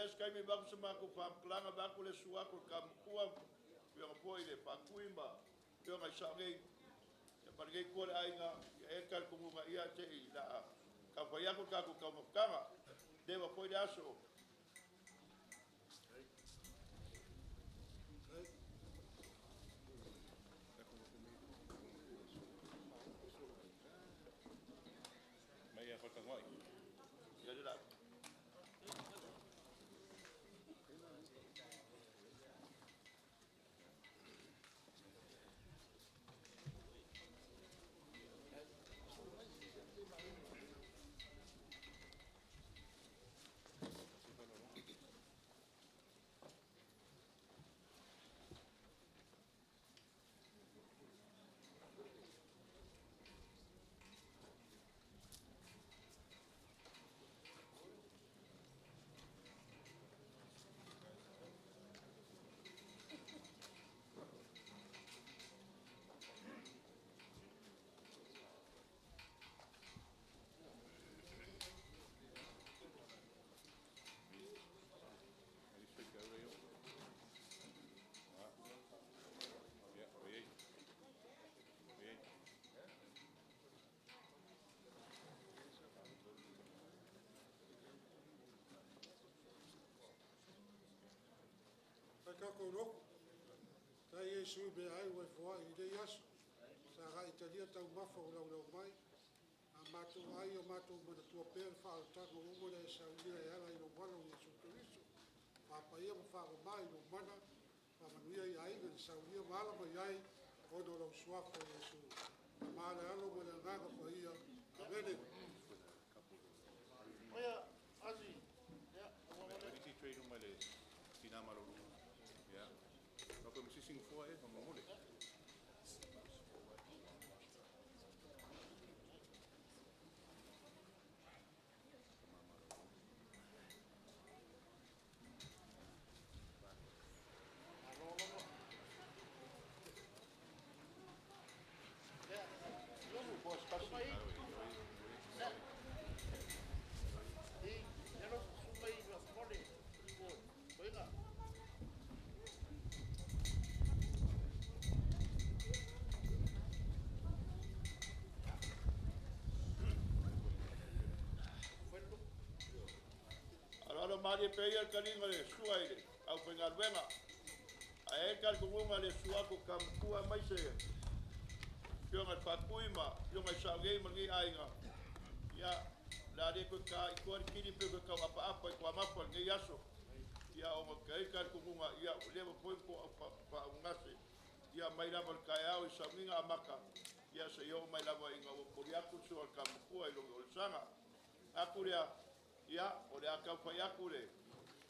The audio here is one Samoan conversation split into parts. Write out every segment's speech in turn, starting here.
le se taimi vaku se makou faamatalaga vaeatu le susu atu o le tamatua afioga foi i le Faatui ma afioga i sao nei ia ma lenei itu o le aiga ia e i ai le talitonuga ia se i o le a taumafai atu le tatou taumafataga leva foi le aso. Mai ia Faatagoai. Ia le la. Ia, ua i ai. Ua i ai. Fai tatou lotu. Tai Iesu i meaai ua e foai i lenei aso. Sagai talia taumafa ua laulau mai. A matou ai o matou manatua pea le faaolataga ua uma ona e saunia e ala i lou alo o Iesu Keriso. Faapaia ma faamama i lou mana, faamanuia i aiga na saunia ma ala mai ai ona o lau suafa o Iesu. Tama le Alo ma le Agaga Paia. Amene. Oia, Asi, ia, ua Mai le. isi tray luma i le tina malolo. Ia. Lau ma sisi nofoa e, faamolemole. Malo lava. Ia, Iosu, Mo se tasi. sumai. Ia, i, ia sumai mole, mo, koiga. Welu. Aloalo malie pea ia le taliga o le sua i le aufaigaluega. Ae i ai le talitonuga i le susu atu o le tamatua aemaise afioga i le Faatui ma afioga i sao nei ma lenei aiga, ia, o le a le toe ta i tua le kili pe toe tau apaapa i tuamafa i lenei aso. Ia, ona e i ai le talitonuga, ia, ua leva foi ona faaugase, ia mai lava i le taeao i sauniga amata, ia seia oo mai lava ina ua momoli atu le sua a le tamatua i lona olesaga. Atu lea, ia, o le a taumafai atu le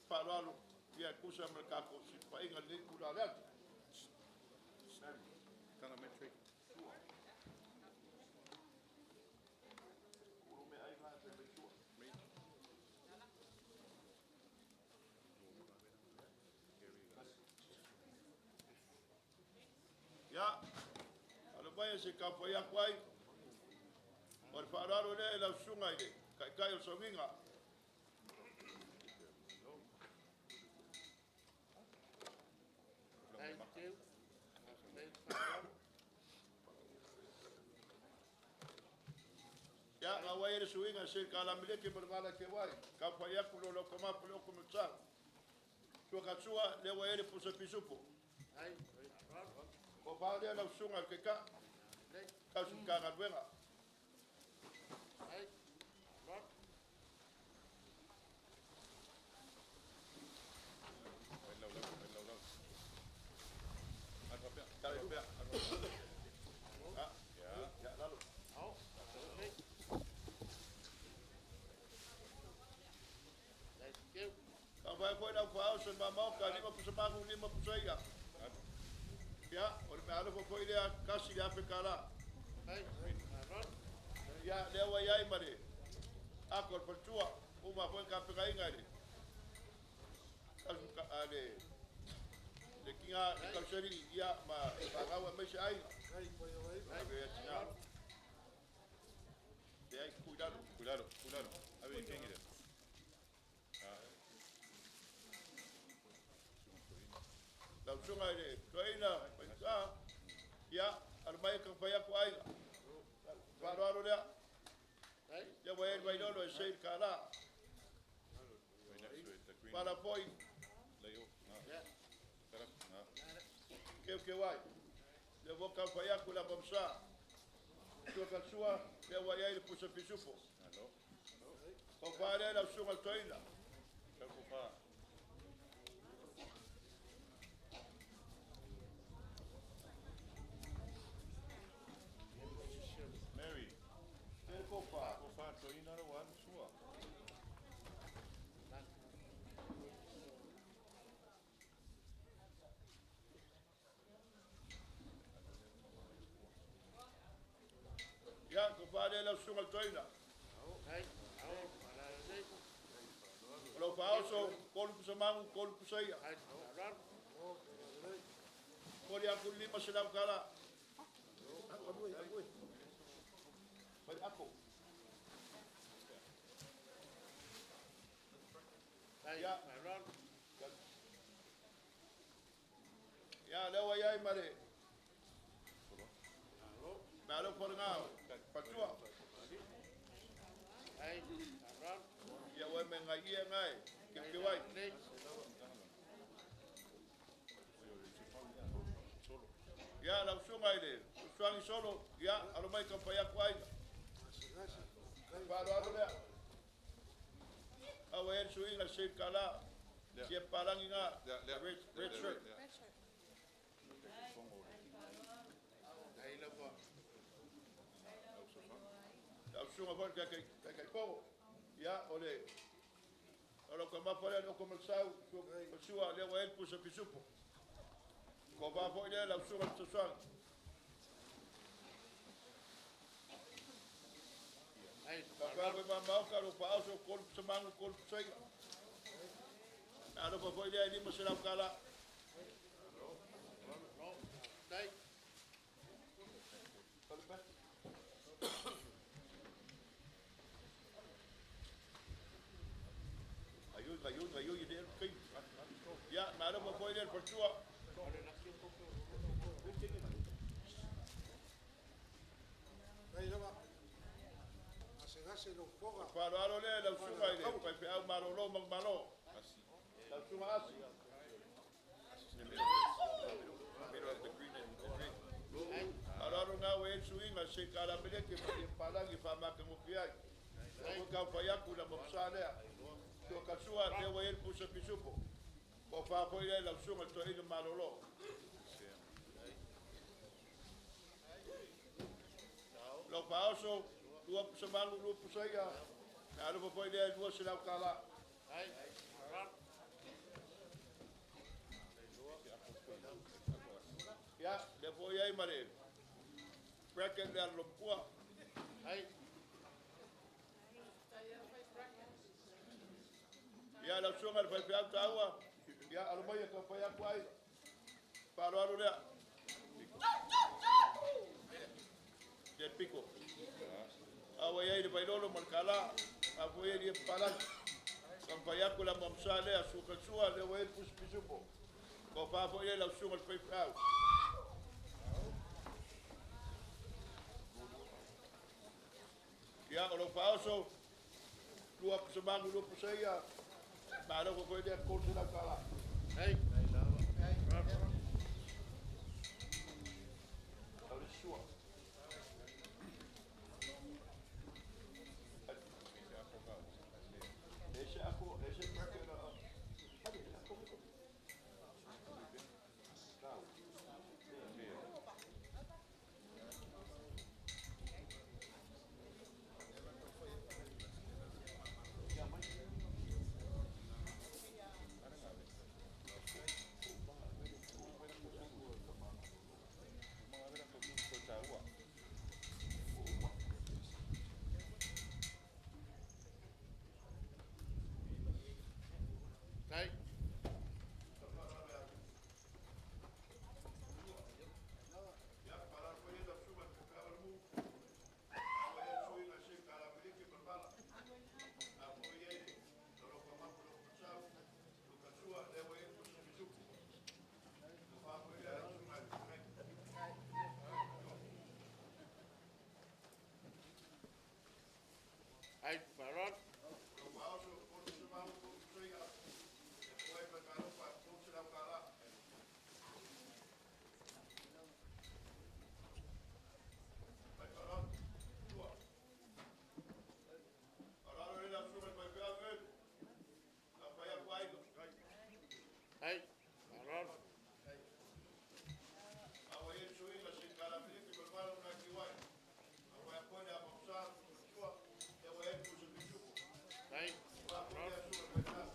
faaaloalo, ia, e tusa ma le tatou silafaiga i lenei itula o le aso. Tana mai tray. Ulu meaai na e fai sua. Mai. Ia, alo mai e se taumafai atu ai. O le faaaloalo lea i lau susuga i le Taitai o le Sauniga. Thank you. Thank you. Ia, ga ua i ai le suiga se kalameleke ma le vala ke wai. Taumafai atu lo lau tama po le oko me tau. Sua katsua, lea ua i ai le pusa pisupo. Ai, alo. Ko pā lea lau susuga i le Taitai. Nei, Tausi Matagaluega. ai, alo. Mai lau lau, mai lau lau. Alu pea. Tala pea. Ah, Ia. ia, lalo. Au, okay. Thank you. Taumafai foi lau faaao se mamaoka lima pusa magu lima pusa ia. Alu. Ia, o le meaalofa foi lea $1,000. Ai, alo. Ia, lea ua i ai ma le ako a le faletua. Uma foi tapenaina i le a le tiga le tausali ia ma fanau aemaise aiga. Kai pai o ai. Ave ia tina. Leai, tuu i lalo. Tuu i lalo, tuu i lalo. Ave i kenge lea. Ah. susuga i le toeaina faigata, ia, alo mai e taumafai atu aiga. Faaaloalo lea. Lea ua i ai le Vailolo e sei le $1. Pala foi keukeu ai. Lea ua taumafai atu le Amamsa. Sua Kalsua, lea ua i ai le pusa pisupo. Tofa lea lau susuga i le toeaina. Mary. Lea le tofa. Tofa toeaina la ua alu sua. Ia, tofa lea lau susuga i le toeaina. O lau faaoso, 3 pusa magu, 3 pusa ia. Momoli atu le $500. Fai ako. Ia. Ia, lea ua i ai ma le Malo falaga fatua. Ia ua me ngai ia ngai. Keukeu ai. Ia, lau susuga i le Susuagi Solo, ia, alo mai taumafai atu aiga. Faaaloalo lea. A ua i ai le suiga sei le $1. Sia palagi ngā. Red, red shirt. Lau susuga foi le Taitaifono. Ia, o le o lau taumafa lea le oko ma le sau, sua lea ua i ai le pusa pisupo. Tofa foi lea lau susuga i le Fesoasoani. Faapea foi ma Maota, lau faaoso, 3 pusa magu, 3 pusa i'a. Alofa foi lea i $500. Gaioi, gaioi, gaioi i le taimi. Ia, na alofa foi lea i le faletua. Ai lava. Gasegase lou fofoga. Faaaloalo lea i lau susuga i le faifeau malolo manumalo. Lau susuga Asi. Middle of the green and the green. Faaaloalo na ua i ai le suiga se i tala meleke ma le palagi faamatagofie ai. Ua taumafai atu la mapasa lea. Tua kasua lea ua i ai le pusa pisupo. Tofa foi lea i lau susuga i le toeaina malolo. Lau faaoso, 2 pusa magu, 2 pusa ia. Na alofa foi lea i $200. Ia, lea foi ai ma le bracket lea lopua. Ia, lau susuga i le faifeau taua. Ia, alo mai e taumafai atu ai. Faaaloalo lea. Le piko. A ua i ai le Vailolo ma le $1. A foi ai le palagi. Taumafai atu la muamsa lea, sua sua, lea ua i ai le pusi pisupo. Tofa foi lea lau susuga i le faifeau. Ia, o lau faaoso, 2 pusa magu, 2 pusa ia. Malo foi lea $300. Au le sua. Ese ako, ese bracket na. Ako. Tau. Ia mai. Ai, faaaloalo. O faaoso o pusa mangu pusa ia. E poe ma kalofa $300. Mai faaaloalo. Tua. Faaaloalo le lau susuga i le faifeau Melu. Taumafai atu aiga. Ai, faaaloalo. A ua i ai le suiga se i tala Filipi ma le 8 na kiwai. A ua foi le amaosa sua e ua i ai le pusa pisupo. Ai, Ua foi faaaloalo. le susuga i le faifeau.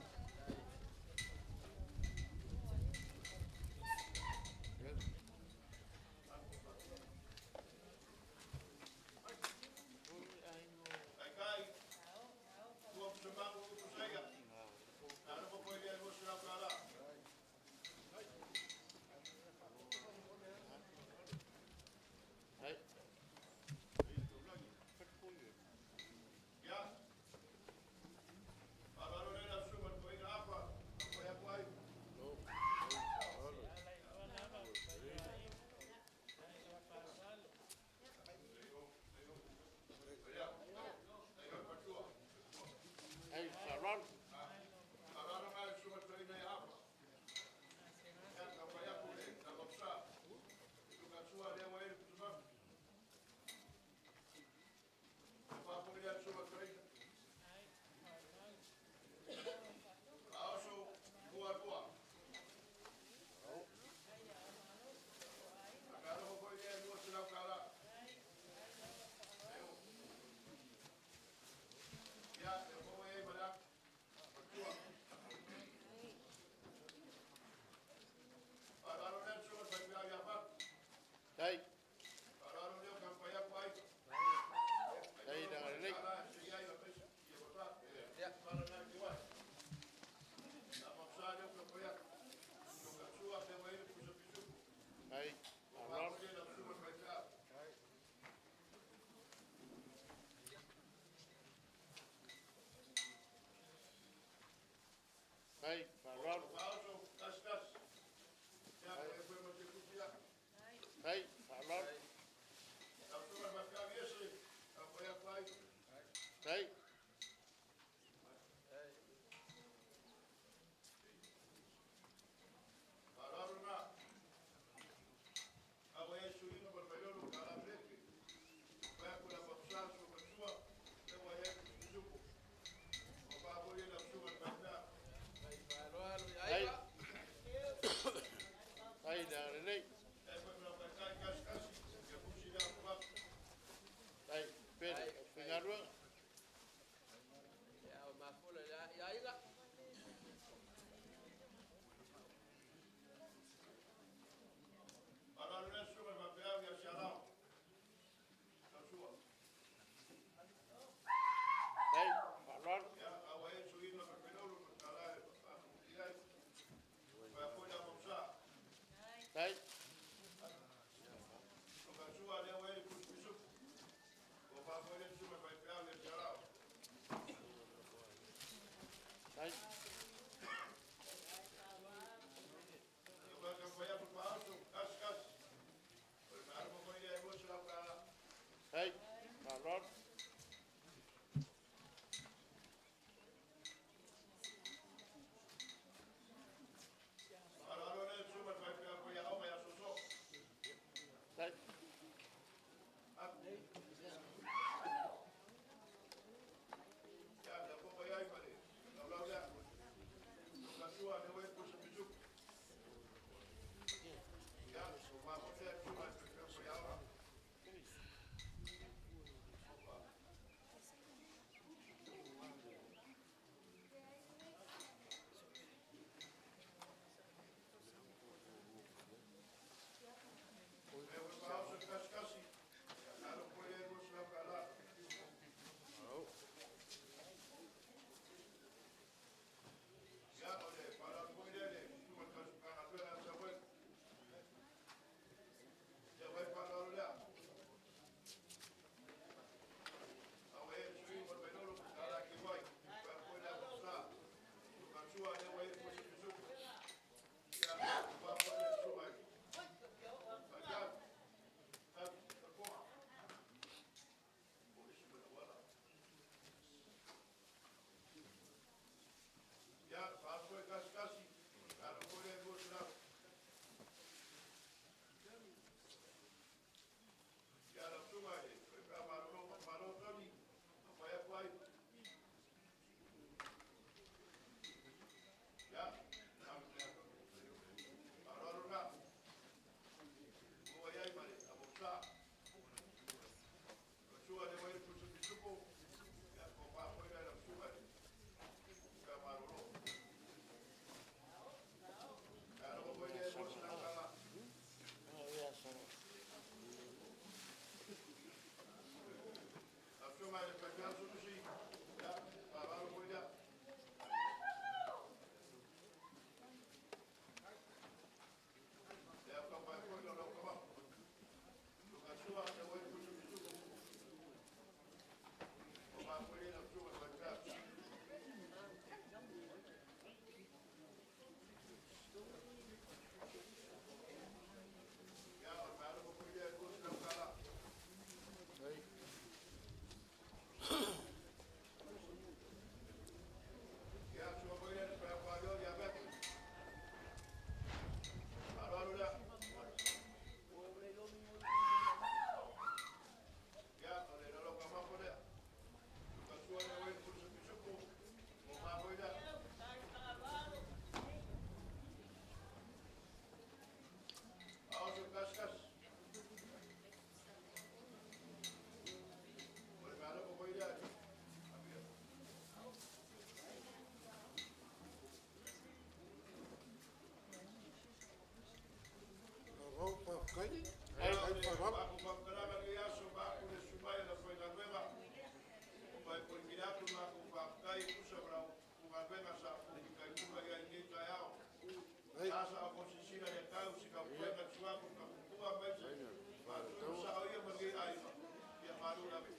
Taitai, ua pusa mangu pusa ia. Na alofa foi le $200. Ai, Ia. Faaaloalo le lau susuga i le toeaina Afa. Taumafai atu ai. Ai, faaaloalo. Faaaloalo na le susuga i le toeaina ia Afa. Ia, taumafai atu le Tamapusa. Tukatua lea ua i ai le pusa mangu. Faafofoga le susuga i le toeaina. Faaoso lua lua. Akalofa foi lea $200. Eo. Ia, e maua ai ma le atu. Matua. Faaaloalo lea le susuga i le faifeau ia Fatu. Ai, Faaaloalo lea o taumafai atu ai. Ai, na lelei. Ai, faaaloalo. Ai, faaaloalo. Ai, faaaloalo. Ai, ai. Ai, na lelei. Ai, pele, o faigaluega. Ia mafola ia aiga. Ai, faaaloalo. Ai, ai, ai, faaaloalo. Ai,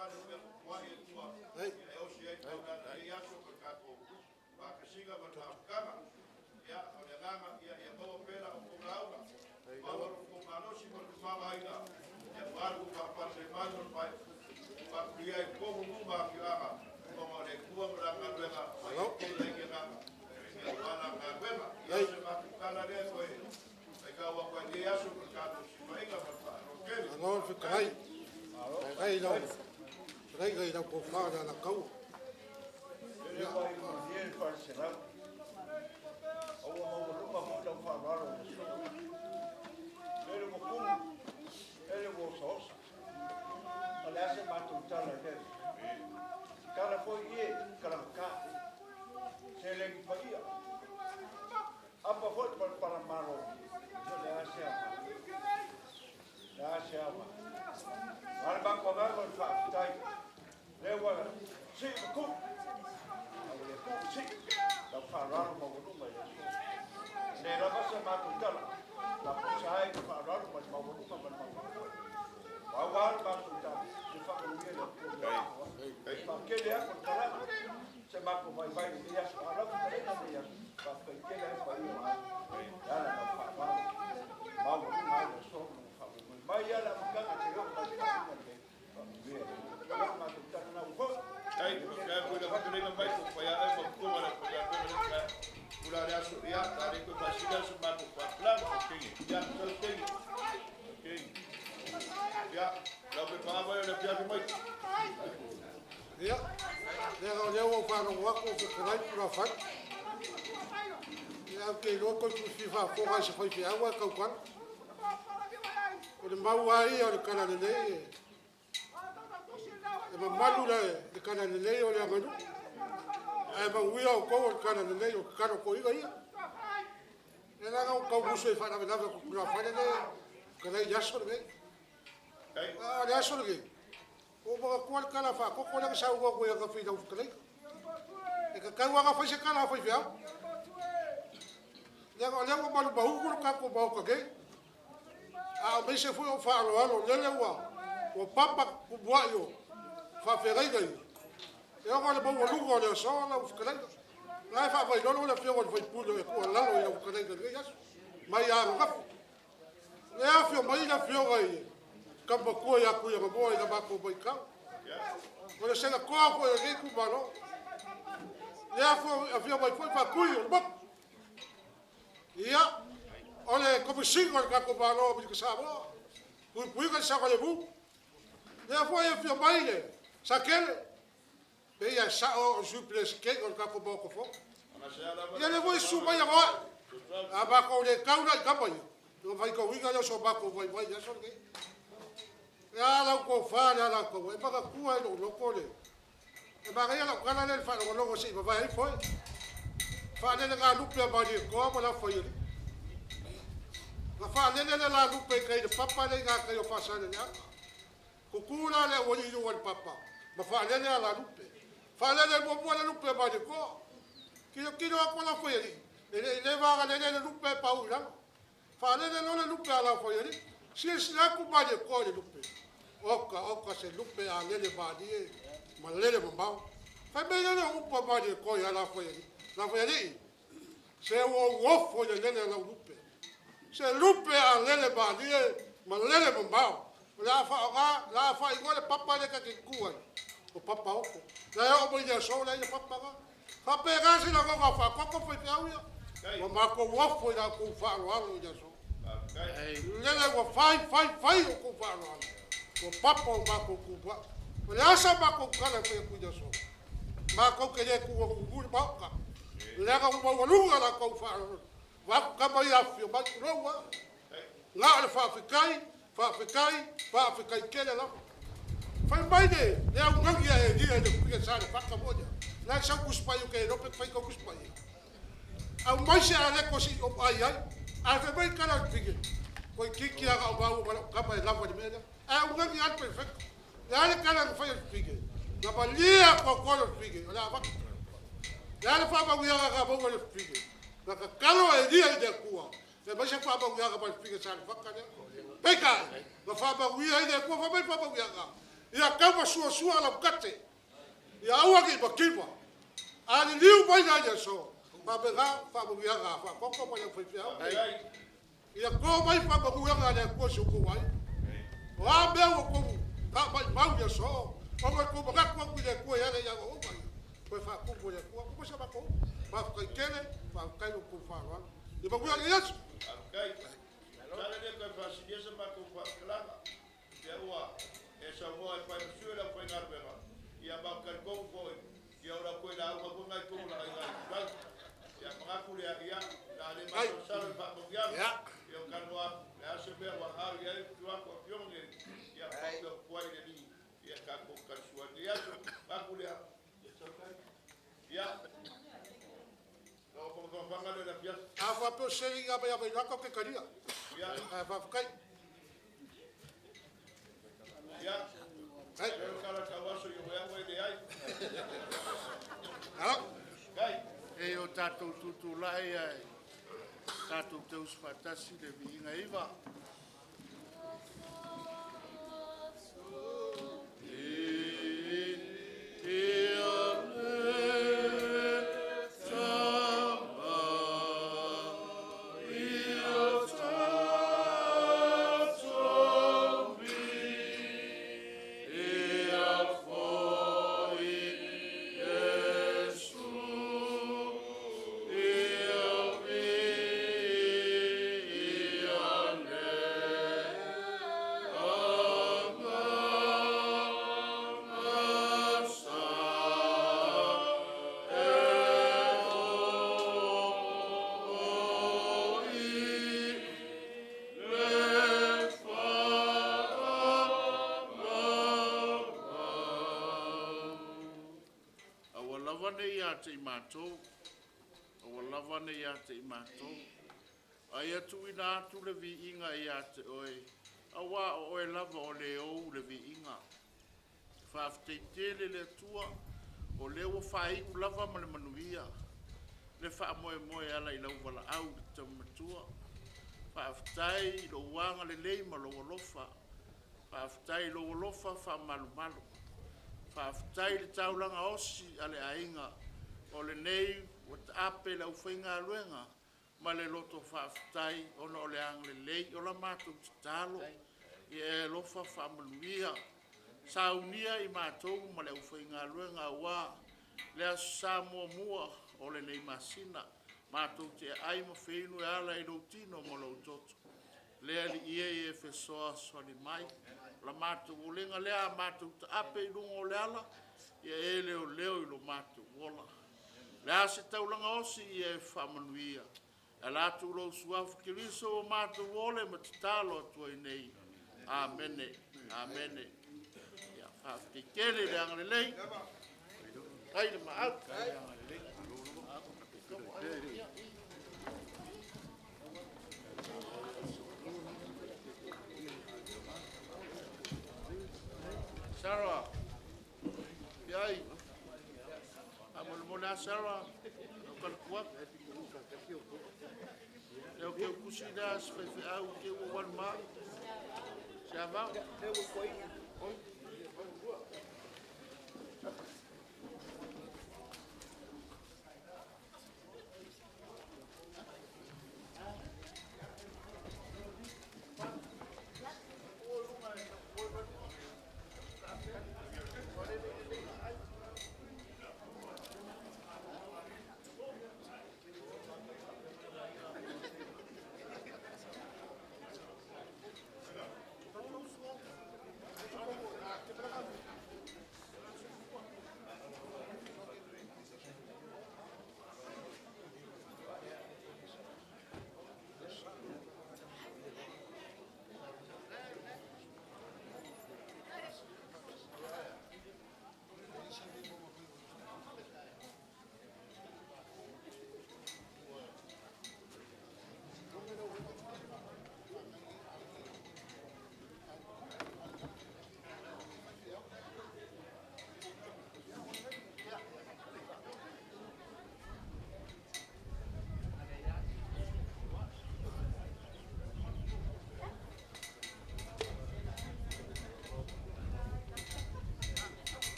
Ai. Malo le fetalai. Fetalai i lau fetalaiga i lau tofa o le Alataua. Lele ua iu malie le faaleselau, a ua maualuga foi lau faaaloalo i le aso. Lele ua tumu, lele ua osaosa. O le a se matou tala i lea mea? Tala foi ie kalagata, seleni paia, apa foi le palapala malo, ia o le a se aoga? O le a se aoga? A o le matou agaga o le faafetai, lea ua sii ma tuu, a ua le tuu ma sii lau faaaloalo maualuga i le aso. E le lava se matou tala, faatusa ai le faaaloalo ma le maualuga ma le maualuga foi. Pau lava le matou tala, ia faamanuia le Atua ia outou. Faatele atu le talaga, se matou vaivai i lenei aso, a o lau fetalaiga i lenei aso, faafetai tele ai le paia o aiga e ala i lau faaaloalo maualuga ai le aso ma lou faamoemoe. Mai lava le amataga seia oo mai i le faaiuga lenei, faamanuia le Atua. Ia o le matou tala lena ua foi. Ia, leaga o lea ua ou faalogo atu o fetalai tulafale. Ia, ae ou te iloa toeitiiti fia faafofoga i se faifeau ae tautala. O le mau lava ia o le Talalelei, e mamalu le Talalelei o le aganuu, ae manuia outou o le Talalelei, o tatalo a toeaiina ia. Ia leaga ua tau musu e faalavelave atu i le tulafale lea e fetalai i le aso lenei. A o le aso lenei, ua ou manatua le tala faatoto lea na saunoa atu ai ananafi i lau fetalaiga. E tatau lava ona fai se tala a faifeau. Leaga o lea ua malumaunu le tatou Maota nei, aemaise foi o faaaloalo lele ua papa tumuai o faafeagaiga ia, e ona o le maualuga o le aso lau fetalaiga. O la e faavailolo le afioga i le sui usufono e tuualalo i lau fetalaiga i lenei aso, mai lava ananafi. O lea e afio mai le afioga i le tama matua ia Tuiaga i la matou matau. O le Senatoa foi o lenei itumalo. Lea e afio mai foi Faatui o le Motu. Ia, o le Komesina o le tatou Malo o Amerika Samoa, puipuiga i le saogalemu. Lea foi e afio mai le Satele, pei lava e sao o le Sui Peresetene o le tatou Maota Fono. Ia lea foi e susu mai Anoa'i, a matou le tau la i tama ia, ona faitauina lea o so matou vaivai i le aso lenei. E a lau tofa le Alataua, e manatua i lou loto le... E manaia lau tala lea i le faalogologo se i vavae ai foe. Faalele galupe a Malietoa ma Laufaialii. Na faalele le la lupe i tai i le papa lea i gatai o Faasaleleaga. Tutu la le aualii i luga o le papa ma faalele ala lupe. Faalele muamua le lupe a Malietoa. Tilotilo atu Laufaialii, e le i leva ona lele le lupe ae pau i lalo. Faalele loa le lupe a Laufaialii. Silasila atu Malietoa i le lupe. Oka oka se lupe a lele malie ma lele mamao. Fai mai lele o upu a Malietoa ia Laufaialii. Laufaialii, se ua ou ofo i le lele a lau lupe. Se lupe a lele malie ma lele mamao. O le a faaaoga, o le a faaigoa le papa lea ta te tutu ai, o Papa Oko. La e oo mai le aso la e i le papa lena. Faapena se lagona o faatoto faifeau ia. Ua matou ofo i la outou faaaloalo i le aso. Lele ua fai, fai, fai outou faaaloalo. Ua papa o matou tumuai. O le a sa matou tala e fai atu i le aso? Matou te le tuuanugu le Maota. Leaga ua maualuga la outou faaaloalo. Vaeatu tama ia afifio mai, tulou lava. Na o le faafetai, faafetai, faafetai tele lava. Fai mai le le augani a Elia i le kuia sa le fata molia. La e sau Tusi Paia ke iloa pe faitau Tusi Paia. Aumai se areto se i ou ai ai. Ae fai mai le tala a le fine, toeitiiti lava na o maua ma lau tama e lava i le mea lea. Ae augani lava le perefeta. Le a le tala na fai e le fine? Na malie atoatoa le fine, o le a avatu. Le a le faamanuiaga na maua e le fine? Na tatalo Elia i le Atua Fai mai se faamanuiaga mai le fine Salefata lea. Peitai, na faamanuia ai le Atua, fai mai le faamanuiaga, Ia tau masuasua laukate. Ia aua ne i mativa. A liliu mai la i le aso, faapena faamanuiaga a Faakoto ma le aufaifeau. Ia to mai faamanuiaga a le Atua i si o outou aiga. O a mea ua outou faamaumau i le aso, ona e tou manatu atu i le Atua e ala ia uma ia, toe faatumu e le Atua. Ua uma se matou upu. Faafetai tele, faafetai i lo outou faaaloalo. Ia manuia lenei aso. Faafetai. Masalo e le toe faasilia se matou faamatalaga, lea ua e saunoa e fai ma sui o le aufaigaluega, ia ma ou te talitonu foi, ia o lau toe lauga foi lena i totonu o le aiga i Ia manatu lea, ia, o le a le masalosalo i faamanuiaga, ia ou talanoa atu, o le a se mea ua ao i ai le tutu atu a Afioga nei, ia faapea ua tuai le Alii, ia tatou talisua i lenei aso. Manatu lea, ia, lau faamafaga lea i le afiafi. A faapea o se seleni na aumai ia Vailata ou te talia. Ae faafetai. Ia, lea o tala tauaso i o au e leai. Kai. E o tatou tutulai ae tatou te usu faatasi le viiga iva. Aua lava ne i ia te i matou, aua lava ne i ia te i matou, a ia tuuina atu le viiga ia te Oe, auā o Oe lava o le ou le viiga. Faafetai tele le Atua, o lea ua faaiu lava ma le manuia le faamoemoe e ala i lau valaau i le tama matua. Faafetai i lou agalelei ma lou alofa. Faafetai i lou alofa faamalumalu. Faafetai i le taulaga osi a le aiga, o lenei ua taape le aufaigaluega ma le loto faafetai ona o le agalelei. O la matou tatalo, ia e alofa faamanuia, saunia i matou ma le aufaigaluega aua le Aso Sa muamua o lenei masina, matou te aai ma feinu e ala i lou tino ma lou toto. Le Alii e, ia e fesoasoani mai. O la matou olega lea, a matou taape i luga o le ala, ia e leoleo i lo matou ola. O le a se taulaga osi, ia e faamanuia. E ala atu i lou Suafa Keriso ua matou ole ma tatalo atu ai nei. Amene, amene. Ia, faafetai tele le agalelei. Faafetai le maau. Sarah, Piai, faamolemole lava Sarah, lau talaatu atu. Lea ou te utusi lea si faifeau te ua ualu ma au. Siavao.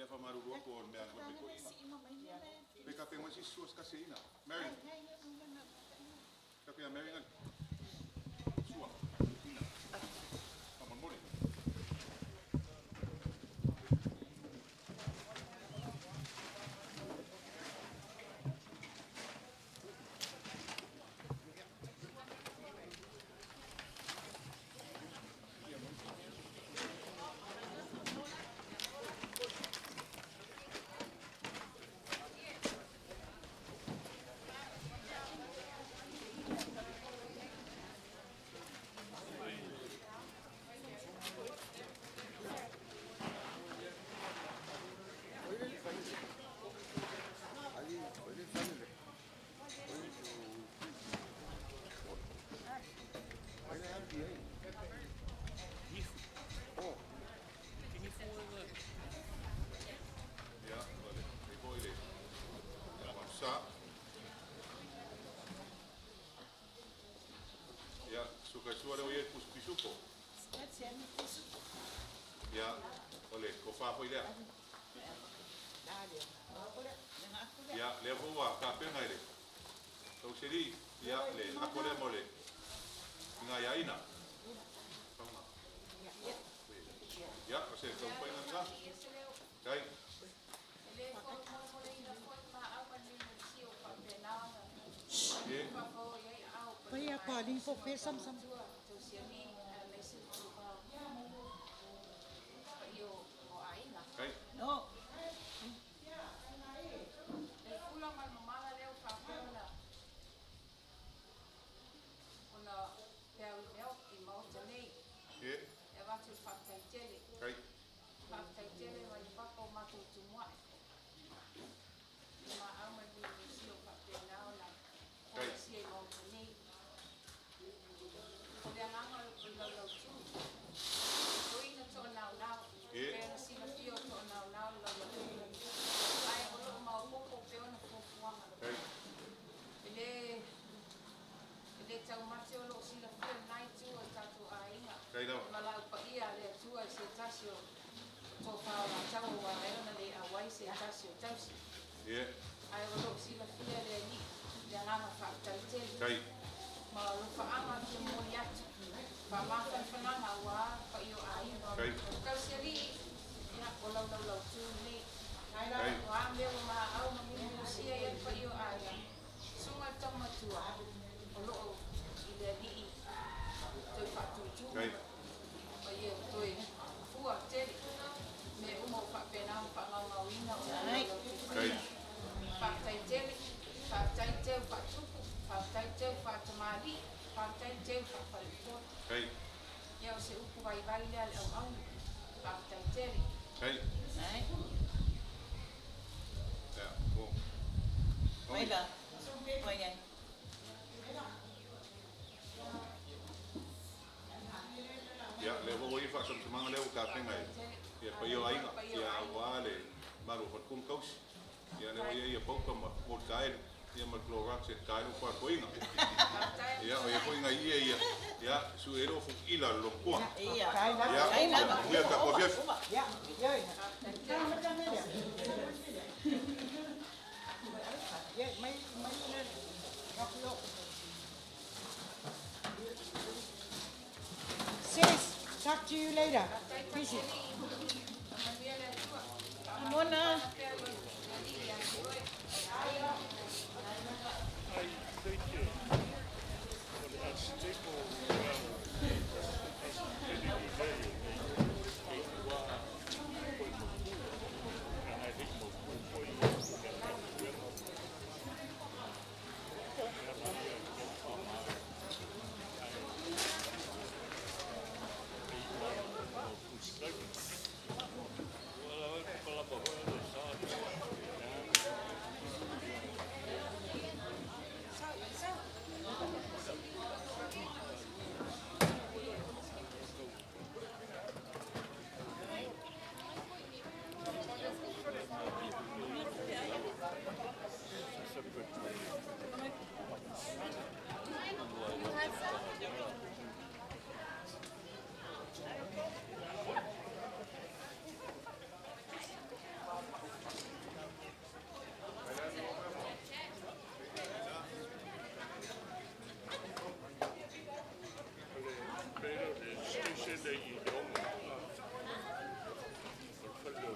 Ia faamalulu atu o le mea foi petoina. Pe ka pe si sua se kasi ina. Mary. Ka pe Mary ngali. Sua. Ina. Faamolemole. Ia, o le e foi le sa. Ia, suka sua le o ia pus pisupo. Ia, o le kofa foi lea. Ia, lea foi ua tapena i le tausili, ia, le lako lea mo le pigaiaina. Fauna. Ia, o se taumafaiga lena. Kai. Ie. Pai a pa ling po pe sam sam. Kai. No. Ie. Kai. Kai. Ie. Kai. Kai lava. Ie. Kai. Kai. Kai. Kai. Kai. Kai. Kai. Ai. Ia, bo. Mai la. Mai ai. Ia, lea foi ua i faasomasamaga lea ua tapena e ia paia o aiga, ia auā le malu o faletumu tausi. Ia lea ua ia ia pauka ma molitaele, ia ma le Clorox e taele o fuafoiga. Ia, o ia foi ngai ia ia, ia, su e lo fu'ila le lomatua. Ia. Ia, manuia tatou afiafi. Ia. Ia. Ia, mai mai le. Sis, talk to you later. Busy. Mona. Ai teike o le asiteko asitele i lei e ua koe mapu ana e lei mapu foi i le galuega e ala ia i lau whamā ai e ua o pusi.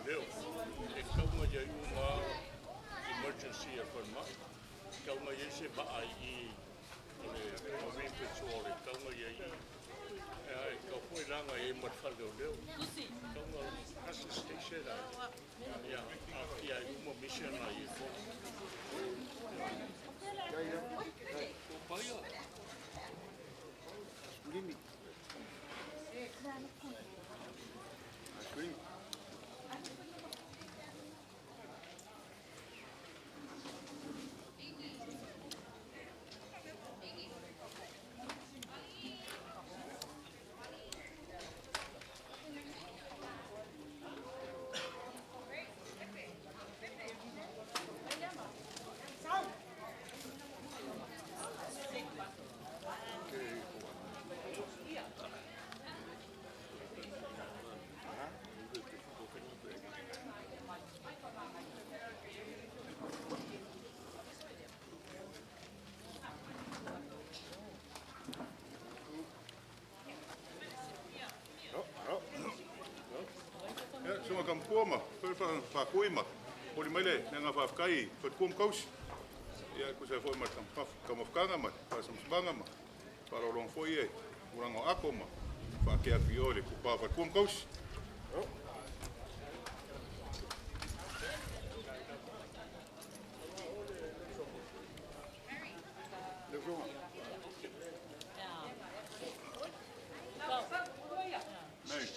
leoleo. E tau ia i uma emergency e falemai. Tau ia se maa i o le Marine Patrol e tau ia i e tau foi langa e ma le fale leoleo. Tau kasi station a ia a ia i uma mission a i fo. O paia. Ia, susuga Kamupua ma Faafoi ma momoli mai le agaga faafetai i faletua ma tausi. Ia, e tusa ai foi ma le taumafataga ma le faasamasamaga ma faaaloaloga foi ia i tulaga o ato ma faatea atu i o i le itupa o faletua ma tausi. Nei.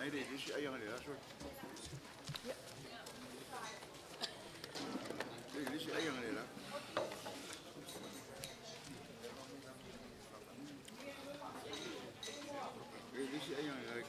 Nei, le isi ai le aso. Le isi ai le la. Le isi ai le la.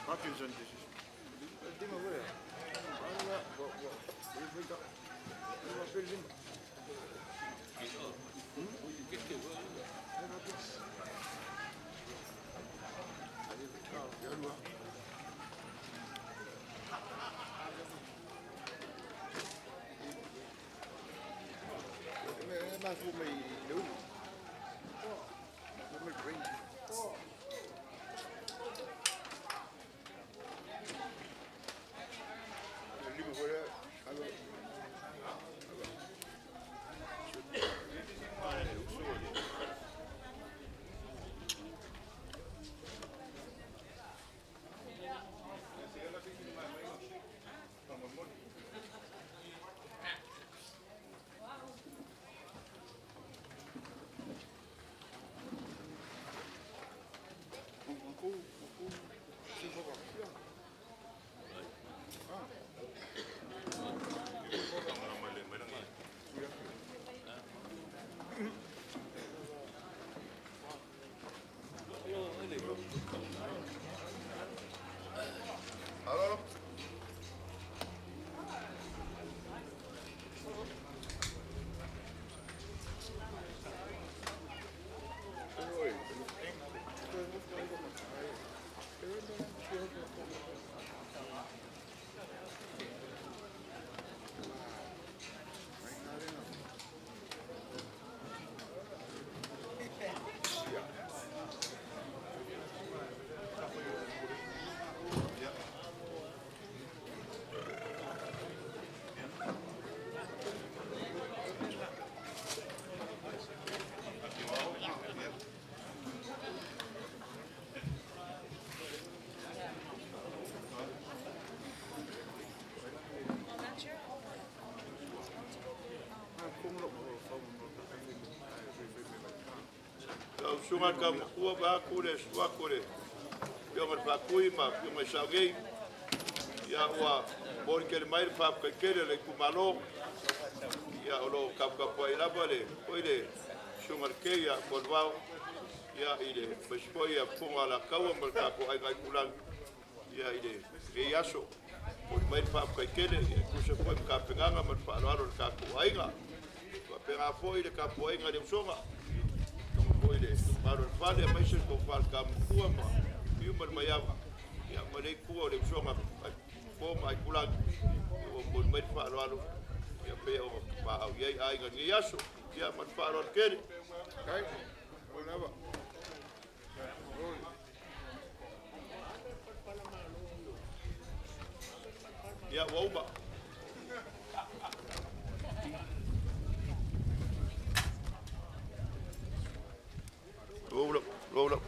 Parkinson disease. Lau susuga i le Taumatua vaeatu le susu atu o le Afioga i le Faatui ma Afioga i Saogei, ia ua momoli tele mai le faafetai tele a le itumalo. Ia o lo o taputapuai lava le foi le Susuga i le Kei ia Tualivao, ia i le aemaise foi ia Fofoga o Alataua ma le tatou Aiga Aitulagi, ia i lenei aso. Momoli mai le faafetai tele e tusa foi ma tapenaga ma le faaaloalo a le tatou aiga. E faapena foi le tapuaiga a le Usoga, le Usoga foi i le mamalu o le fale aemaise le Tofa i le Tama Matua ma Fiu ma le Maiava, ia ma lea itu o le Usoga a Fofo ma Aitulagi, ua momoli mai le faaaloalo e pei ona valaau i ai aiga i lenei aso. Ia ma le faaaloalo tele. Ia ua uma. Roll up, roll up.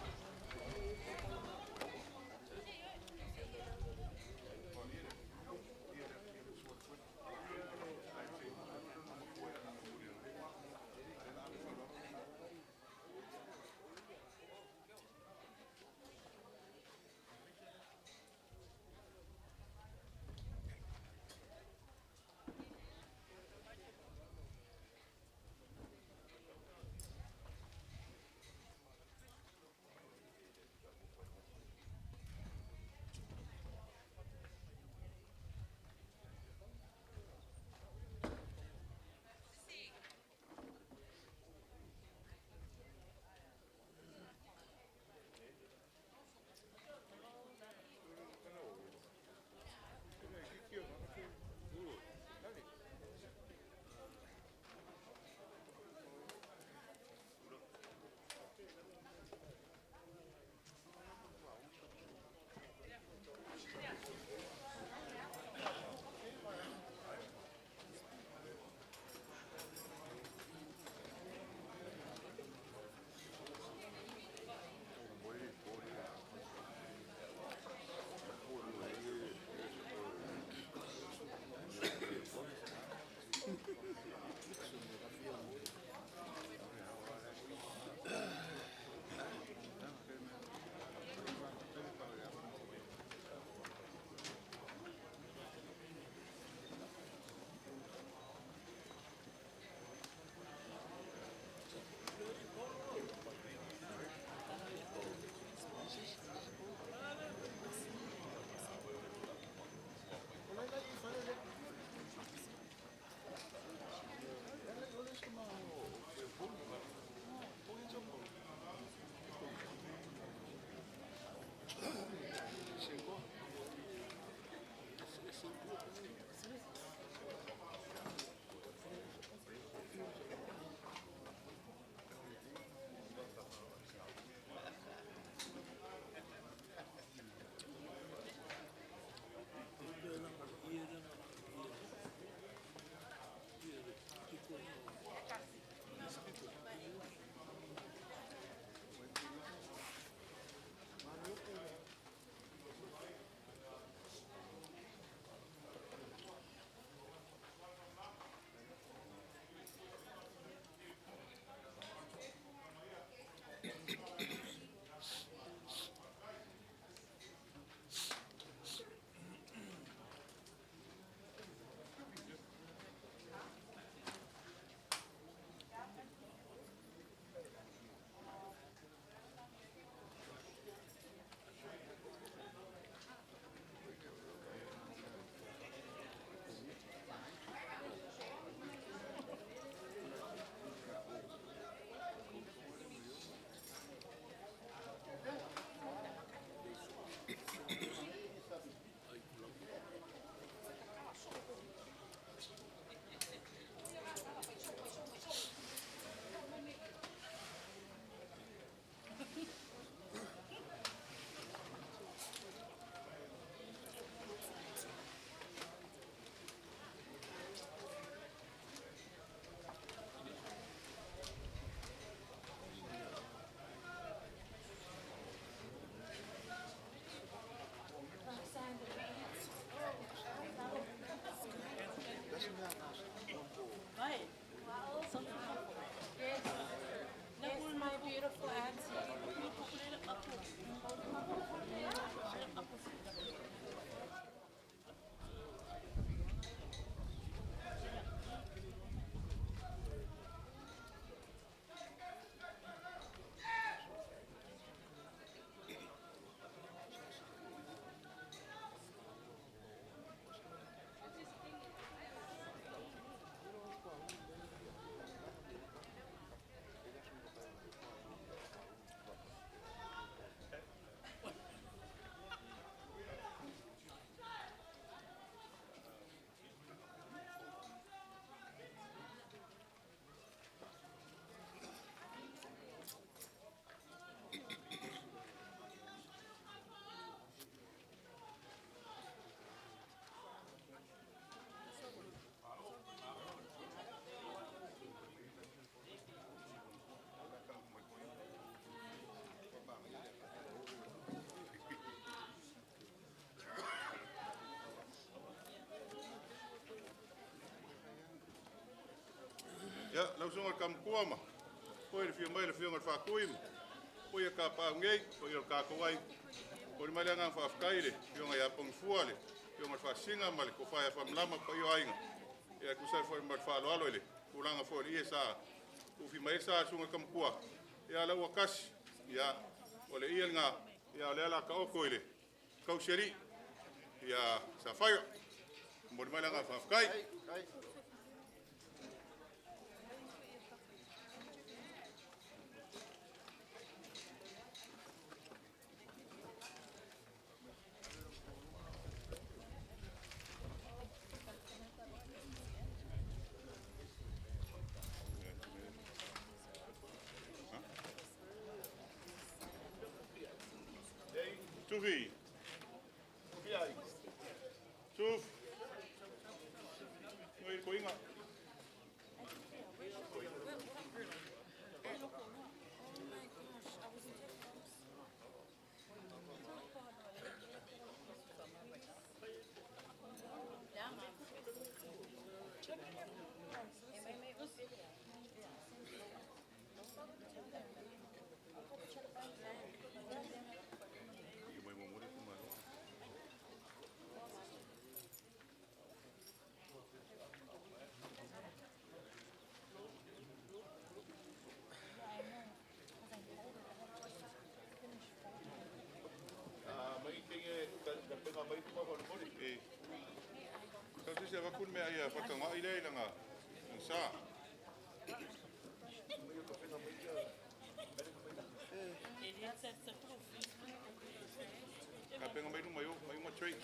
Ia, lau susuga i le Tamatua ma foi le afio mai le afioga i le Faatui ma foi e kapau nei, foi o le tatou ai. Momoli mai le agaga faafetai i le afioga ia Pogifua, le afioga i le Faasisina ma le Tofa ia Faamalama, paia o aiga. Ia tusa ai foi ma le faaaloalo i le tulaga foi o le ie sa tufi mai ai le sa o le susuga i le Tamatua. Ia, la ua tasi, ia, o le ie lena, ia, o lea o le a taoto i le tausialii ia Safaira. Momoli mai le agaga faafetai. Tufi. Tuf. Ngoi koinga. Ia mai momoli ku malo. Mai tenge ka penga mai kuma mo le. E. Tau se avatu le mea ia whakangai lea i langa sa. Ka penga mai luma yo, mai uma tray.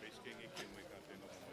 Base king e ke mai ka penga.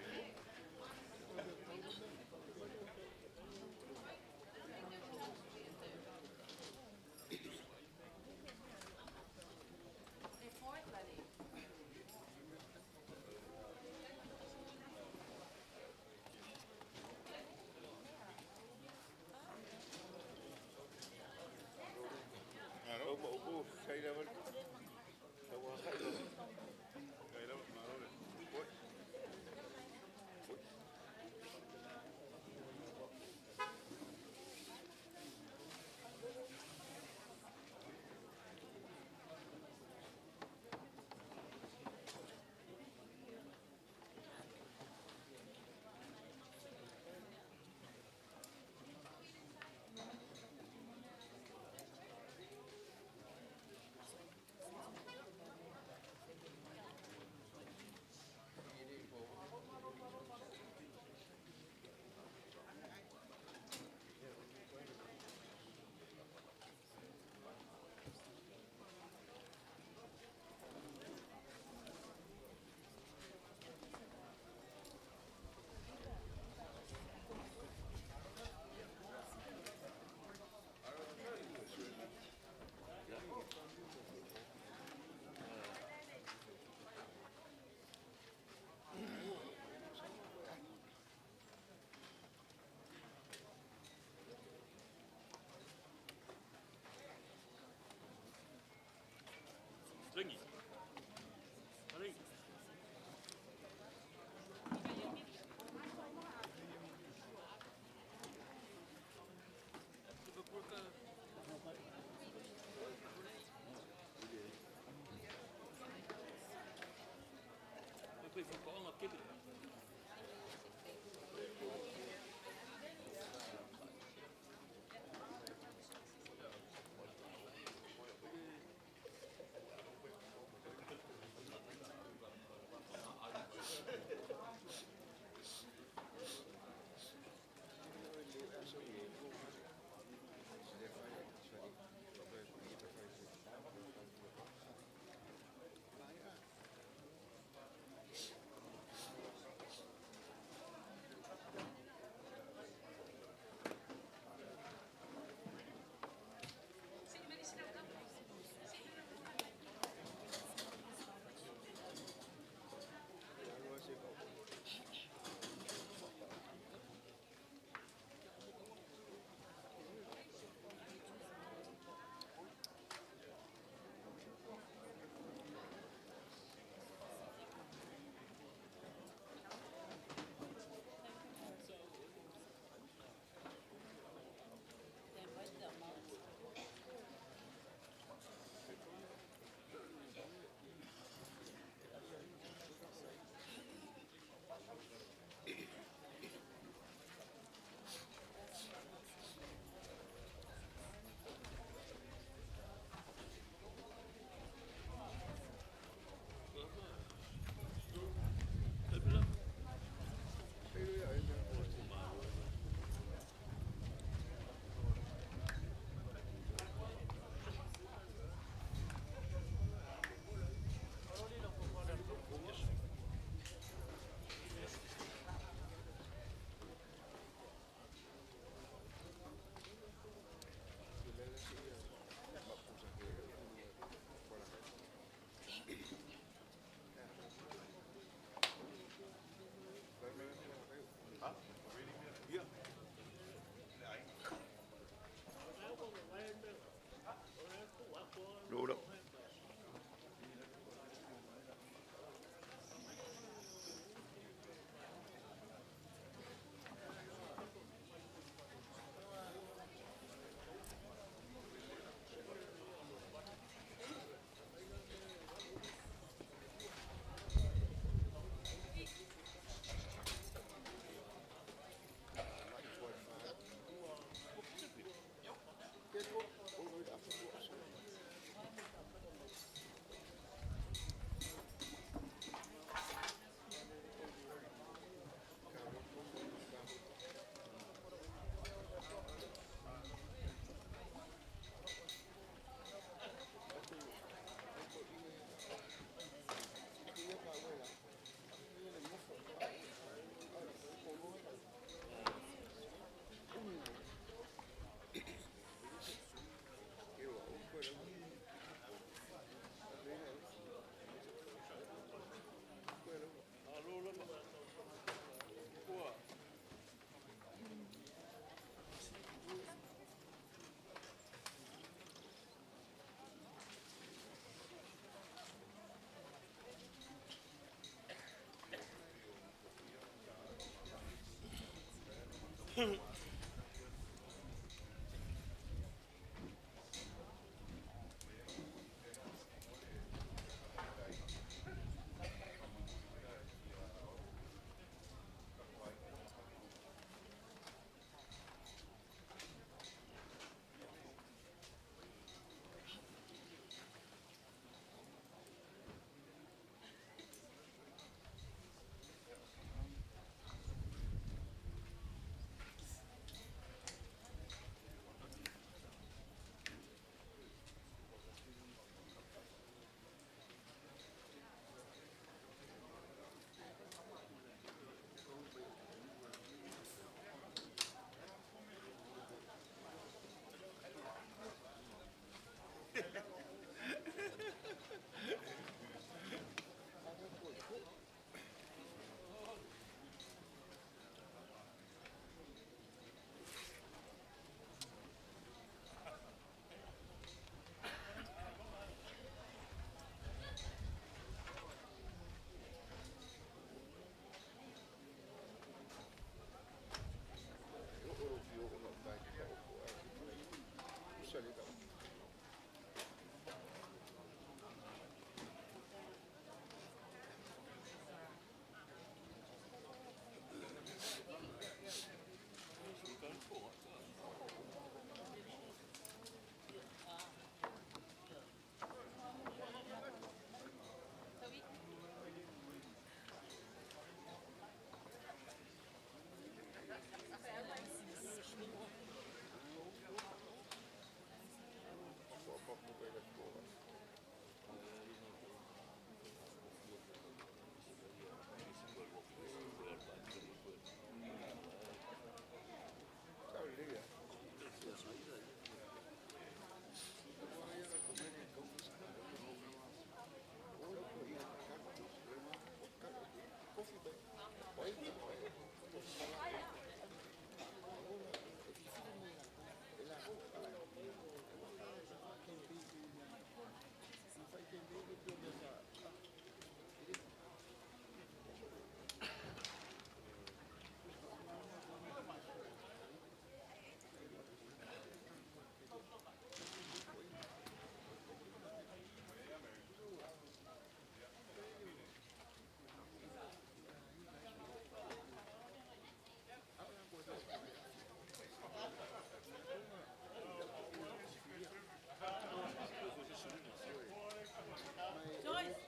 Joyce,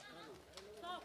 stop.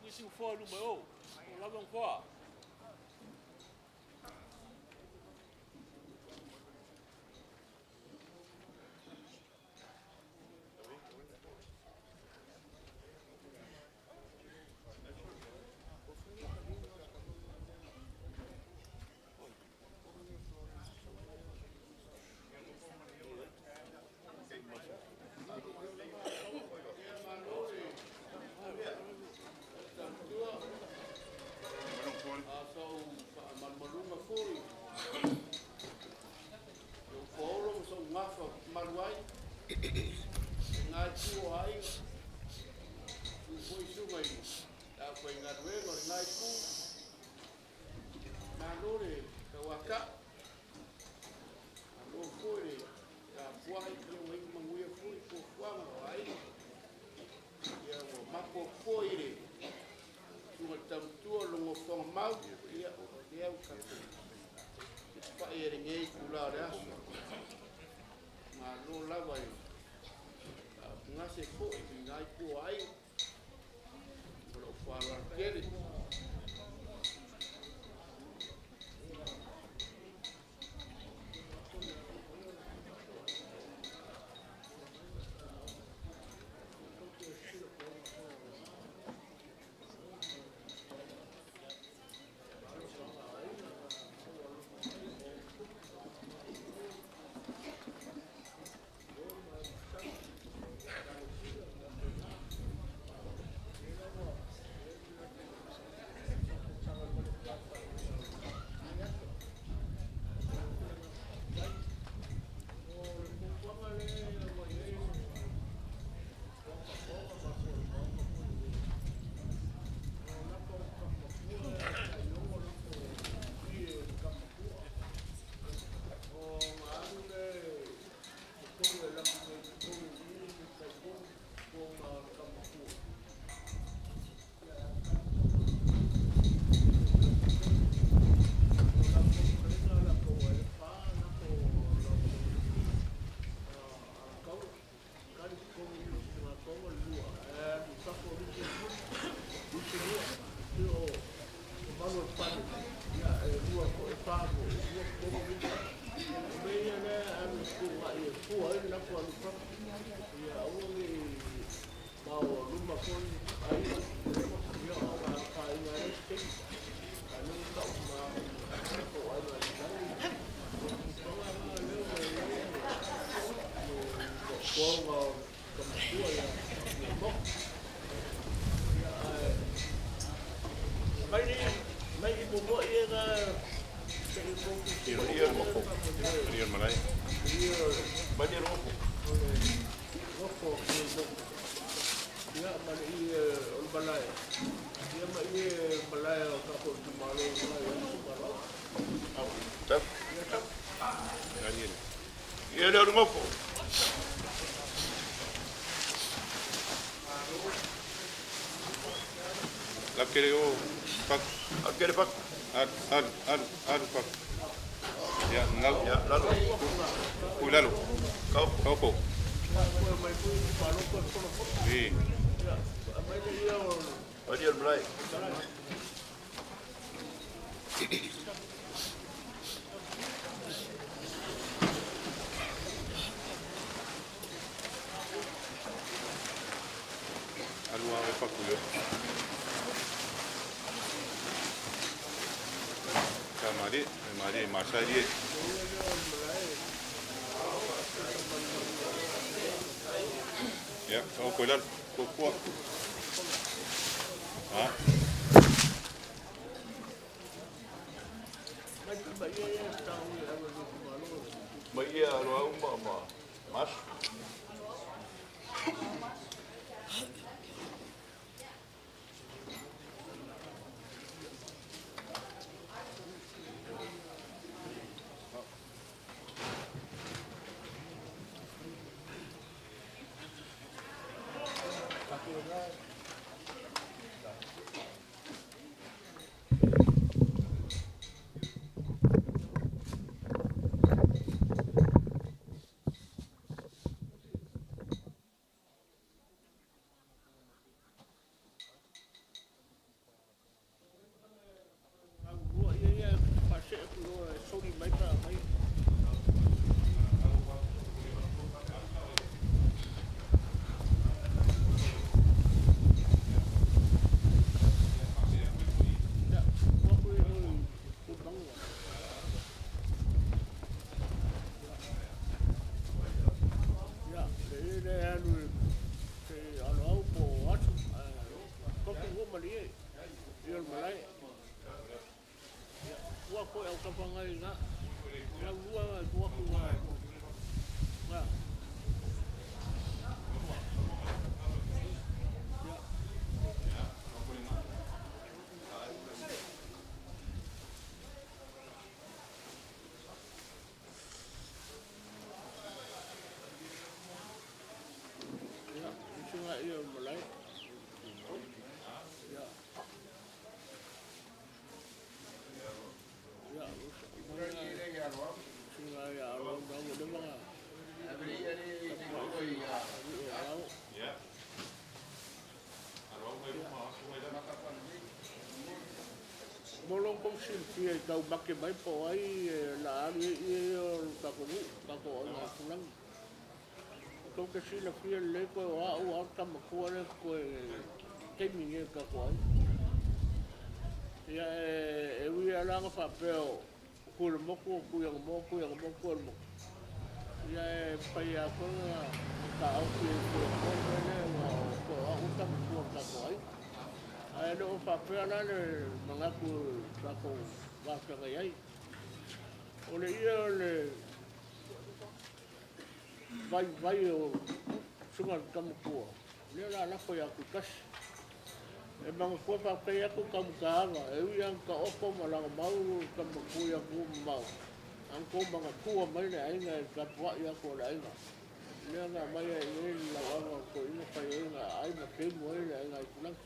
Nisi ufoa luma o, o lava ufoa. Malumaluga foi lou faolo ma so'u gafa malu ai lena itu o aiga tu foi suga i le aufaigaluega o lena itu malo le tauata'a malo foi le tapua'i ia ua iu manuia foi fuafuaga o aiga ia ua mapo atu foi le susuga i le taumatua o le logofofoga mau ia o lea ua tatou fetufa'i ai i lenei itulā o le aso. Malo lava i faaupugase foi i lena itu o aiga ma lou faaaloalo tele. Malie malae. Malie le gopo. Gopo ia ma le ie o le malae. Ia ma ie malae o tatou itumalo i le aso ma Tap. Ia tap. Malie. Ia le o le gopo. La kere o pak. Akere pak. Alu alu alu alu pak. Ia ngau. Ia lalo. Kui lalo. Kau. Kau po. I. Malie le malae. Alu a e paku yo. Ka malie, malie masai lie. Ia, kau koe lalo. Kua kua. Ha? Ma ia alo au ma ma mas. Ia, le ie le alu se alo au po o atu, koku ua malie, ia le malae. Ia, ua koe au kapangai ngā, ia ua ngai tuaku ngā. Ngā. Ia. Ia, usuga ia o le malae. Ia. Ia, usuga ia alo au ua leva nga. Ia. Alo au mai uma aso mai lalo. Mo lo kou silafia i taumake mai po o ai e la alu ai ie o le tatou nuu, tatou aiga tulagi. Tou te silafia lelei koe o a'u a o le tamatua lea koe taimi nei o le tatou aiga. Ia e ui lava la ona faapea o tui o le motu o tui agamoa, tui agamoa, tui o le motu. Ia e mafai lava foi ona taofi e tui agamoa le mea lea ua koe o a'u le tamatua o le tatou aiga. Ae le o faapea la le manatu tatou vafeagai ai. O le ia o le vaivai o susuga i le tamatua, lea o le a lafo ia Tuitasi. E manatua faafetai atu Taumataava, e ui lava ina taoto ma lagomau le tamatua i atunuu mamao, a na outou manatua mai le aiga e tapuai atu a le aiga. Lea na aumai ai i inei le lauava o le toeaina fai ai na aai ma teimu ai le aiga Aitulagi.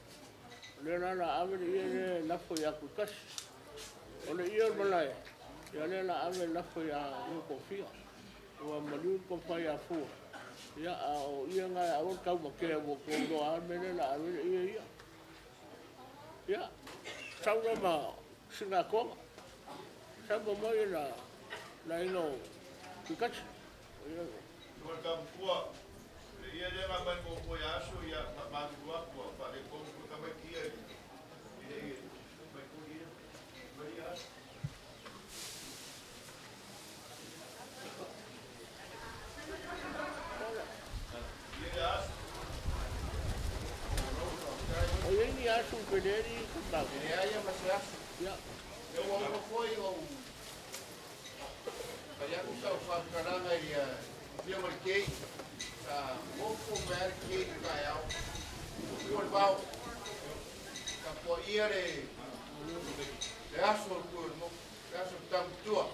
O lea la o le a ave le ie lea e lafo ia Tuitasi. O le ie o le malae, ia lea o le a ave e lafo ia Niutofiga. Ua maliu le tofa ia Fua, ia a o ie na e aua le taumatea ua outou iloa lava le mea lea o le a ave ai le ie ia. Ia, sau loa ma sina atoaga. Saunoa mai le aiga o Tuitasi. Ua tamatua, le ia lea na mai muamua ia aso ia faamalulu atu ua faaletonu foi tamaiti ia i le mai tuli ia. Mai ia aso. Ia le aso. O i ai ni aso pele ni ka E leai ma se aso. Ia. E ua uma foi ou Fai atu sau faamatalaga i le Afioga i le Kei, sa ofo mai lava le Kei i le taeao, ua le vao, tapuaia le aso o le Tui o le Motu, le aso o le Taumatua.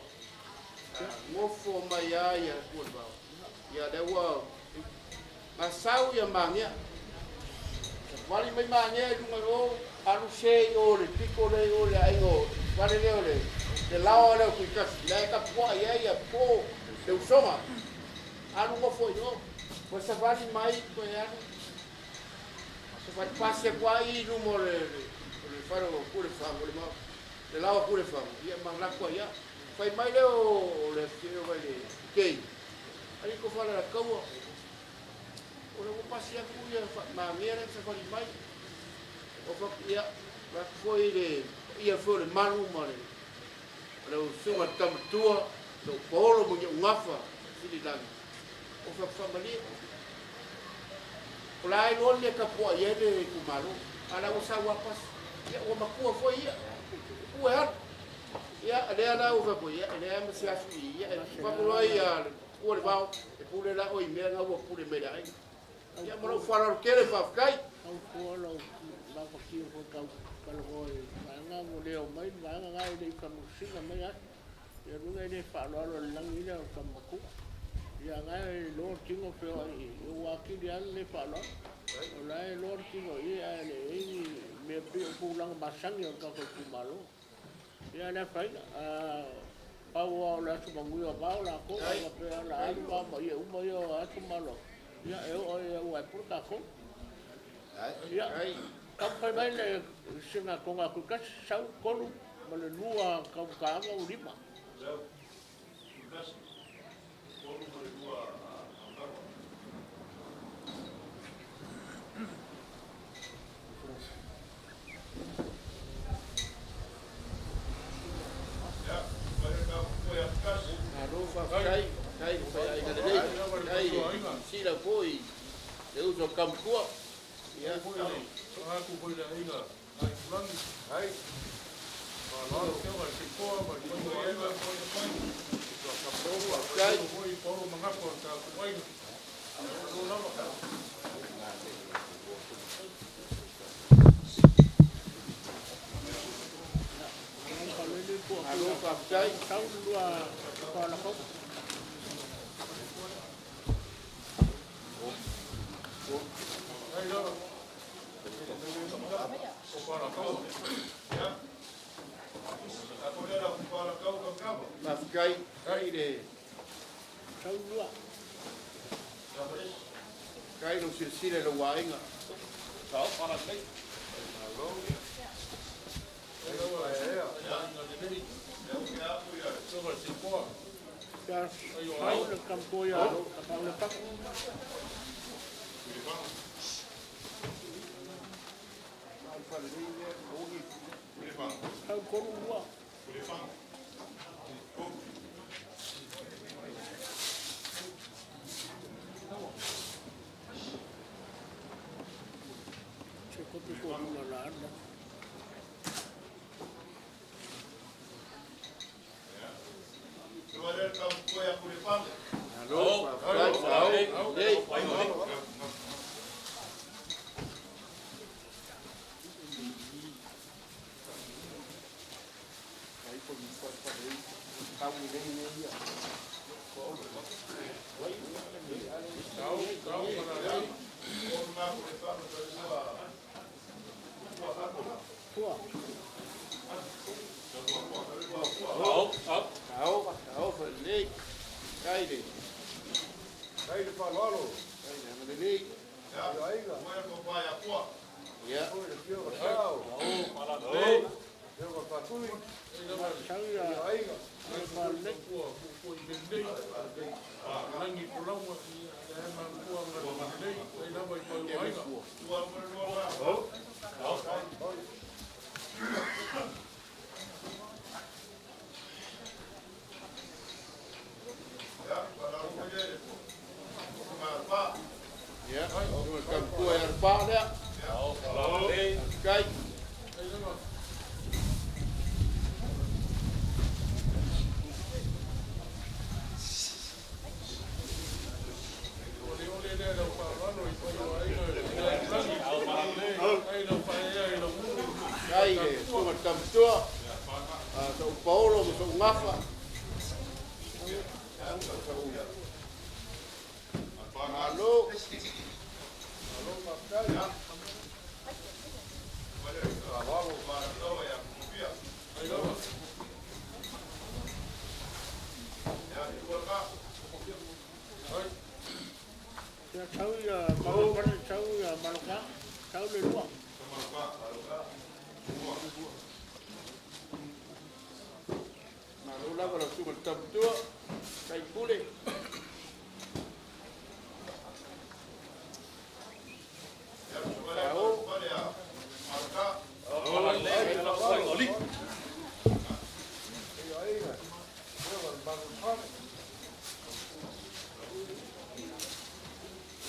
Sa gofo mai lava le Tui o le Vao. Ia lea ua gasau ia Magea. Savali mai Magea i luga i o, alu se i o le pito lea i o le aiga o fale lea o le laoa lea o Tuitasi, la e tapuai ai ia po le usoga. Alu nofo i o, toe savali mai toe alu. Savali pasi atu lava i luma o le fale o Pulefagu, le laoa o Pulefagu, ia ma alu atu ai lava. Fai mai lea o le afioga i le Kei, alii tofa Alataua, o lea ua pasi atu ia Magea lea na savali mai. O fai ia, atu foi le paia foi o le malu ma le usuga le tamatua, lou paolo ma ni gafa sililagi. O fai faamalie. O la e loa le tapuai ai le itumalo. A la ua sau a pasi. Ia ua matua foi ia. Ua alu. Ia lea la ua fai ia lea ma se asu i ia e fakuloa ia ua le vao e pule la o i mea nga ua pule mai le aiga. Ia ma lou faaaloalo tele faafetai. Tau fua lau lavakia foi tau talanoa i vaega ua le omai le vaega na e le i faamasina mai aso. Ia luga e le faaaloalo i le lagi lea o tamatua. Ia na e loa tino feoai i ua atili lava le le faaaloalo. O la e loa le tino i ae le i ni mea pei o tulaga masani o le tatou itumalo. Ia le afaina, pau lava o le aso manuia o vao latou, a faapea o le a alu vao ma ie uma ia o aso ma alo, ia e oo ia ua e pule tatou. Ia, taumafai mai le sina toga atu tasi, sau, tolu, ma le lua taumataaga ua lima. Malo faafetai, faafetai le faiaiga lelei. Faafetai silasila foi le uso a tamatua. Ia. Atu foi le aiga Aitulagi. Faaaloalo afioga i le Seitoa ma le paia o aiga. Faafetai. Foi paolo mangafa o le tatou aiga. Malo lava. Malo faafetai. Sau le lua toalakau. Faafetai i le Sau lua. Faafetai lou silasila i lou aiga. Ia sau le tamatua ia Tapaulefano. Sau tolu lua. Se kopi ko luna la anda. Malo faafetai. Lelei. Tua. Ao, ao lelei. Faafetai le Faafetai le faaaloalo. Faafetai le agalelei. I aiga. Ia. Foi le afioga Sao. Afioga Faatui. Sau ia Aiga. Falelei. Lagi pulauga, le matua lelei, ai lava i paia o aiga. Ia, o le tamatua ia le pa lea. Faafetai. tamatua, sa'u paolo ma sa'u gafa. Malo. Malo faafetai. Ia tau ia Malopale, tau ia Maloka, tau le lua. Malo lava lau susuga i le tamatua, faipule.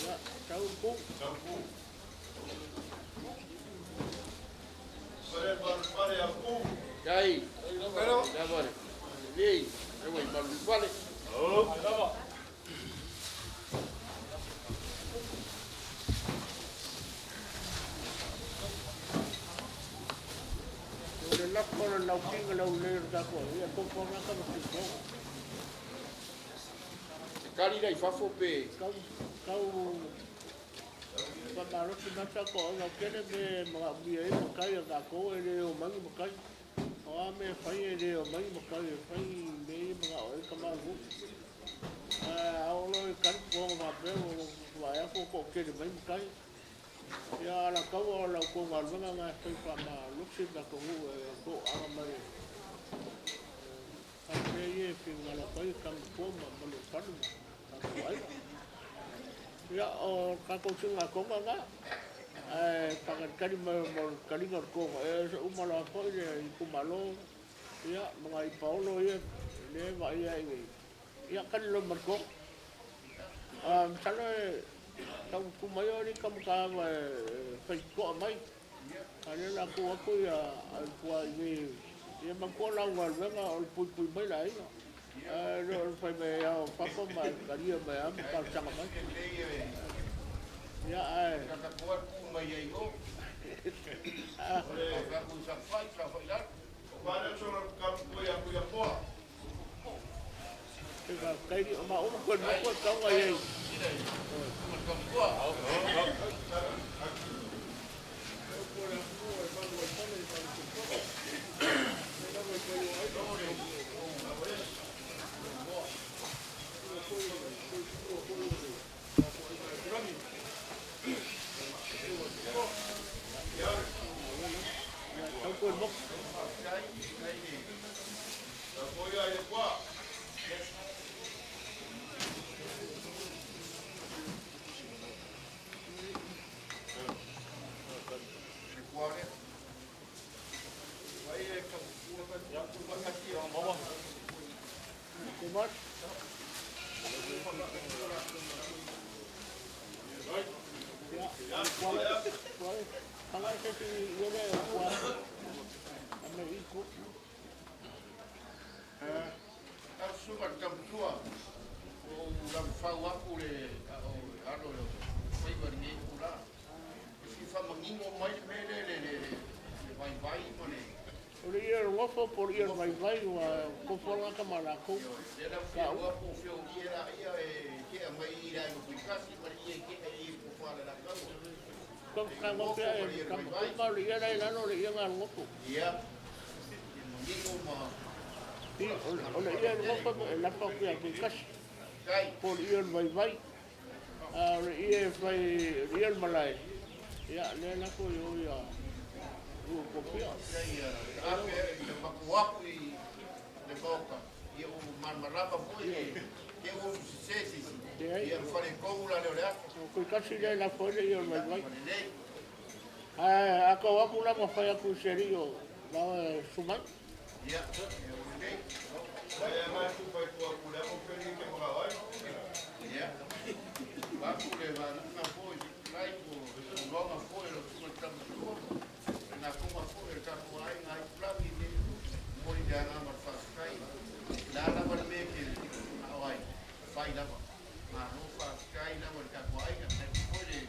Ia, tau le pu. Kai. Lava le. Lelei. Ai ua i Malulufale. O le lafo o le laukiga lau lelei o le tatou ia tofoga ka ma tutoga. Se kali la i fafo pe. Tau tau faamalosi mai tatou aiga tele me manaomia ai matai a tatou e le omai matai. O a mea e fai e le omai matai e fai mea ia manao ai tamaluu. Ae a oo loa i tali tulaga faapea ua vaai atu ua toatele mai matai. Ia alataua o la outou galuega lena e fai faamalosi le tatou nuu e toaaga mai fai mea ia e finagalo atu ai Tamatua ma Manuafale ma tatou aiga. Ia o le tatou sigatoga lena, ae faatalitali mai mo le taliga o le toga, e uma loa foi le itumalo ia ma nai paolo ia lea e vaaia ai nei, ia tali loa ma le toga. Masalo e tau tu mai o alii tamatava e faitotoa mai, a o lea o le a tuu atu ia tua i inei, ia manatua lau galuega o le puipui mai le aiga. Ae le o le fai mai e ao fafo ma e talia mai lava ma talosaga mai. Ia ae faafetai o maua ma toe nofo e tau ai ai. Tau toe nofo. Too much? Ia, ua, ua, fanga se si ia le ua, a me iku. Lau susuga i le tamatua, ua ou lavafau aku le o alo o faiva i lenei itulā. E fia faamanino mai le mea lea le le vaivai ma le. O le ia o le gofo po o le ia o le vaivai ua tofu gata ma latou. Lea la ua fia iloa po o fea o ie laia e tea mai i le aiga Tuikasi ma le ie e tea i po o Falealakaua. Ka gofe e ka ma o le ia la i lalo o le ia na o le gofo. Ia, ia manino ma. O le ia o le gofo e lafo atu ia Tuikasi. Po o le ia o le vaivai. A o le ia e fai, o le ia o le malae, ia lea lafo i o ia Ua kopia. Ia, afe i le mapu aku i le maoka, ia ua malamalama foi le te ua sese sisi. Ia fale kou la leo le afe. O Tuikasi lea e lafo ai le ia o le vaivai. Ae a kau aku la ma fai aku i se alii o lao e sumai. Ia, ua lelei. Ia. Vaku le vanuga foi, lai po, uloga foi lo suga tamatua. Na kuma foi le tatou aiga ai tulagi le moli le agaga o le faafetai. Le a lava le mea e te manao ai, fai lava. Malo faafetai lava i le tatou aiga. Faapea foi le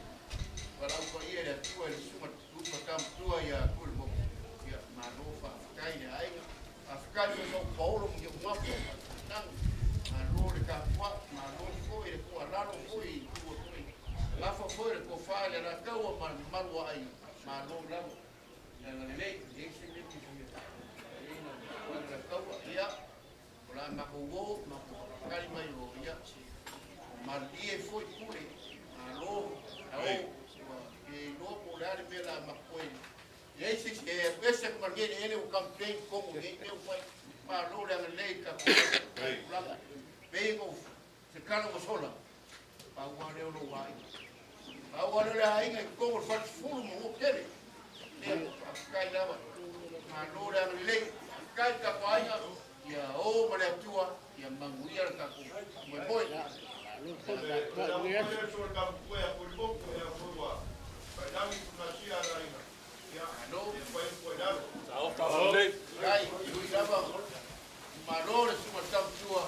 valaau paia i le Atua i le susuga Lupa Tamatua ia Tuilemoku. Ia, malo faafetai. Faafetai i le aiga. Faafetai foi i paolo ma iomafa ma tulaga. Malo le tapuai, malo foi le tuualalo foi i tua foi. Gafa foi le tofa i le Alataua ma le mamalu o aiga. Malo lava. Le agalelei, e leai se mea e te fia Alataua. Ia, o le a matou o, matou tali mai o, ia, malie foi pule. Malo, ao, ua le iloa po o le a le mea o le a matou toe. Leai se isi e alu ese atu ma lenei eleele ua campaign tonu nei mea ua fai. Malo le agalelei i tatou tulaga. Pei ona se tala ua sola, pau lava lea o lou aiga. Pau lava lea o le aiga i totonu o le falesefulu ma ua tele. Ia, faafetai lava. Malo le agalelei. Faafetai i le tatou aiga. Ia o ma le Atua, ia manuia le tatou faamoemoe. Faafetai, ui lava, malo le susuga i le tautua,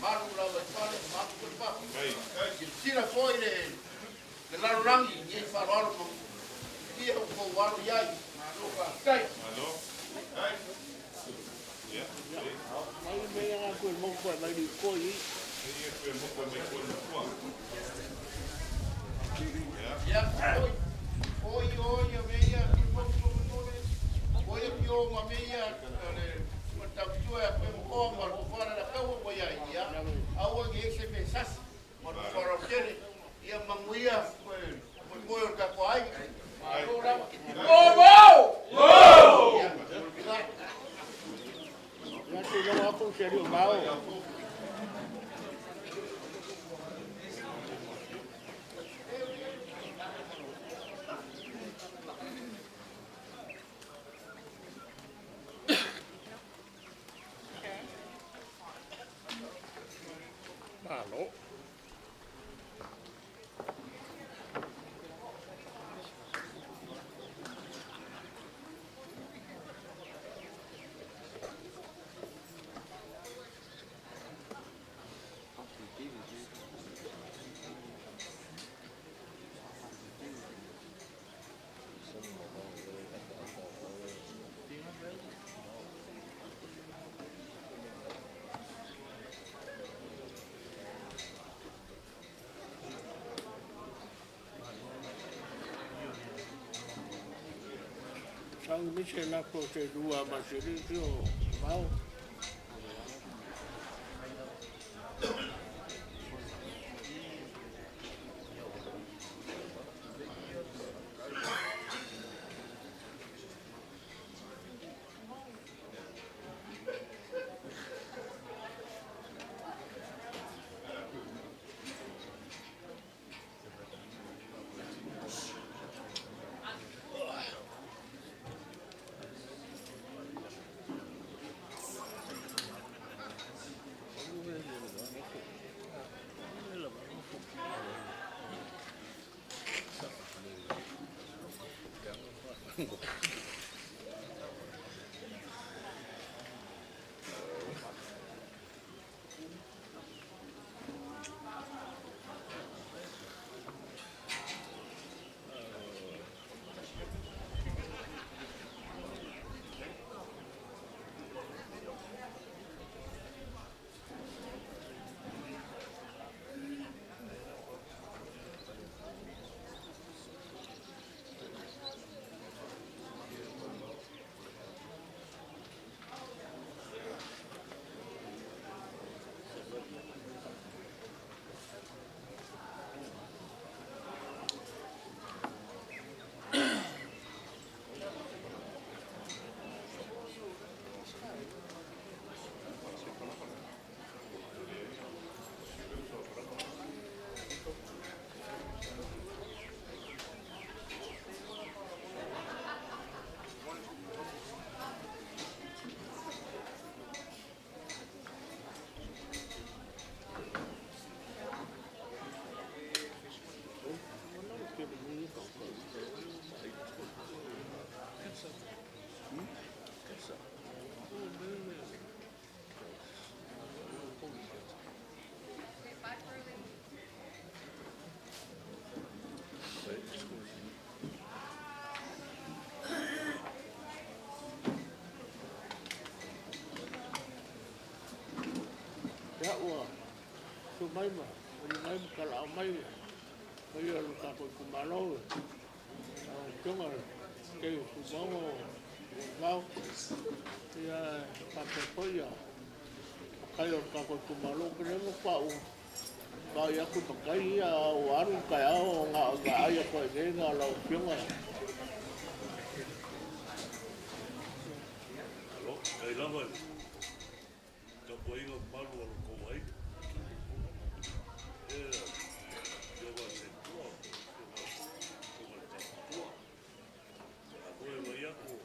malu lava i fale, malu foi i fafo. Silasila foi le lalolagi i nei faaaloalo ma fia ua outou alo i ai. Malo faafetai. Ia, foi, foi o ia mea ia, foi o ma mea ia, le susuga i le tautua ia Tuiamokoa ma le tofa le Alataua ua i ai. Ia, aua ne i i ai se mea sasi ma le faaaloalo tele. Ia manuia moemoe o le tatou aiga. Malo lava. Ovo! Ia, obrigado. Malo. Sau se lafo se lua masini o vao. mai ma vali mai ma tala'au mai le paia o le tatou itumalo lau Afioga i le Kei o Tumauga o Vao, ia faapea foi ia matai o le tatou itumalo. Ou te le matua ou vaai atu i matai ia a ua alu le taeao na o le vaai atu lava i inei na o lau Afioga. Malo, faafetai lava i le tapuaiga mamalu a lo outou aiga. E le Afioga i le Matua, le Afioga i le Taumatua. A foi e vaai atu o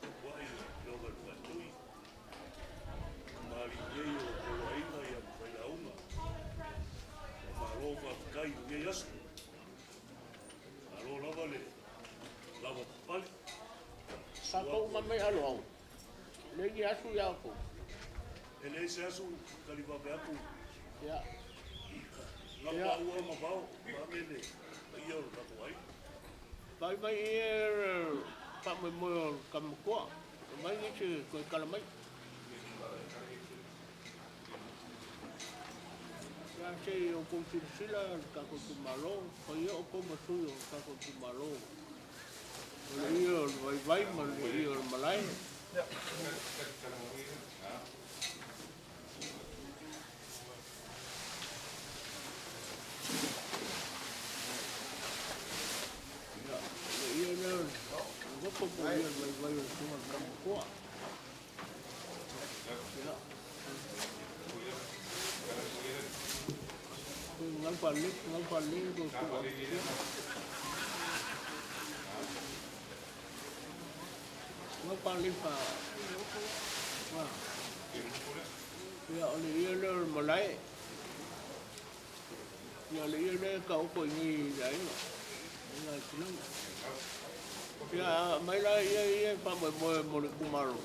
tapuai le Afioga i le Faatui, tamalii nei o lo outou aiga ma failauga. Faamalo faafetai i lenei aso. Malo lava le lavapapale. Tatou uma mai aloau, e leai ni asu ia outou. E leai se asu tali vave atu. Ia. Lapa ua ma vao, vaeane le paia o le tatou aiga. Vaai mai i le faamoemoe o le tama matua, aumai nisi toe tala mai. Ia se i outou silasila le tatou itumalo, fai ia outou ma sui o le tatou itumalo. O le ia o le vaivai ma le ia o le malae. Ia, o le ia lea o le nofo po o le ia o le vaivai o le susuga i le tama matua. Ia. Ia, o le ie lea o le malae. Ia, o le ie lea e taoto i inei i le aiga, aiga i Tulaga. Ia, aumai la ia ia e faamoemoe mo le itumalo.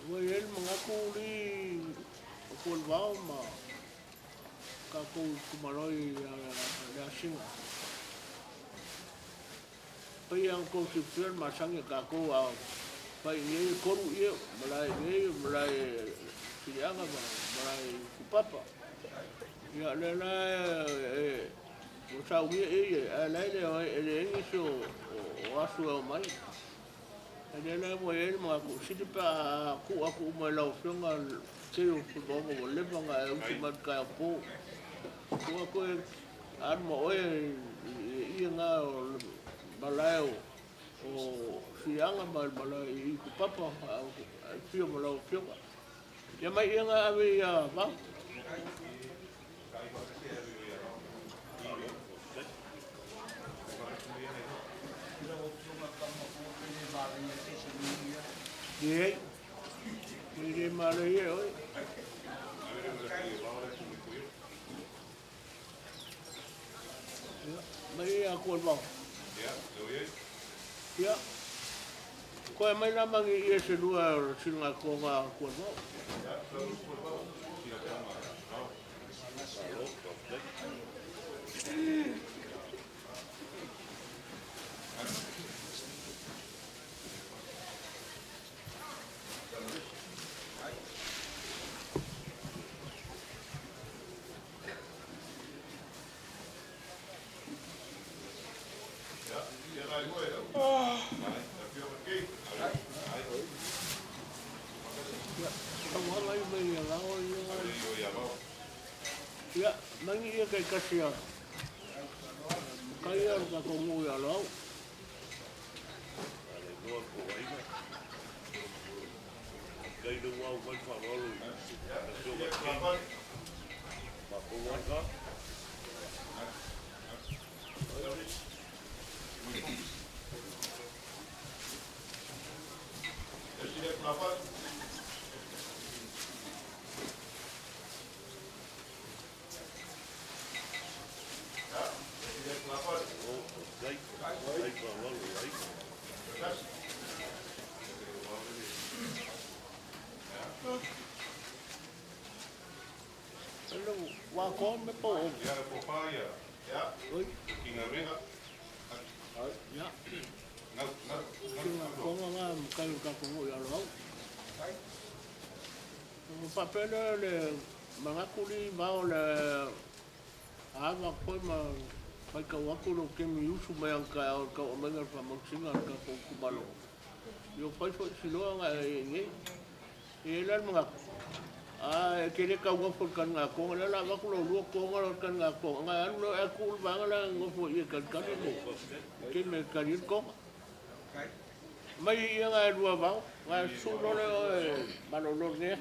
Ua i ai le manatu alii o Pualevao ma tatou itumalo i le asiga. Pei lava ona outou silafia le masani a tatou, a fai i inei e 3 ie, o malae i inei, o malae i Filiaga ma malae i Kupapa. Ia o lea la e ua saunia ia, ae la e leai nisi o asu e omai. A lea la ua i ai le manatu, sili pe a tuu atu uma i lau Afioga le tele o Puleono ua leva ona e usu mai i le taeao po. Tuu atu e alu ma oe i ie na o le malae o Fiaga ma le malae i Kupapa ae afio ma lau Afioga. Ia mai ia na ave ia Vao. Leai, e le manaia e oe. Ia, mai ia atu al vao. Ia, koe mai la mangi ia se lua o le siliga toga atu al vao. Tauaga i mai ia lao ia. Ia, mangi ia kai kasi a. Makai ia o tatou nuu ia Loau. Kai le ua au mai le faaaloalo i le Afioga i le King. Matou ai ka. ko me po. Ia le pofa ia. Ia. Oi. Kinga ringa. Ia. Ngau, ngau. Kinga konga nga mkai ka ko ia lo. O papele le mangakuli ma o le ava koe ma mai kau aku lo kemi usu mai ang ka o ka o mai fa mo singa ka ko ku malo. Yo fai fo siloa nga e nge. E la mga a e kele ka ua fo kan nga ko la la va ku lo lu ko nga lo kan nga ko nga anu lo e ku ba nga la ngo fo i kan kan ko. Ke me kan i ko. Mai ia nga lua vau nga su lo le malo lo ne.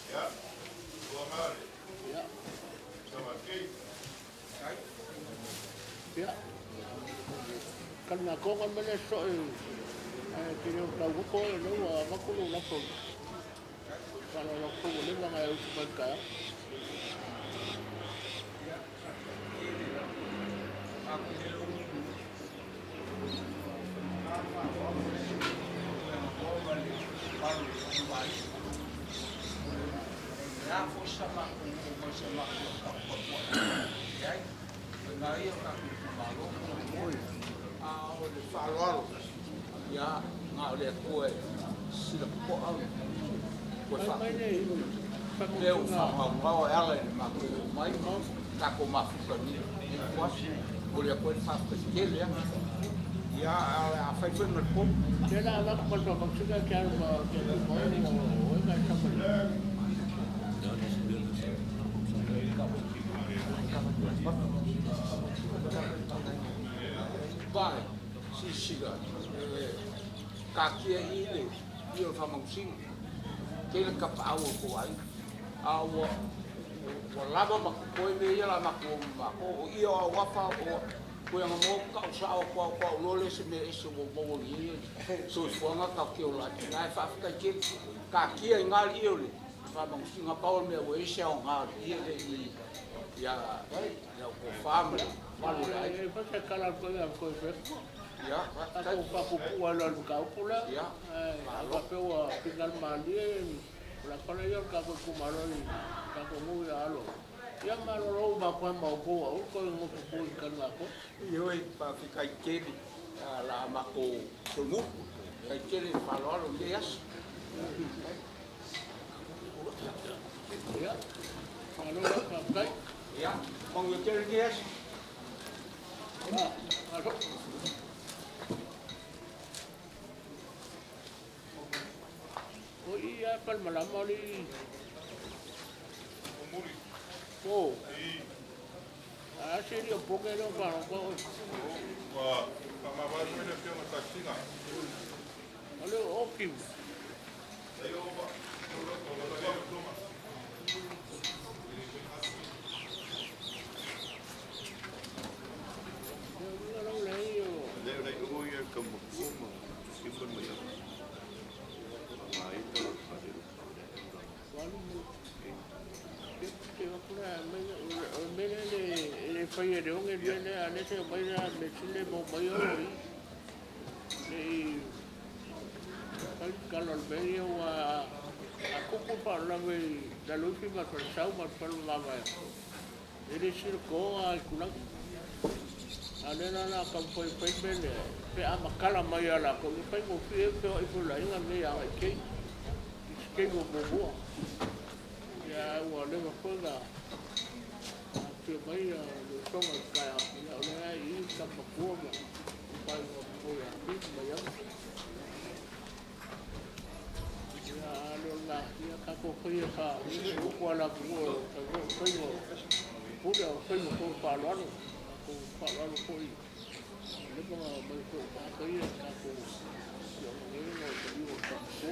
Ia. Ua mare. Ia. Sama kei. Ia. Kan nga ko nga mele so e ke le ka ua ko le ua va ku lo la ko. Ka lo lo ko le nga e usu mai ka. Ia nga o le atua e silapopo'a ua Mai le lea ua faagaogao e ala i le matou oo mai tatou mafuta i kuasi o le atua e faafetai tele a ia a o le a fai foi ma le pomu. Te la va ko to mo singa ke alu ma ke mo o e ka sa mai. Vai sisiga e kakia i le i o faamausiga tele kapaau o kou aiga a ua ua lava ma koe mea ia la matou o ma makou o ia o auafa o koeaga mo ka'u sa'o atu ao loa lea se mea ese ua maua i ai soifuaga tatou te ola atu ina e faafetai tele kakia i gā li'i o le faamagosiga pau le mea ua ese aogā o le ie le i ia ia tofā ma le malu o le aiga. E fa se kala ko ia ko fe. Ia A ko pa ku ku ala lu ka pula. Ia. A pa pe ua pingal mali la pala ia ka ko ku malo i ka ko mu ia alo. Ia malo lo ba ko ma ko o ko ngo ko ko kan nga ko. Ioe faafetai tele la matou solomulu tai tele le faaaloalo i lenei aso. Ia. Malo la faafetai. Ia manuia tele lenei aso. Ah, malo. O ia palmalama li. Muli. O. I. A se li o poke lo pa ko. Ua faamavae foi le afioga tasiga. Ale o ki. Ai o ba. O lo o lo lo toma. Lo le o. Le le o ia ka mo ma simba mai. Mai to pa le. Walu mo. Ke o kula me me le le fai e le onge le le ale se mai la me sile mo mai o i. Le kal kal al me o a kuku pa la me la lufi ma fa sau ma fa la ma. E le sile ko a kula. A le la la ka foi foi me le pe a makala mai ala ko i fai mo fi e pe o i fu la inga me a ke. Ke mo mo. Ia ua leva foi na a fia mai a le tonga ka ia o le ai i ka makua ma pai ma po ia fi mai au. Ia alo la ia ka ko foi fa i o ko ala ku o ka ko foi mo pura o foi mo ko pa lo ko pa lo ko i. Le ma mai ko pa ko ia ka ko ia mo ngi no te i o ka ko.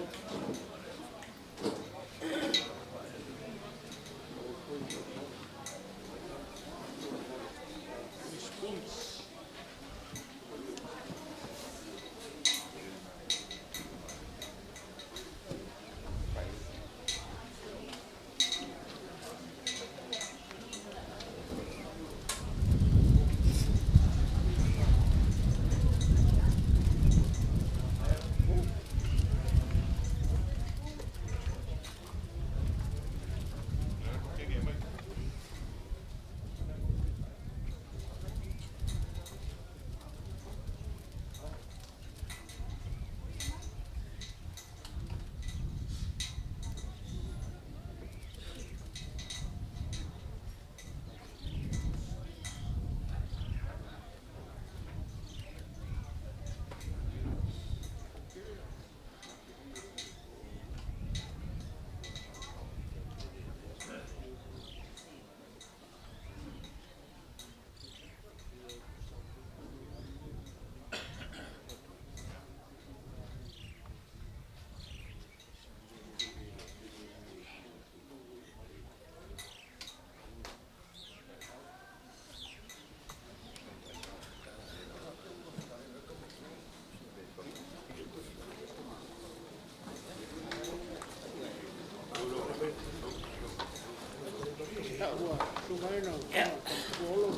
Ua suga ai lau suga tamatua Olo.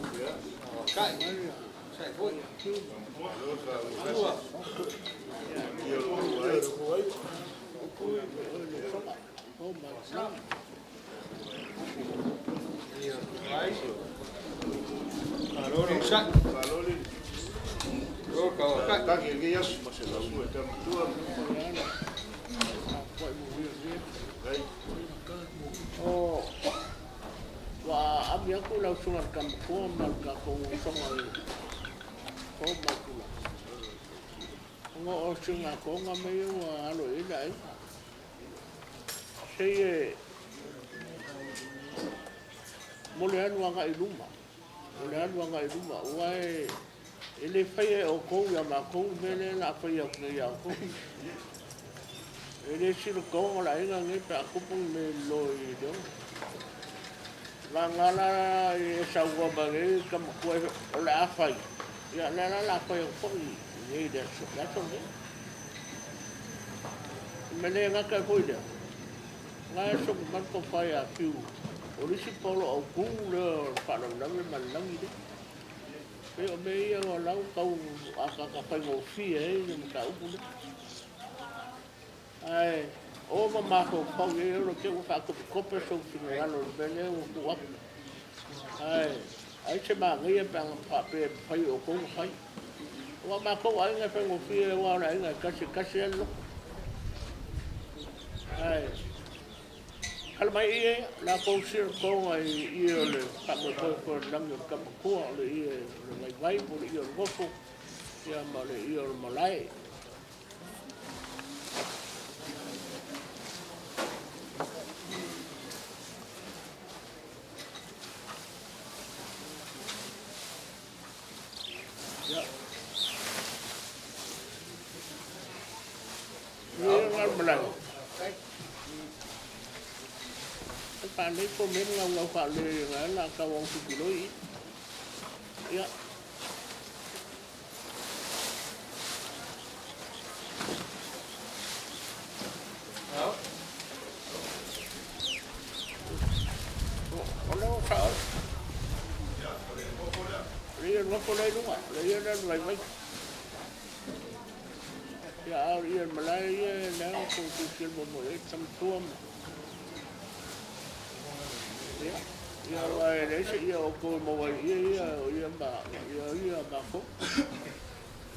Mai ia. Fiu. O ua aami atu lau susuga i le Tamatua ma le tatou usoga i o ma tulaga. Ona o sigatoga ma ia ua alo i ai le aiga. Sei e mo le alu agai i luma, o le alu agai i luma, aua e le faia e outou ia matou le mea lea o le a faia atu nei ia outou. E le silotoga le aiga lenei pe a tupu ni mea lolo i Leone. Vagana la e saunoa mai nei le tamatua o le a fai, ia lea la o le a fai atu foi i le aso lenei. E le gata ai foi lea, na e sogo mai le tofa ia Fiu, o le isi polo autu lea o le faalavelave ma le lagi lea. Pei o mea ia o lau tau ataata faigofie ai le mataupu lea. Ae o ma mafaufau i ai o te ua faatopetope sou finagalo i le mea lea ua tuu atu. Ae ai se manaia pe ana faapea e mafai e outou ona fai. Aua matou aiga e faigofie aua o le aiga e tasi e tasi lava le loto. Ae kala mai ie latou silotoga i ie o le faamoemoe foi o le lagi o le tamatua, o le ie o le vaivai po o le ie o le nofo, ia ma le ie o le malae. Ia. Ia ngā malae. E pālei ko mea ngau ngau whaale ngā la kau au pipiloi. Ia. O leo sa o. Le ia nofo le lunga, le ia le vai vai. Ia a ia malae ia lea ko tu sil mo mo e tamatua ma. Ia, ia wa e le se ia o ko mo wa ia ia o ia ma ia ia ma ko.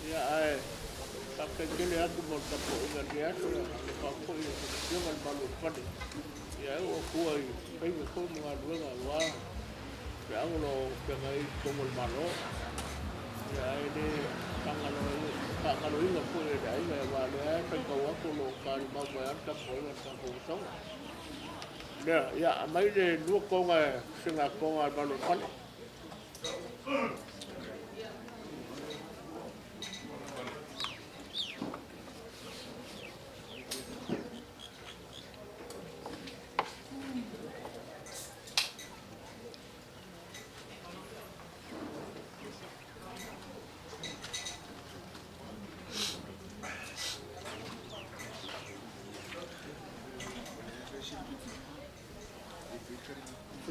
Ia ae ka ke kele atu mo tapo i ngā le aso le pa ko i te tionga le malu fale. Ia e o kua i fai me ko mo ngā luenga wa pe angolo pe ngai tongo le malo. Ia e le pangalo inga po e le aiga e wā le ai fai kau atu lo ka ni mau mai ata po i ngā tapo usoga. Lea, ia, mai le lua konga e singa konga e malu fale.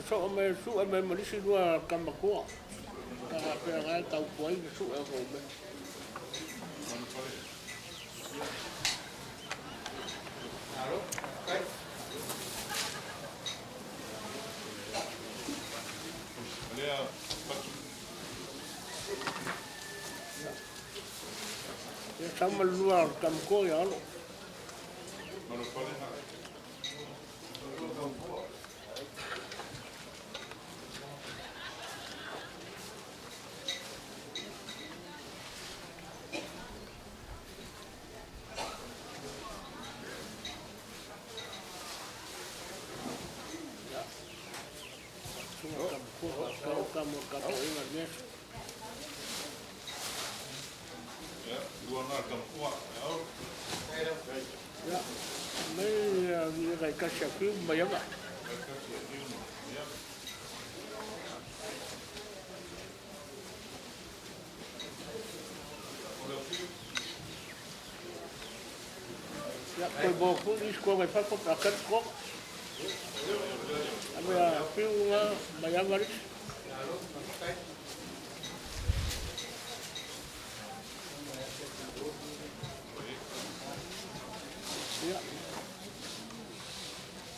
So me su me malisi lua kamakoa. Ka pea ngai tau kuai me su e ko me. Ia sama lua kamakoa ia alo. Ia, mai ia kai kasi a fiu mai anga. Ia, koe mo ku is ko ngai whako pa kat ko. mea piu ngā mai anga risi. Ia.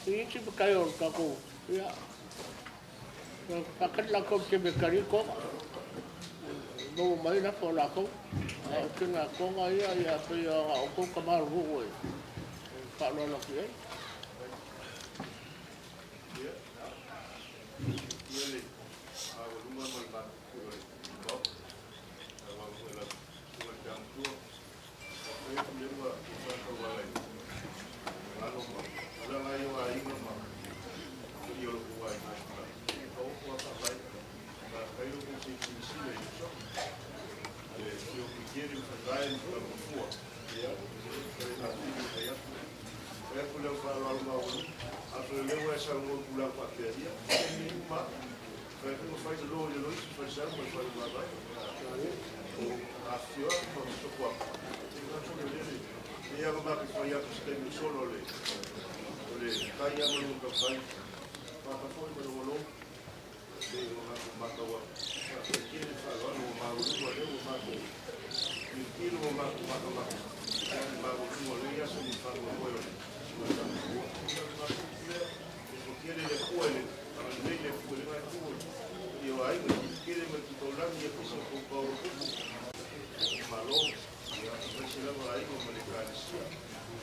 I iti pa kai o kākou. Ia. Pakari lākou te me kari konga. Maua mai lafo o lākou. A o te ngā konga ia, ia pei o ngā o kou ka maru huu e whaaloalo ki ai. Ia, ia le aualuga ma le matutua o le Maota, auau foi lau Susuga i le Taumatua. Faafetai atu lea ua toe tauala i lalo ma tulaga ai o aiga ma paia o lou aiga i tulaga. E faaopoopo lava faavae, faafetai lo outou se i silasila i le soo. Le afio o Mitieli ma Faivae ma Taumatua. Ia, toe atili fai atu. Fai atu lea o faaaloalo maualuga. Afai o lea ua e saunoa i tulaga faapea, ia, e uma lava. Fai atu ma fai le lo i le loisi, falesau ma le fale mavae. O afifio atu ma sosoko atu. E tatou le lele. E ia ma ke fai atu se taimi ua sola o le tai lava ma lona taumafai. Papa foi ma lona lou. E pei ona matou matau atu. Faafetai tele le faaaloalo ua maualuga lea ua matou tilotilo ma matou matamata i le maualuga o lenei aso ma le faamoemoe o le Susuga i le Tama. Ia, o le matou upu lea, alofa tele le Atua i le agalelei le Atua i lena itu o le paia o aiga, le tele ma le pitolagi aemaise o tou paolo tupu, Malo, ia, aemaise lava aiga ma le Ekalesia.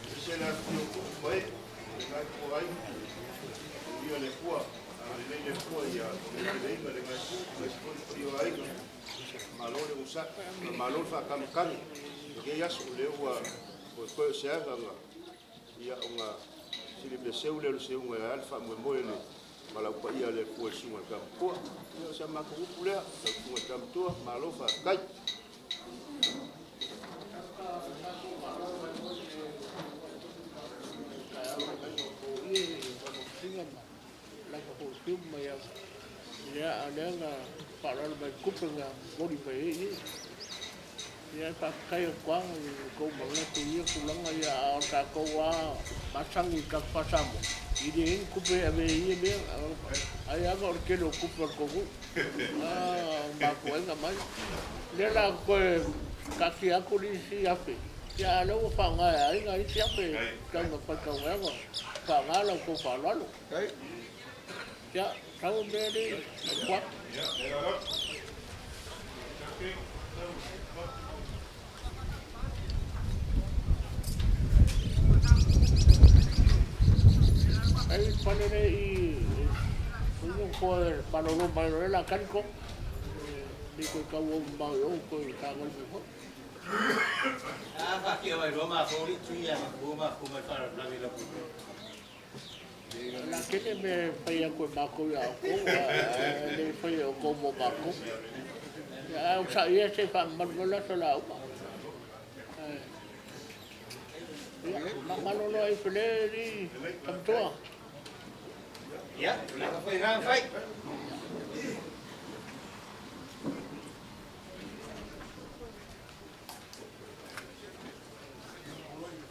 Aemaise le afifio o tupu ma ee, lena itu o aiga. Viia le Atua, agalelei le Atua ia auteleina lena itu, aemaise foi le paia o aiga. Malo le onosai, malo le faatagitagi i lenei aso, o lea ua toe o se aga na, ia, ona sili mea seu lea o le seuga e a le faamoemoe le valaau paia a le Atua i le Susuga i le Tama Matua. Ia, o si a matou upu lea, lau Susuga i le Tama Matua, malo faafetai. Ia, lea na faaaloalo mai tupe na momoli mai ai i. Ia, e faafetai atu lava i lo outou manatu i ia tulaga, ia, a o tatou lava masani i tatou faa-Samoa, e leai ni tupe e ave ai i ia mea, ai lava o le tele o tupe a le tou nuu. O mafuaaga mai. Lea la toe taatia atu le isi $1,000, ia a o lea ua faaaoga e aiga isi $1,000 tau ina faitauina faaaoga la outou faaaloalo. Ia, sau mea le atu. Ai pale le i i ko malolo mai le la kani ko ni ko kau o mau o ko i ka ngol me ho. A fa ki mai roma fo ri tu ia ma ko ma ko mai fa la la ku. La kele me fai aku e mākou ia o kou, le fai o kou mo mākou. Ia, au sa ia se wha malu sa la uma. Ia, malolo ai pele ni kamtoa. Ia, la ka fai rang fai.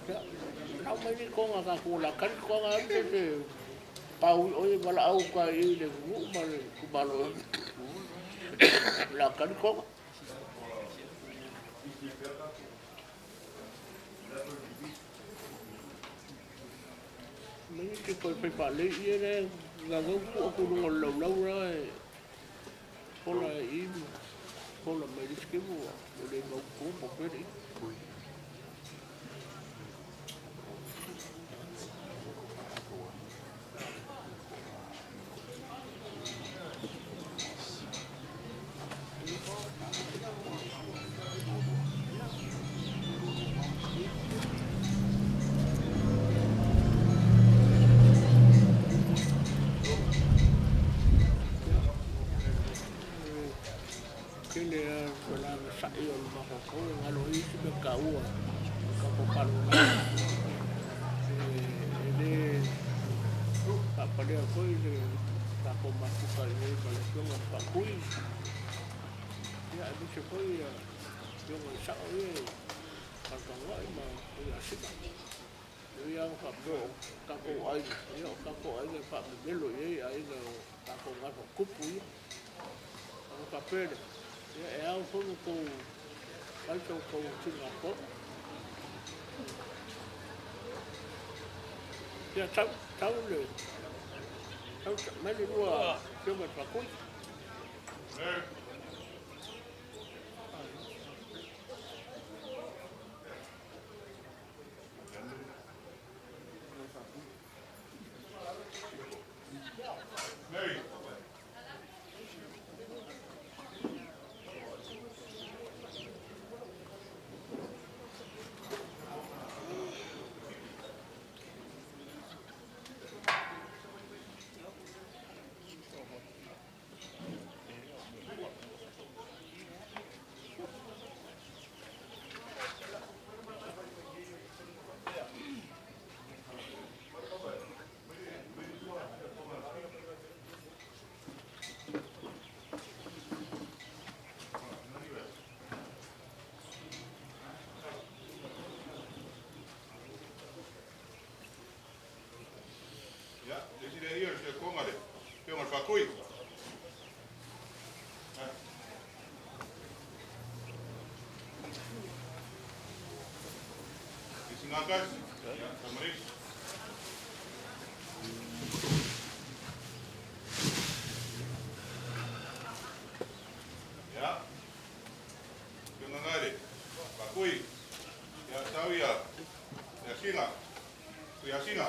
Ia, nau mai ni konga ka kula kani konga am te te pau o i wala au ka i le ngu ma le kumalo. La kani konga. Mai te koe whai wha le i e le ngā ngau ku aku lunga lau lau ra e pola e i pola mai le skimu o le mau ku mo pere. Tele a la sa'i o le mafaufau e galo ai isi mea taua o tatou faalogologo. E le faapalea foi le tatou mafuta i nei ma le Afioga i le Faatui, ia aemaise foi Afioga i sao ia i Faletagoai ma Tuiasina. E ui lava ina faapea o tatou aiga, ia o tatou aiga e faamemelo i ai aiga o tatou gafa tupu ia. Ona faapea lea, ia e ao foi ona outou fai sa outou siligatono. Ia tau, tau le, tau mai le lua afioga i le Faatui. Ia, le isi lea ia o le siakoga le Afioga i le Faatui. Isi gatasi. Ia, Tamarisi. Ia, Afioga Gare, Faatui. Ia, tau ia, ia Sina. Ia Sina.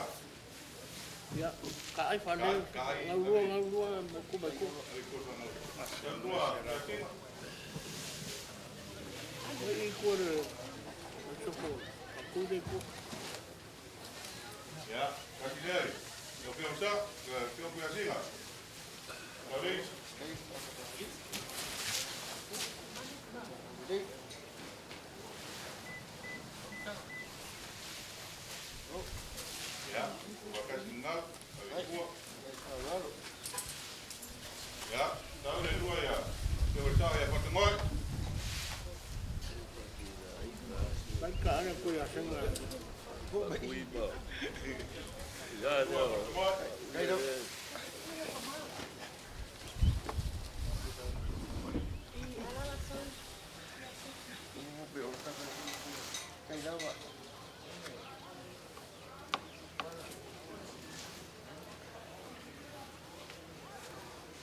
Ia, ka ai whanau, ngau rua, mo ku mai ku. Ia, lua, ia Sina. Mai i kua le, le soko, a kui le kua. Ia, kasi lea, ia Afioga Sa, ia Afioga Ia Sina. Tau leis. Ia, wakasi ngau, au kua. Ia, tau le lua ia, Afioga Sa ia Fatangoi. Mai ka ana koe a senga.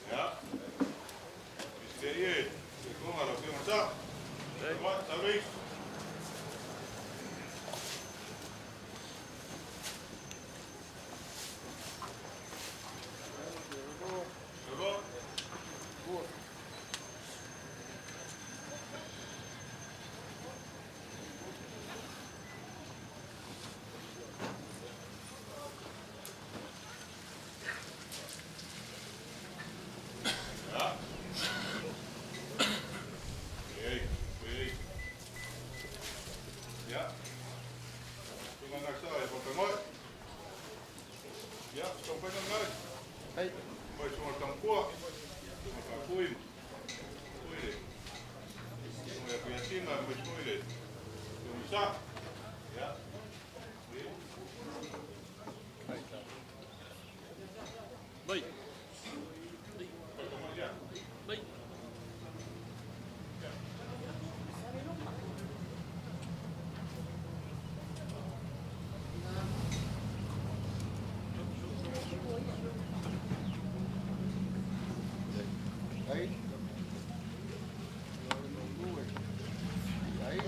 Ia. Isi lea ia, se konga lau Afioga Sa. Tau leis. Tau loa. Ia. Ei, ei. Ia. Tunga ngā sa e whakangoi. Ia, tau whainga ngai. Hei. Mai sunga tampua. Sunga tāpui. Pui le. Sunga ia kuiatinga, mai sui le. Sunga sa. Ia. Mai. Ia. Mai. Ai. Ai.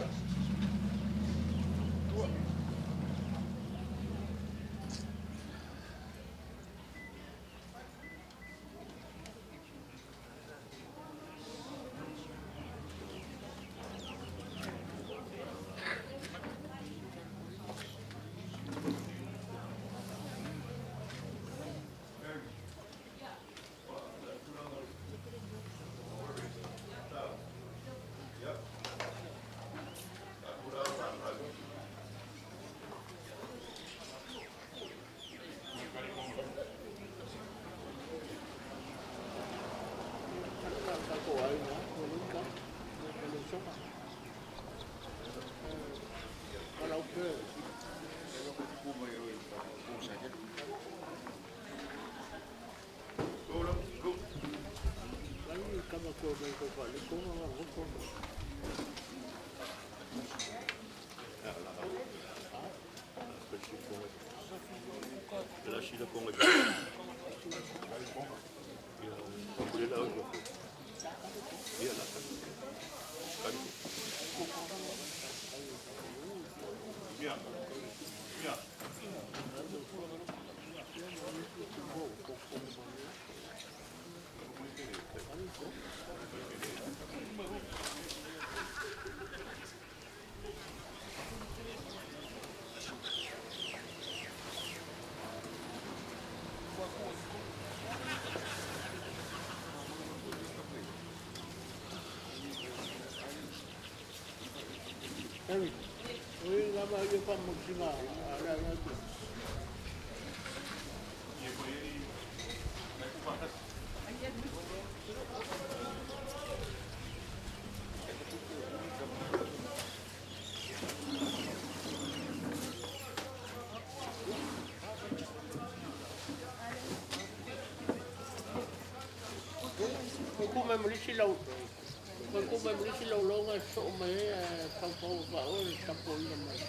Harry. Oi lava ia pa mo singa ala ala. Ia ko ia i nai ku whakasi. Ko mai mo lisi lau. Ko mai mo lisi lau longa so mai e pau pau pa o le tapo ina mai.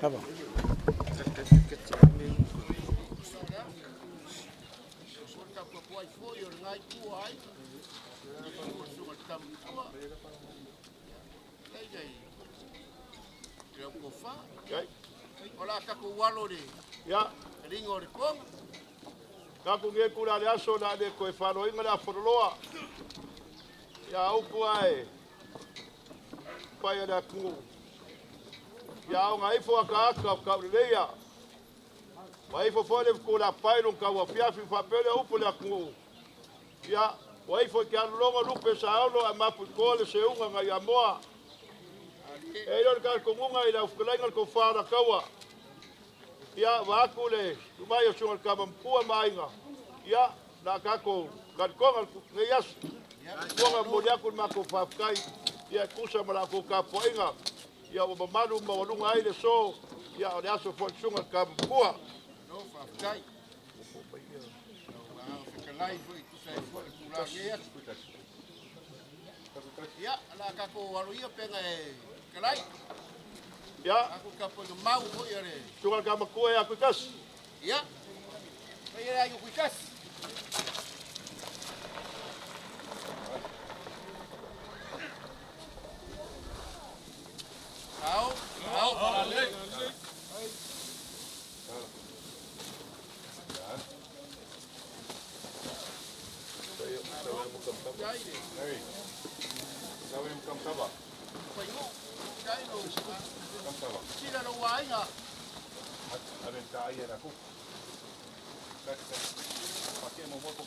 Lava. O la takou alo le ia ringa o le konga. Kaku nge kula le aso na le koe whaloinga le aforoloa. Ia upu ae. Pai le atunuu. Ia au ngā ifo aka aka o kauleleia. Wa ifo foi le kula pai lung kau afiafi whapele upu le atunuu. Ia, wa ifo ke alulonga lupe sa aolo a mapu i koa le seunga ngai amoa. E ilo le kalkongunga i le aufukalainga le kofara kaua. Ia, wa aku le tumai o sunga le kamampua maaiga. Ia, na kako kalikonga nei aso. Kuanga mo le aku le mako whawhakai. Ia, kusa ma la kou kapoinga. Ia, wa mamalu ma walunga ai le so. Ia, o le aso fo le sunga le kamampua. No faafetai. Fekalai foi tusa ai foi le tulaga e aso. Ia, la kako alo ia penga e kalai. Ia. Aku ka po mau foi ale. Sunga le kamakua e aku i kasi. Ia. Mai ele ai ku kasi. Au, au, Hey. Sawe mkamkaba. Kamkaba. Sila lo waiga. Ave ta ai na ku. Kati kati. Pake mo mo ko.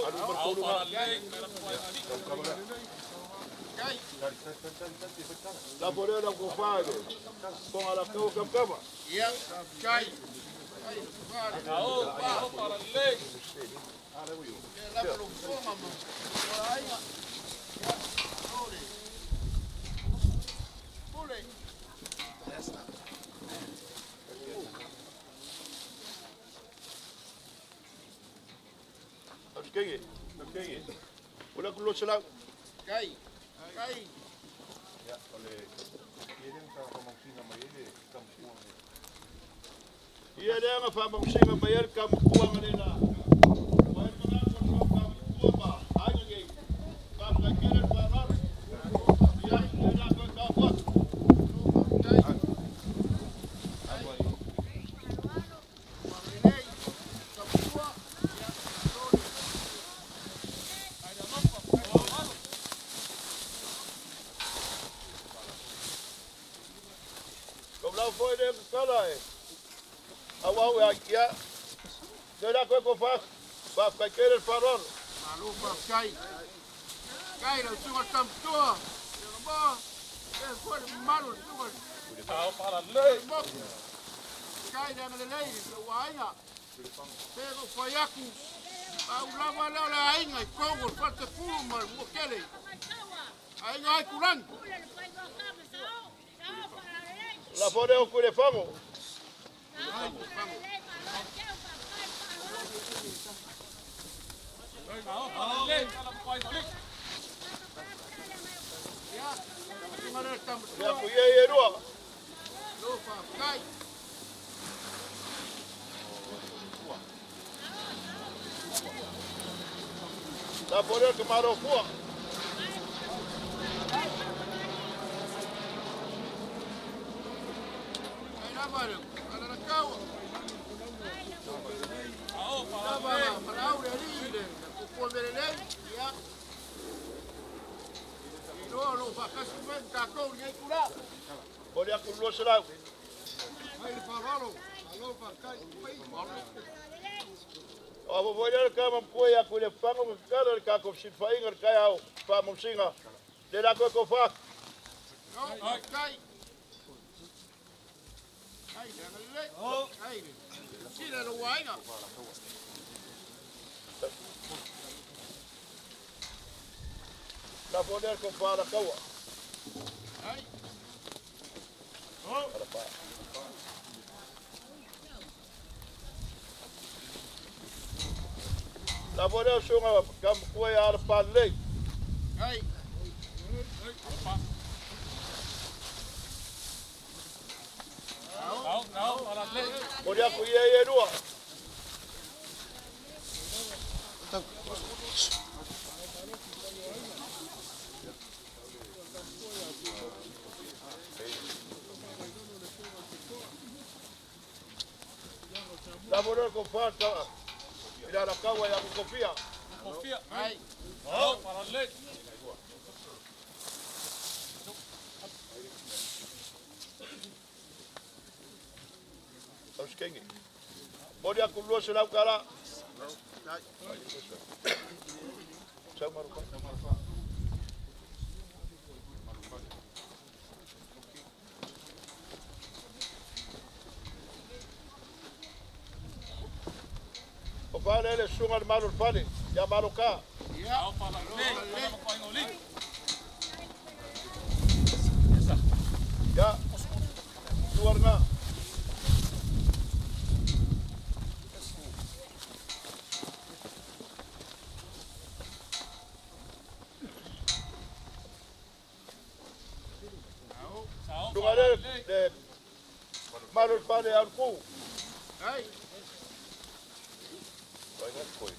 Alu markolu Kamkaba. Kai. Kati kati kati kati kati. La pore la ko fale. Konga la kau kamkaba. Ia, kai. Kai, Ao, la lo fonga mo. Waiga. Ia, ole. Pule. Kenge. Kenge. Ula kulo sala. Kai. Kai. Ya, ole. Iele ka ka mai ele kampua. Ia le anga fa mausinga mai ele kampua ngale la. Wa ele mana ko kampua ba. Ai ngi. Ka ka kere pa ra. Ia le la ko ka ko. au e ai ia. Le la koe ko fa. Fa kai kere faaaloalo. Malo faafetai. Kai lau susuga tamatoa. Ia mo. E foi le mamalu o le susuga. Moku. Kai le agalelei i lou aiga. Pe ou fai atu. Pau lava lea o le aiga i totonu o le Faletepulu ma le Manuatele. Aiga ai Tulagi. La fore o kure fango. Ia ku ia e rua. Lo faafetai. La fore o ka maro fua. Ai lava le alalakaua. Lava malau le alii le pupua mea lelei. Ia. Iloa o lo o faatasi mai ma tatou i lenei itula. Moli aku 200. Mai le faaaloalo, malo faafetai. O apo foi le ka mam kue aku le fango ka kala le ka ko silfainga le kai au fa mongsinga. Le la ko ko fa. Lo faafetai. Ai le agalelei. Ai le. Sila lou aiga. La fore ko fa la kaua. Ai. Ala pa. La fore o sunga ka kue ala pa le. Ai. Moli aku ia e rua. La fore ko fa ka. Ila la kaua ia ku kofia. Ai. Au skengi. Moli aku 200 kala. Sau maru pa. O fale le sunga le malu le fale, ia malu ka. Ia. Ia. Tuarga. Sunga le le malu le fale au ku. Ai. Vai ngā koe.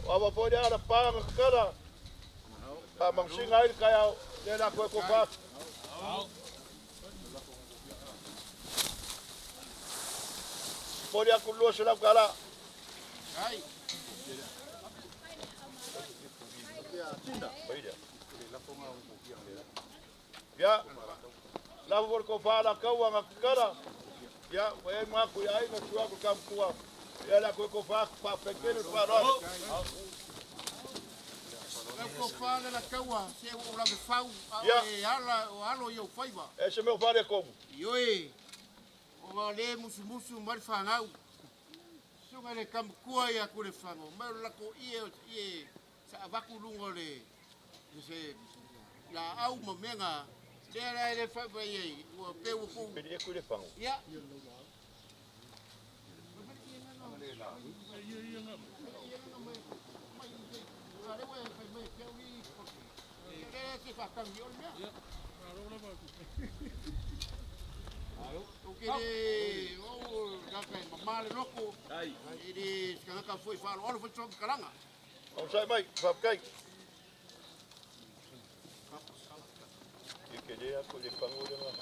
O awa po ia ala panga kakara. Pa mangsinga ai kai au le la koe ko fa. Moli aku 200 kala. Ai. Ia. La vor ko fa la kaua nga kakara. Ia, wa e ma ku ia ai na tua ku kam kua. Ia la koe ko fa pa pekele fa ro. Lau ko fale la kaua, se o la fau, a Ia. e ala o alo i au faiva. E se meu fale komu. Ioe, o wa le musumusu ma le fanau. Suga le kamakua ia ku le fango, mai o lako ie ie sa avaku lunga o le se la au ma menga. Le la le fa fa ie, ua pe ua ku. Pili e ku le fango. Ia. O ke le o kaka e mamale loko. E le skanaka foi whaaloalo foi tsoka kalanga. Au sai mai, fa kai. I ke le aku le fango le nga.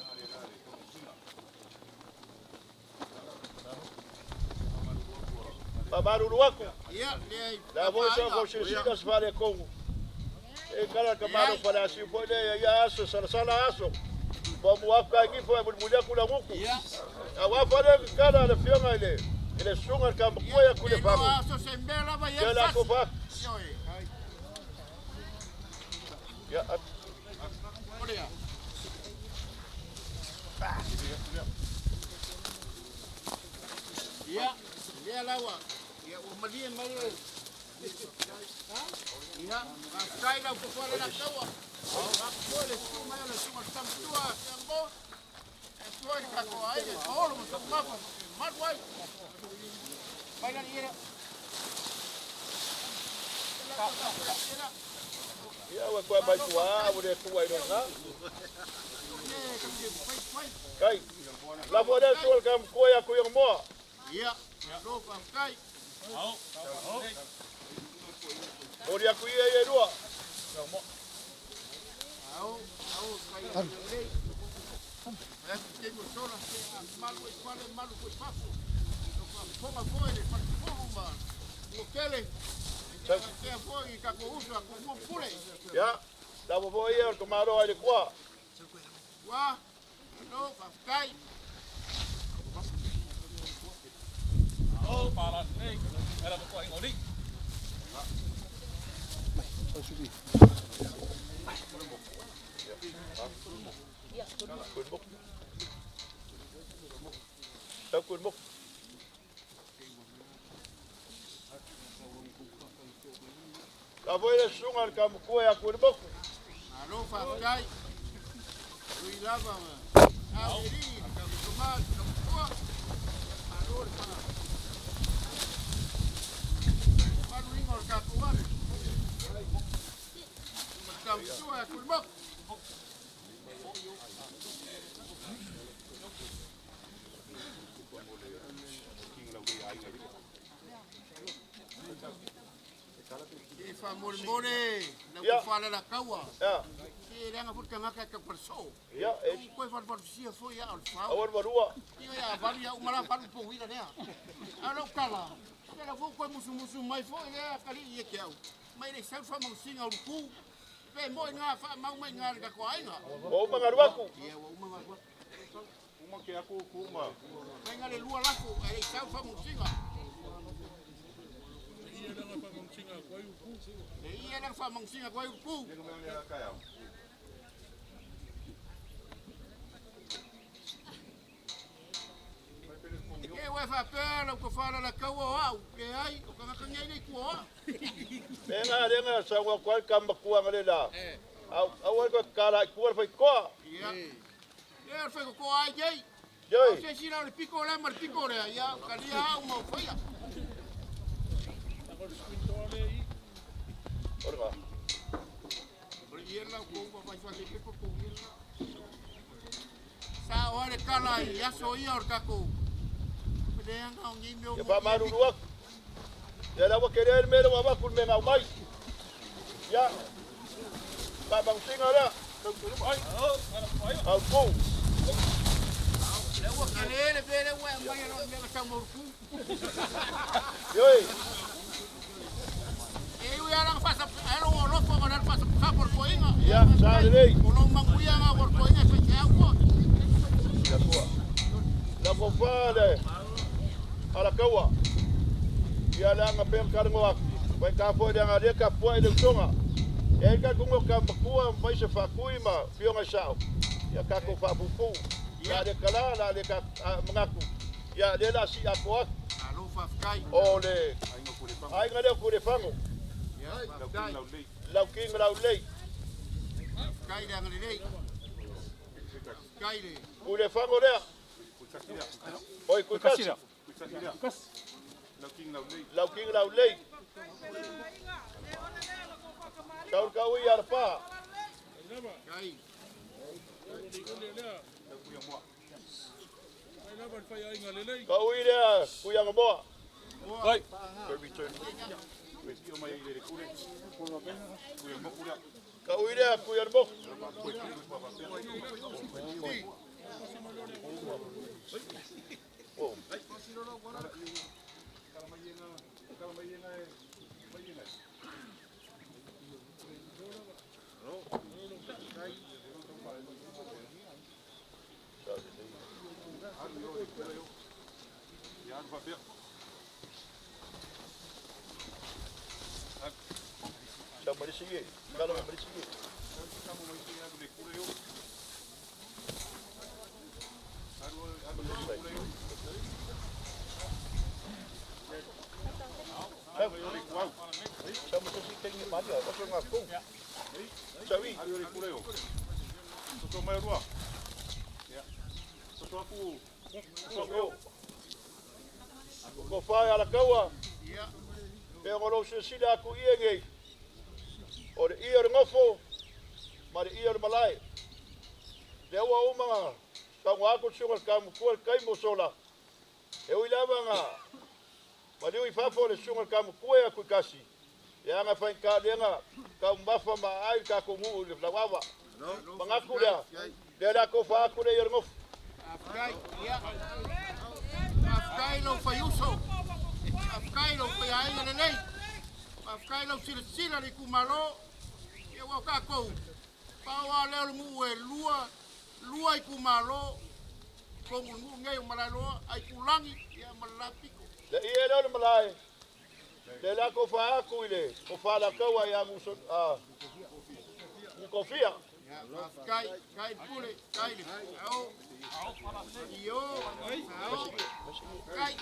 Faamalulu atu. Ia, leai. La foi sa ko silasila se faaletonu. E kala ka malo Faleasiu foi lea ia aso salasala aso. Muamua atu kai gifo e mulimuli atu le gutu. Auā foi lea kala a le afioga i le i le susuga i le Tamatua ia Tuilefago. Iloa aso se mea lava i Ia ai la fasi. ko fa. Ioe. Ia O lea. Ia, lea laua. Ia, ua malie mai le. Ia, faafetai lau fofoa le taua. Faafetai le susu mai o le susuga i le Tamatua, Siago. E foi le tatou aiga, e paolo ma tofumafa, e malu ai. Mai lani ia lea. Ia ua koe mai tua ua le tua i lona. Kai. La foi lea susuga i le Tamatua ia Tuiaga Ia, malo faafetai. Moli atu ia ia e lua. Ao, ao, kai a lelei. Ai te mo sola se a malu e fale malu foi fafo. No faafofoga foi le falefulu ma ua kele. Tea foi i tatou uso a kumua pule. Ia, la foi ia o le tamaloa i le kua. Ua, malo faafetai. O pala nei, era ko ai ngori. Kun muk. Tau kun muk. La foi le susuga i le Tamatua ia Kuilemoku. Malo faafetai. Ui lava ma. Au ili, ka toma, ka tua. Malo le fa. Malu ingo le tatou ale. Ma tamatua e Kulemoku. E faamolemole lau fofala la kaua. Ia. Se leaga foi le tagata e taupaleso. Ia, e. Koe falufalusia foi ia o le fao. Aua le malua. Ia ia valu ia uma la valu pouila lea. A o lau tala, ia lau foi koe musumusu mai foi lea kalii ia te au. Mai le sau faamausiga o luku. Pe mo i ngā faamau mai ngā le tatou aiga. Ua uma galu atu. Ia ua uma galu atu. Uma ke aku kuma. Mai ngā le lua lafo, e le sau faamausiga. E ia le faamausiga koe upu. E ua faapea lau tofala la kaua o au, le ai, o kagaka nei nei kua o au. Mea lenga sa ua koe Tamatua nga le la. Au aua le koe kala i kua le faikoa. Ia. Ia le whaikokoa ai nei. Ioi. O se sila o le piko lea ma le piko lea, ia, kalia au ma o whaia. Ora. O le ia lau kou pa whai whai ke ko ia la. Sa o le kala i aso ia o le takou. Leanga o ni mea Ia faamalulu atu. Ia la ua kelea le mea lea ua avaku le mea gau mai. Ia. Faamausiga lea. Au pu. Le ua kele le mea le ua e mai alo mea ka tau mauruku. Ioi. E ui ala whasa, alo o lofo o nalo whasa sapo le koinga. Ia, sa lelei. O lo manguia ngā o le koinga e whai te au koa. Ia kua. La fofa le ala kaua. Ia le anga pea kalago atu. Pai ka foi le anga lea ka pua i le usoga. E ka kungo ka makua mai se faakui ma fioga i sao. Ia kako faapupu. La le kala, la le ka mangaku. Ia le la si apo atu. Alo faafetai. O le aiga lea Kulefago. Ia, faafetai. Lau kinga lau lei. Faafetai le anga lelei. Faafetai le. Kulefago lea. Oi, Kuikasi. Lau kinga lau lei. Saul kau i ala pa. Kai. Kau i lea kuianga moa. Oi. Kau i lea kuianga moa. Sau mai isi e. Kala mai isi e. Sau mai isi kengi mani o so ngā kou. Sau i. Toto mai rua. Ia. Toto aku. Toto aku. Ko whai ala kaua. Pe o ngolo sila aku ia ngei. O le ia o le ngofo, ma le ia o le malae. Le ua umanga, taunga aku sunga le kamukua le kai mosola. E ui lava nga, ma liu i fafo le sunga le kamukua e aku i kasi. E anga whainga lenga, ka umafa ma ai ka kongu le flauawa. Mangaku lea, lea lea ko wha aku le ia o le ngofo. Afkai, ia. Afkai lau faiuso. Afkai lau faiainga lelei. Afkai lau silasila le itumalo. Ia ua tatou. Pau lava lea o le nuu e lua, lua itumalo. Tonu le nuu nei o Malaeloa, Aitulagi, ia ma le Lapito. Le ia lea o le malae, le la ko wha aku i le, ko wha la kaua ia muso, a, mukofia. Ia, faafetai, kai le pule, kai le ao. Io, ao, kai.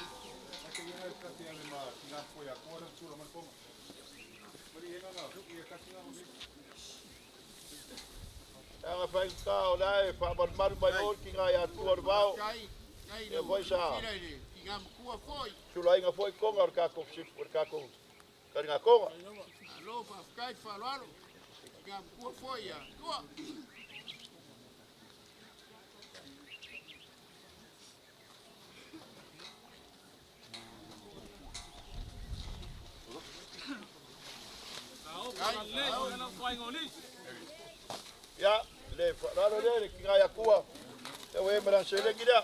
Anga whainga o lae, wha marumaru mai o ki ngā ia tua o le vao. Kai, kai Ia lau foi sa. silasila i le tiga matua foi. Sulainga foi konga o le kākou o le kākou karinga konga. Alo, faafetai faaaloalo. Tiga matua foi ia tua. Ia, le whaararo lea, le ki ngā ia kua. E oe mera selengi lea.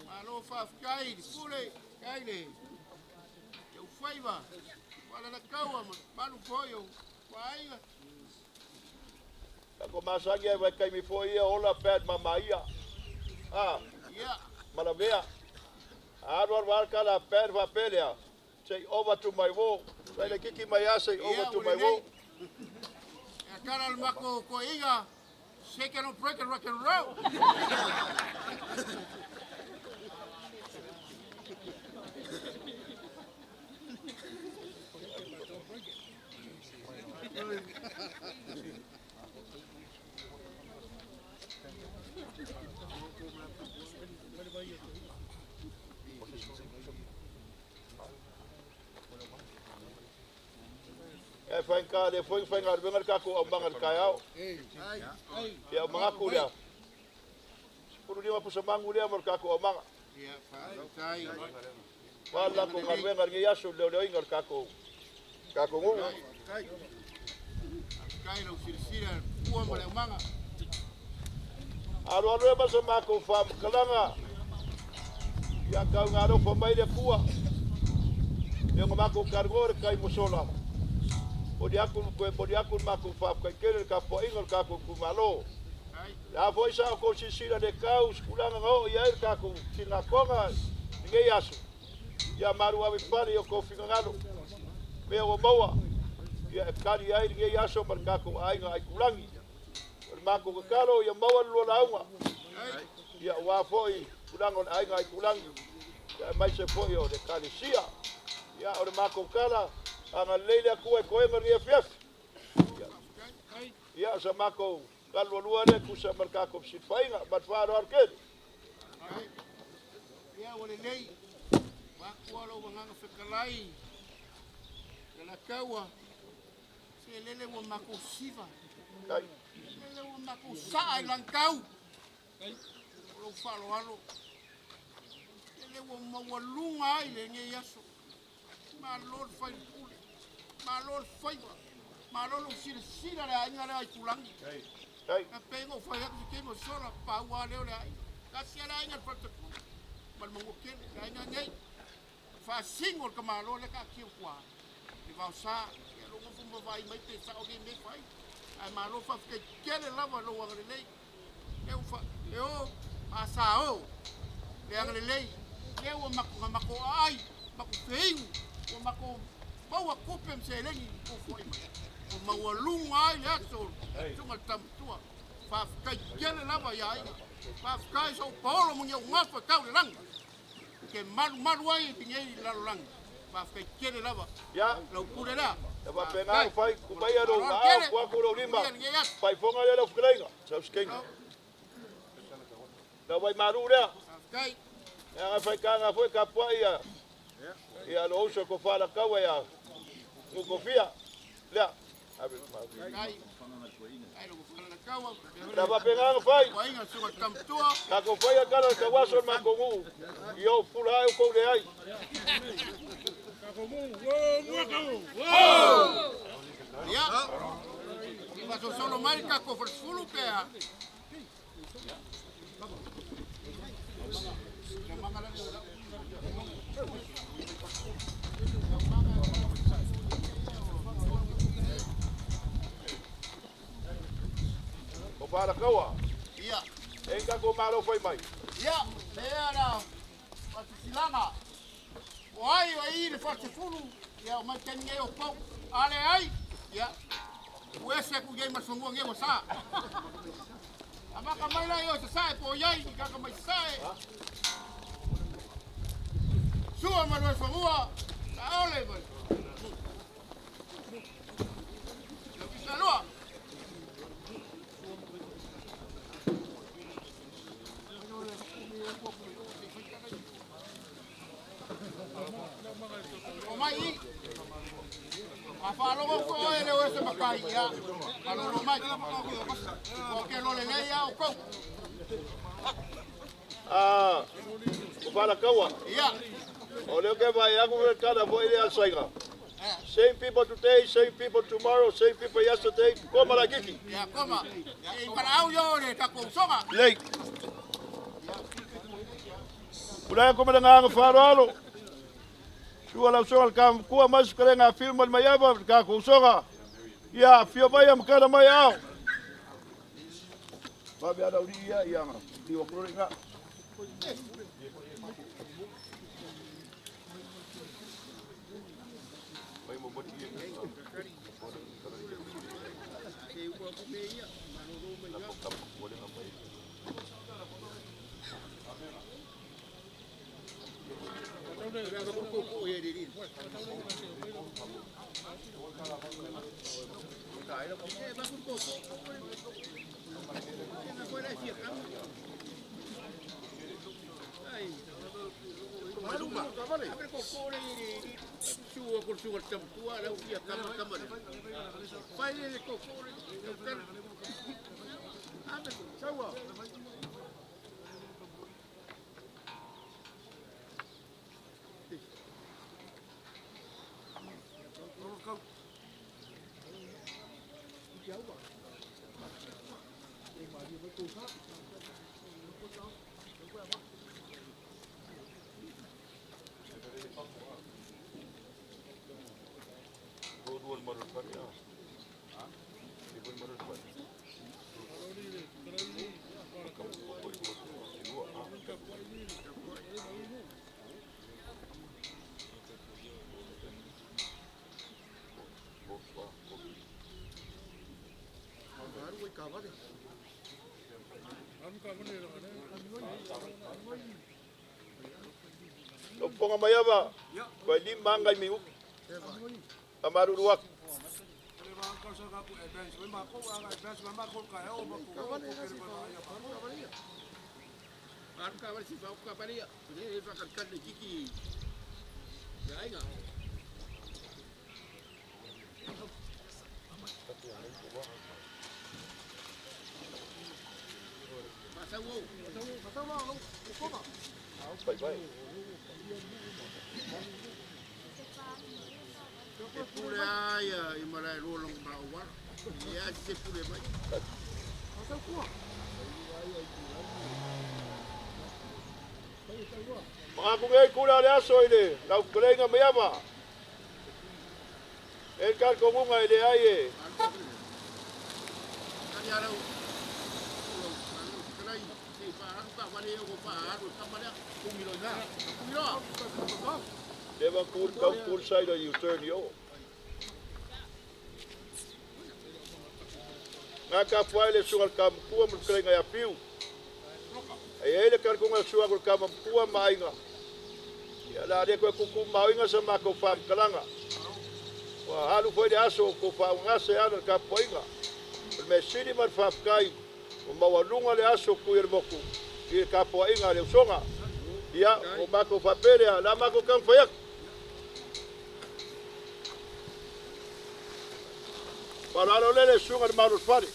Malo faafetai i le pule, kai le taufaiva, faalalakaua ma malu foi o vaaiga. Ka ko masangi ai vai kaimi foi ia ola pad mama ia. Ah. Ia. Malavea. Aru aru aru kala pad va pelea. Say over to my wall. Say le kiki mai a say over Ia, to ua my lelei. wall. E kala le mako koiga, shake and break and rock and roll. E whainga le foi whainga le wenga ka ko au manga le kai au. Ia manga ku lea. Puru lima pusa mangu lea mo le kako au manga. Ia, faafetai. Wa la ko ngal wenga ngi aso le le inga le kako. Kako ngu. Faafetai lau silasila pua ma le aumaga. Aru aru e masa mako wha makalanga. Ia kau ngā rofa mai le kua. Ia ngā mako kargo le kai mosola. O di aku koe o di aku mako wha kai kere le kapo inga le kako kumalo. La foi sa ko sisila le kau skulanga ngao ia le kako ki ngā konga ngi aso. Ia maru awe pale o ko fingangalo. Mea o maua. Ia e kari ai ngi aso ma le kako ai ngā ai kulangi. O le mako kakalo ia maua le lua launga. Ia wā foi kulanga o le aiga ai kulangi. Ia mai se foi o le kalisia. Ia o le mako kala anga leile aku e koe ngi fiafi. Ia sa mako kalua lua le kusa ma le kako sitfainga ma le whaaro aru kele. Ia, ua lelei. Vaakua lou agaga fetalai. Lalakaua. Se lele ua makou siva. Kai. Lele ua makou saa i lagitau. O lou faaaloalo. Lele ua maualuga ai lenei aso. Malo le fai le pule. Malo le faiva. Malo lou silasila le aiga lea Aitulagi. Na pei ona ou fai atu se taimi ua sola, pau lava lea o le aiga. Tasi lava le aiga i le Faletakulu ma le Manuatele, le aiga nei. Faasino le tamaloa lea taatia i tua i Vaosa, ia lou nofo ma vaai mai pe sao nei mea e fai. Ae malo faafetai tele lava i lou agalelei. Lea ua fa, e o ma sa o le agalelei, lea ua matou, na matou aai, matou feinu, ua matou maua tupe ma seleni ua foai mai. Ua maualuga ai le aso o le susuga i le Tamatua. Faafetai tele lava ia aiga. Faafetai sou paolo ma ni ou gafa tau le lagi. Ke malumalu ai lenei lalolagi. Faafetai tele lava. Ia. Lau pule lea. Ia faapena ona fai, kumaia lou aao, kuaku lou lima, faifoga lea lau fetalaiga, sau sikenge. Lau vai malu lea. Faafetai. Ia faikaga foi tapuai ia ia lo uso ko fala kaua ia Nukofia. Lea. Ave Faafetai. Ai lo falakaua. La faapena ona fai. Aiga suga tamatua. Tatou faia tala o le tauaso o le matou nuu. Ia ou pula ai o kou leai. Ia. Faasosolo mai le tatou falesefulu pe a. O Falakaua. Ia. E i tatou malo fai mai. Ia, lea la faasisilaga. O ai o i le falesefulu, ia o mai taimi nei o pau. A leai, ia, ua ese atu i ai ma le fanua nei ua sa. Amata mai la i o sasae po o iai i kaka mai sasae. Sua ma le fanua, saole ma le. Salua. O mai i. A faalogo ko oe le o se makai ia. Malolo mai. O ke lo le lei ia o kou. Ah, o Falakaua. Ia. O lea ke vai aku le tala foi le alsaiga. Same people today, same people tomorrow, same people yesterday. Koma la kiki. Ia koma. E paraau yo le takou soga. Lei. Pulai ko mala nganga faaroalo. Sua lau soga le ka kua mai sukare ngā filma le maiava le ka kousoga. Ia fia mai am kala mai ao. Ma bea lau ri ia ia nga. Liwa kurore nga. Mai mo moti ia. Loponga maiava, ua lima aga i miuki. Amaruru atu. Pai pai. E pule a ia i malae lua longa mala o wala. Ia se pule mai. Magaku nei kula le aso i le lau fetalaiga Maiava. E le talitonuga e leai e Never cool, go cool side or you turn yo. Ngā ka whai le sunga le kamapua ma le fetalaiga ia Piu. E ai le talitonuga le suaga o le kamapua ma aiga. Ia la le koe kuku mauiga sa matou faamatalaga. Ua alu foi le aso o tou faaugase ana le tapuaiga. O le mea sili ma le faafetai ua maualuga le aso tui o le motu i le tapuaiga a le usoga. Ia, o matou faapea lea, o le a matou taumafai atu. Faaaloalo lea le susuga i le Malo o le Fale.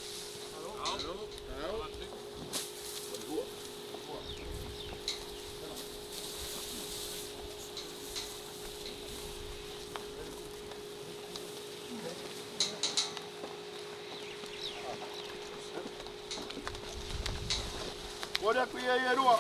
Momoli atu ia i e lua.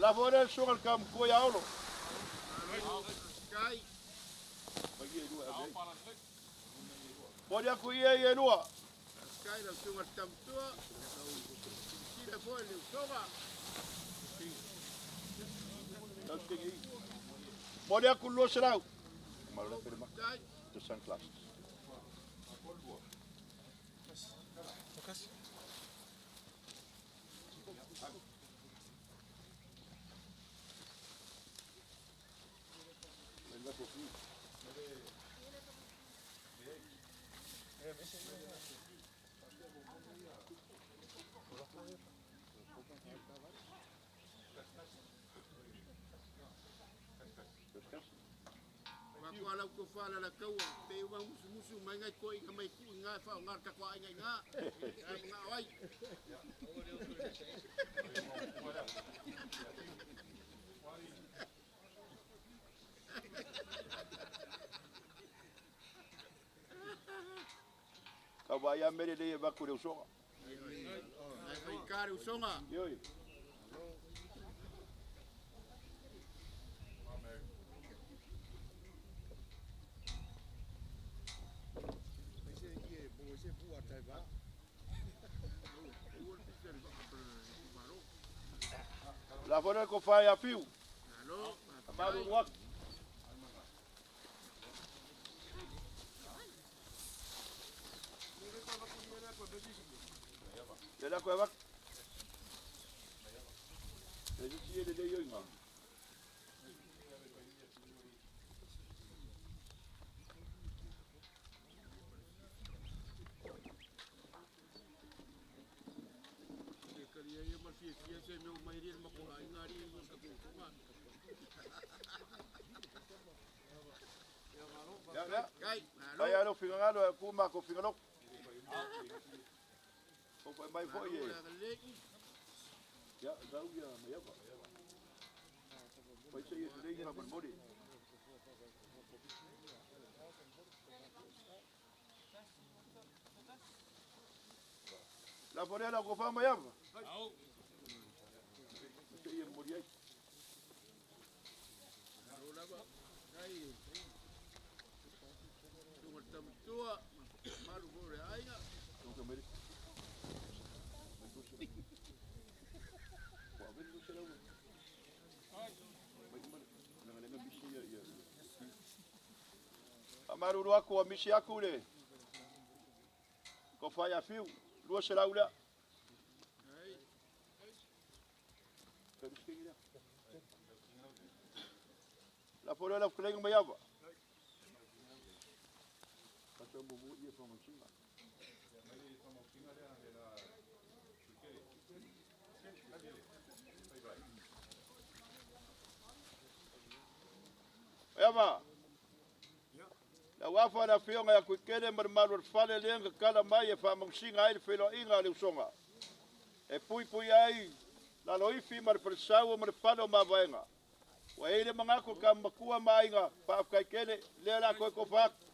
Lafo lea le susuga i le Taumatua ia Olo. Momoli atu ia i e lua. Momoli atu le 200. The sunglasses. Wa lau ko fa la kaua pe wa musu musu mai ngai ko i mai ku ngai fa ngar ka ko ai ngai nga. Ai nga oi. Ka vai a mere le va ku le usoga. Ai fai kare usonga. Ioi. La fona ko fai a fiu. Alo. Maru wak. Le la ko vak. Le ti le le yo inga. Kali ai ma fia fia se meu mai ri ma ko ai ngari ma ka ku ma. Ya ya. Kai, Ai alo fingalo ku ma ko fingalo. Ko fai mai foi e. Ya zau ya ma ya ba. Pai se ye le inga mori. La fona la ko fa ma ya ba. Au. Se ye mori ai. Alo lava. Kai. Tunga tamatua, malu fo le aiga. Tunga mere. Amaruru aku a misi aku le. Ko whai a whiu, lua se laula. La fore la fkulenga mai ava. Kata mo ia whamausinga. Eva. La wafa la fionga ya kuikele marmalu al fale lenga kala mai e whamausinga ai le wheloinga le usonga. E pui pui ai la loifi ma le falesau ma le fale o mavaega. Ua i le magaku ka makua ma aiga faafekaikele lea la koe kofa atu.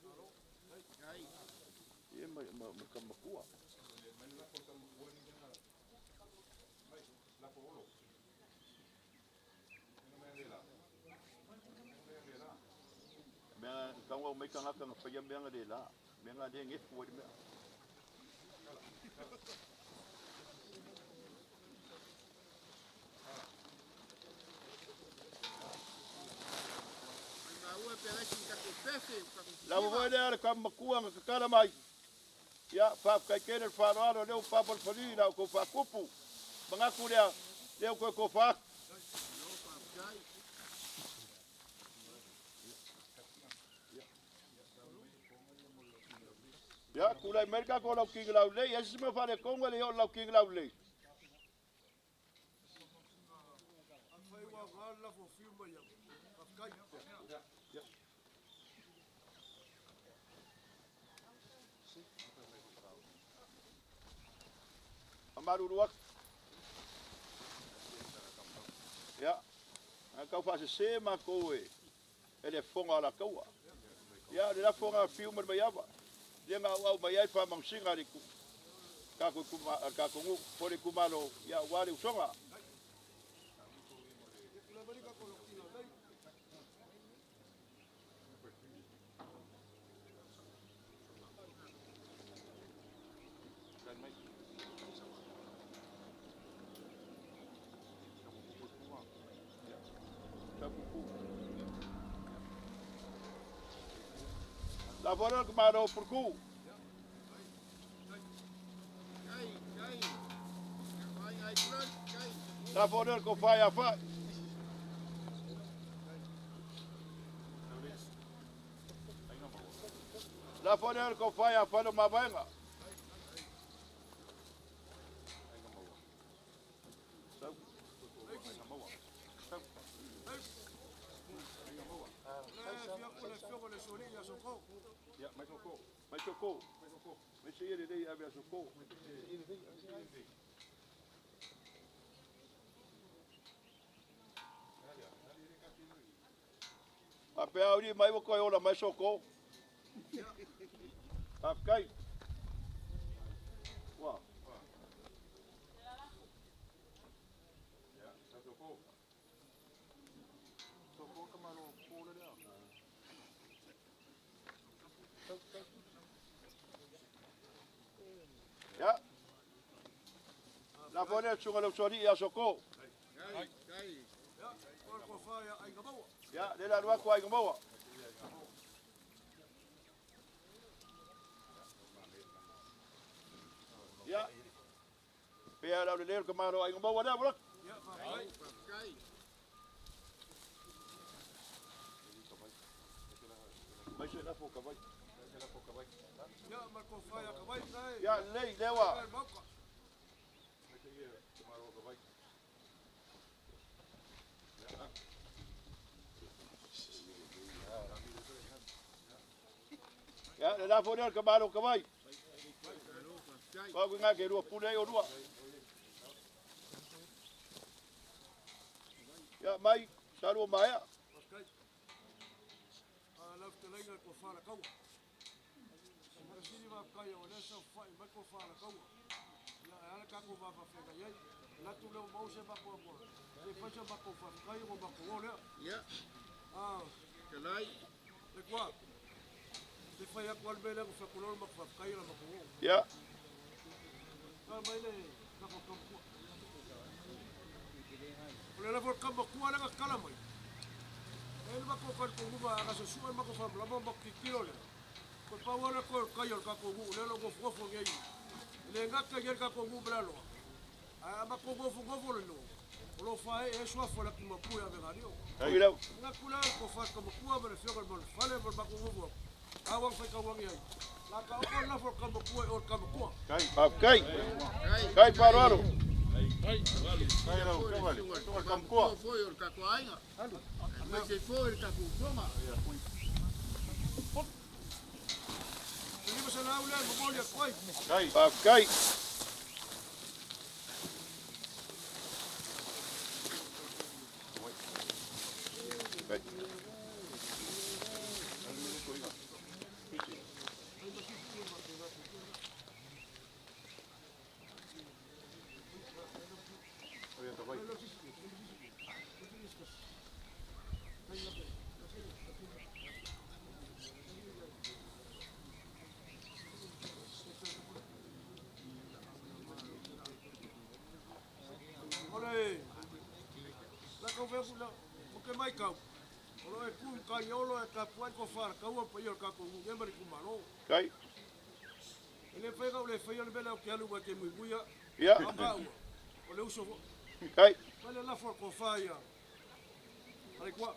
Ia ma ma ka makua. Mea kaua mai kangaka nga whaia mea nga le la. Mea nga le ngefu ai le mea. La ua lea le kamakua nga kakala mai. Ia, faafekaikele le faaaloalo lea ua papalafali'i la outou faakupu. Manatu lea, lea ua toe tofa atu. Ia, tulai mai le tatou laukiga laulelei, e ai se mea faaletonu e le i oo i le laukiga laulelei. Faamalulu atu. Ia, a tau faasese matou e e le fofoga o Alataua. Ia, o le lafoga a Fiu ma le Maiava, lea na auau mai ai le faamanusina a le tatou tatou nuu po o le itumalo, ia aua le usoga. Lafo lea le Malo o Puluku. Lafo lea le Tofa ia Fai. Lafo lea le Tofa ia Faleomavaega. le afioga i le Usoalii ia Soko. Ia, mai Soko. Mai Soko. Mai se ia lelei ave a Soko. Faapea au mai ua koe ola mai Soko. Faafetai. Ua. Ia, sa Soko. Soko ka malo ko le lea. Ia. La fone suga le usoalii ia Soko. Ia, o le tofa ia Aiga Maua. Ia, le la alu atu Aiga Maua. Ia. Pea lau le leo ka malo Aiga Maua lea wala. Ia, faafetai. Mai se lafo ka vai. Ia, ma le tofa ia Kavai. Ia, lelei lewa. Le mauka. Mai se ia ka malo ka vai. Ia, le lafo lea ka malo ka vai. Wa ku ngā ke rua pule ai o rua. Ia, mai, sa rua maea. Faafetai. A lau fetalaiga le tofa le kaua. Sili faafetai o lea saofafai mai tofa le kaua. Ia, e ala tatou vafaafeagai ai. Latu lea ua maua se matou amoa. Se fai sa matou faafetai ona matou o lea. Ia. Ah, Talai. le kua. Se fai atu ale mea lea na fai atu loa matou faafetai la matou o. Ia. Ka mai le matou kamakua. O le lafo o le kamakua lea na kala mai. E le matou talitonuga a na susue matou faamalama ma tilotilo lea. Ko pau lava le toe o le kai o le tatou nuu lea o lo o nofonofo nei. E le gata i ai le tatou nuu ma le aloa. Ae a matou nofonofo le nuu, o lo o faaee ai suafa o le atumapu ia Avegalio. Ui lau. Manatu lea le tofa i le kamakua ma le afioga i le Malofale ma le matou nofo atu. A ua faitauagi ai. La ka oko le lafo o le kamakua i o le kamakua. Faafetai. Kai faaaloalo. Kai lau afioga i le susuga i le Kamakua. Foi o le tatou aiga. Aemaise foi le tatou usoga. Le 500 lea e momoli atu ai. Kai. Faafetai. Kai. Ia ka vai. O le la kau fai atu la o ke mai kau. O lo e ku kai olo e tapuai tofa le kaua paia o le tatou nuu ma le itumalo. Kai. E le fai le fai le mea lea o ke alu mai ke muimuia. Ia. A maua. O le uso foi. Kai. Mai le lafo o le tofa ia. Ale kua.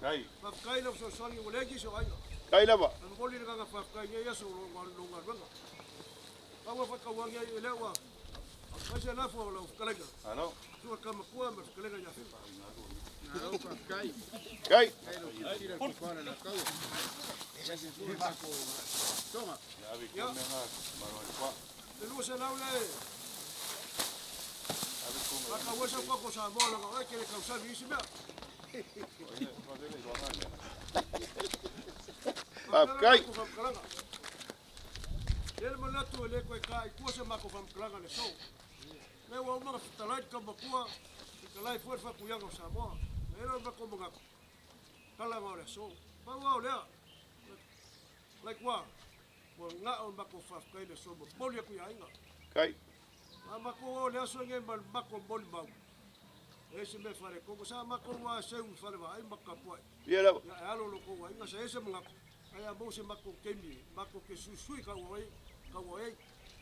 Kai. Faafetai lau fesoasoani ua leai nisi o aiga. Kai lava. E momoli le agaga faafetai i lenei aso o lo galuega. Pau e faatauagi ai e lea ua fai se lafo o lau fetalaiga. Alo. Sua kamakua ma le fetalaiga ia Fiva. Malo faafetai. Kai. Kai lau silasila i le tofa le Lakaua. Aemaise foi le tatou usoga. Ia ave i mea ngā malo i le kwa. Le 200 le Ave konga. Faatauai sau koko Samoa laga oe ke le tausami isi mea. Faafetai. E le manatu e le koe ka i tua se matou faamatalaga le so. Le ua uma na fetalai le kamakua, fetalai foi le faatuiaga o Samoa. E le o matou manatu, talaga o le aso. Pau lava o lea, lai kua, ua gao le matou faafetai le aso momoli atu i aiga. Kai. A matou o le aso lenei ma le matou molimau. E se mea faaletonu, sa matou lava seu i fale vaai ma tapuai. Ia lava. Ia e alo lo kou aiga, sa e se manatu. Ai a maua se matou taimi, matou te suisui kaua ai, kaua ai.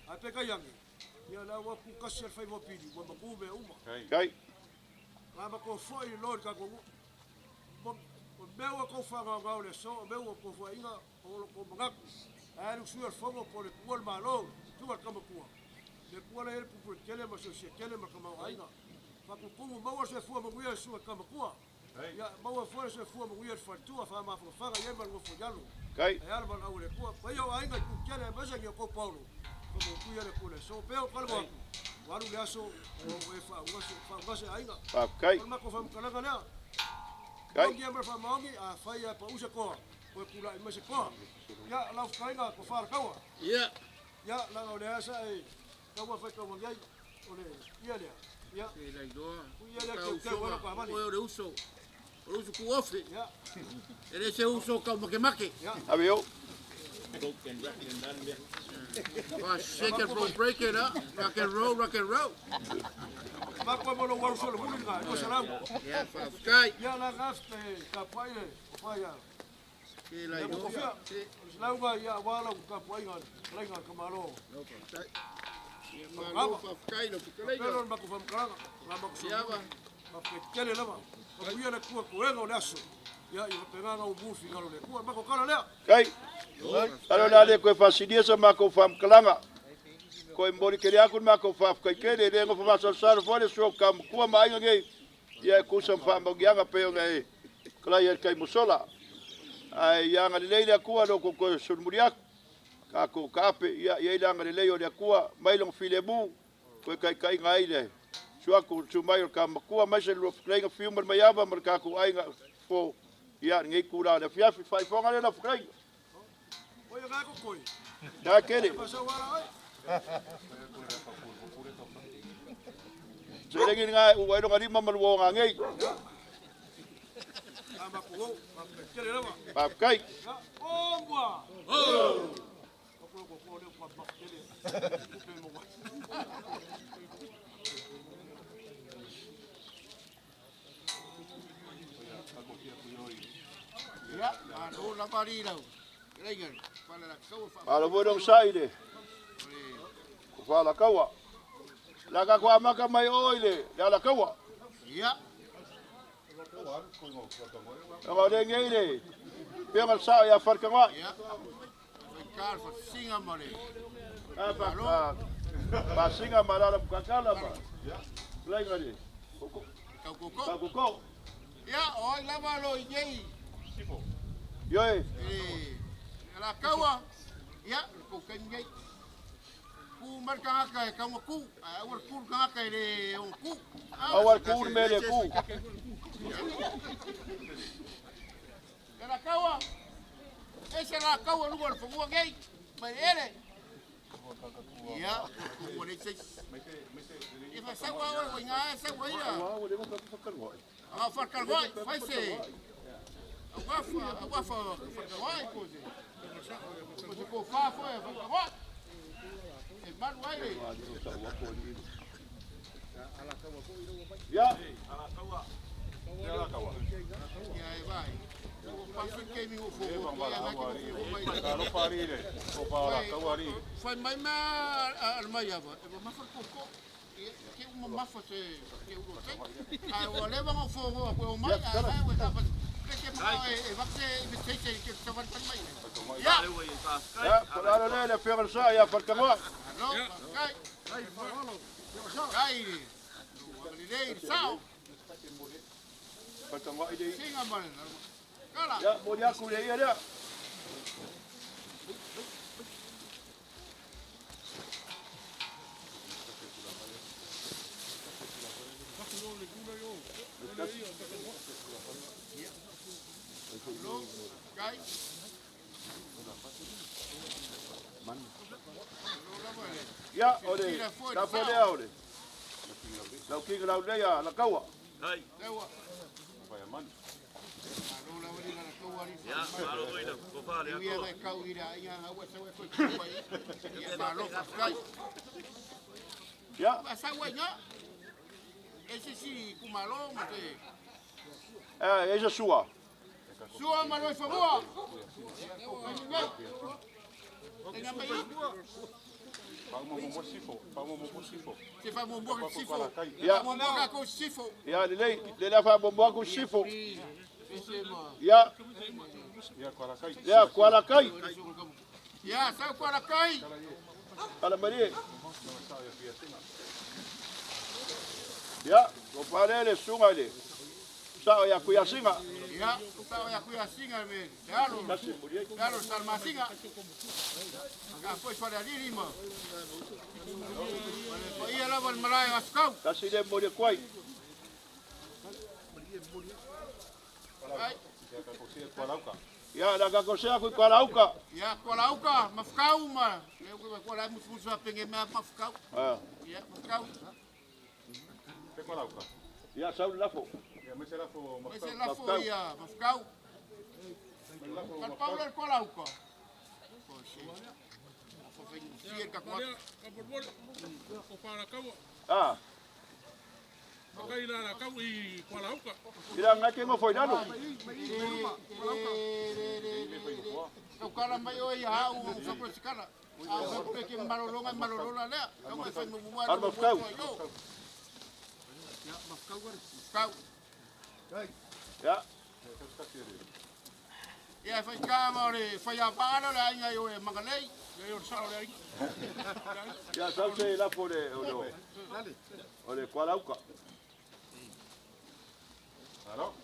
Ae peitai ane, ia la ua pukasi le faiva o pili, ua mapu mea uma. Kai. La matou foi loa i le tatou nuu. O mea ua tou faagaogao le aso, o mea ua tou fuaiga, o lo tou manatu. Ae alu sui o le fono po o le tuua le Malo, tua le kamakua. Le kua le hele pupu le tele ma soisia tele ma le tamaoaiga. Faatutumu maua le soifua manuia i le susuga i le kamakua. Ia maua foi le soifua manuia i le faletua, faamafanafana i ai ma le nofo i alo. Kai. Ae a le valaau a le Atua. Paia o aiga i Kutele aemaise ni outou Paulo, faamautu ia le Atua i le aso. Pea o talanoa atu, ua alu le aso, ua ou e faaugase aiga. Faafetai. O le matou faamatalaga lea. Kai. Maoni ia ma le faamaoni, afai lava e pau se toa, toe tulai mai se toa. Ia, lau fetalaiga, tofa le taua. Ia. Ia, leaga o lea sa e taua e faitau ai, o le ia lea. Ia. Se la iloa. Ui ia lea teuteu ai lau taavale. Oe o le uso. O le uso kuofe. Ia. E le se uso taumakemake. Ia. Ave eu. Shake it, roll, break it up. Rock and roll, rock and roll. Makoa mo lou alu solemuli lena, 200. Ia, faafetai. Ia, la gafte, tapuai le, tofa ia. Se la Ia, iloa. Kofia, o le 100 ia aua lau tapuaiga, fetalaiga a le tamaloa. Faafetai. Ia, malo faafetai lau fetalaiga. Pelo le matou faamatalaga, la matou Ia, va. Faafetai tele lava. Manuia le Atua toega o le aso. Ia, ia faapena ona ou mu i finagalo o le Atua. O le matou tala lea. Kai. Alo le a le toe faasilia sa matou faamatalaga. Toe momoli tele atu le matou faafetai tele, e le nofo masalosalo foi le sua o Taumatua ma aiga nei, ia e tusa ma faamanuiaga pei ona e talai ai i le taimi ua sola. Ae ia agalelei le Atua i lo outou toe solomuli atu, tatou taape, ia i ai le agalelei o le Atua mai lona filemu, toe taitaiga ai le suatu susu mai o le tama matua aemaise le lua fetalaiga Fiu ma le Maiava ma le tatou aiga fo ia lenei itula o le afiafi. Faaifoga lea lau fetalaiga. Na kele. Seleni lena e ua ai lona lima ma lua o ngei. Faafetai. Ia, malo lava alii lau. Fetalaiga, Falelakaua fa. Malo foi le onosai le Falakaua. O le a tatou amata mai o i le Alataua. Ia. Ona o lea nei le Afioga i le Sao ia Faletanoai. Ia. Faika le Fasiga ma le Fasiga ma le Alamukakala ma Fetalaiga le Taukoko. Taukoko. Ia, o ai lava lo i nei. Ioe. E Alataua. Ia, le kou taimi nei. Ku mai le tagata e taunga ku, ae aua le ku le tagata e le ono ku. Aua le ku le mea le ku. Le Alataua, ese le Alataua i luga o le fanua nei, mai le ele. Ia, ku ua leai se isi. Ia faasau lava oe ua iga e sau ai ia. A Faletanoai, fai se augafa, augafa Faletanoai po o se po o se tofa foi a Faletanoai. E malu ai le. Ia. Ia e vai. Fai mai ma al mai ava, e mamafa le koko. Ke uma mamafa se ke ulo te. Ai ua leva ngo fo ngo ko mai ai ai ua ta ke ma e va se i te te ke te van mai. Ya. Ya, ko le le afioga i le Sao ia Faletanoai. Alo, kai. Kai. Lelei sao. Faletanoai le. Singa ma le. Kala. Ia, momoli atu le ia lea. Ia, o le tapo lea o le Laukiga laulelei a Alataua. Ia. E ai se sua. Sua ma loi fanua. Se faamuamua ke sifo. Ia. Faamuamua ka sifo. Ia, lelei, lelei a faamuamua aku sifo. Ia. Ia, Kualakai. Ia, sau Kualakai. Ala malie. Ia, o pale le suga i le Sao ia kuiasinga. Ia, sao ia kuiasinga me te alo. Te alo salmasinga. Ka foi fale alili ma. Wale pa ia lava le malae asukau. Tasi le moli kuai. Ai. Ia, la kakosea kui kualauka. Ia, kualauka, mafukau ma. Le uke kuala musu penge mea mafukau. Ah. Ia, mafukau. Te kualauka. Ia, sau lafo. Ia, mai se lafo Mai se lafo ia mafukau. Kal paula le kualauka. Ah. Makai la la kau i Kualauka. Ila ngai ke ngofo i lalo. Tau kala mai o ia au o sa sikala. Au sa kule ke malolonga malolola lea. Tau mai fai mumua. Al mafukau. Ya, mafukau. Mafukau. Ya. Ia fai ka ma le fai a paala le ainga i o e mangalei. Ia o sa o le ainga. Ia sau se lafo le o le o le Kualauka. Alo.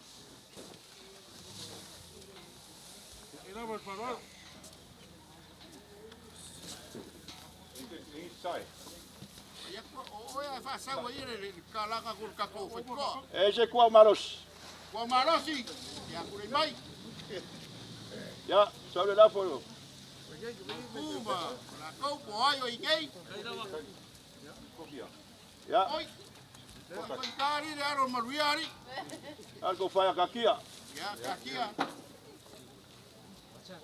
Ila ma parol. I sai. Ia o e fa sa o ia le kalanga ku ka ko fai ko. E se kua maros. Kua marosi. Ia kure mai. Ia, sau le lafo. Kuma, la kau po ai o i nei. Ia. Oi. Fai kari le aro maruiari. Al ko whaia kakia. Ia, kakia.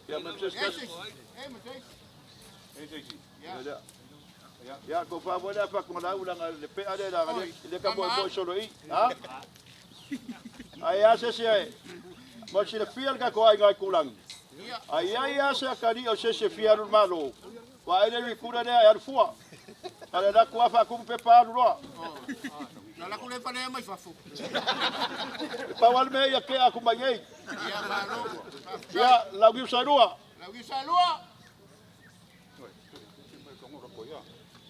Ia, me se skas. E me se. E se si. Ia. Ia, ko wha wale apa ko la ula le pe ale la le ka mo mo solo i. Ha? Ai a se se ai. Mo si le fial ka ko ai ngai kulang. Ai ai a se kari o se se fial malo. Wa ele ri kura le ai fua. Ale la ku afa ku pe pa roa. La la kule fale mai fafu. Pa wal me ia ke aku mai nei. Ia malo. Ia la wiu sarua. La wiu sarua.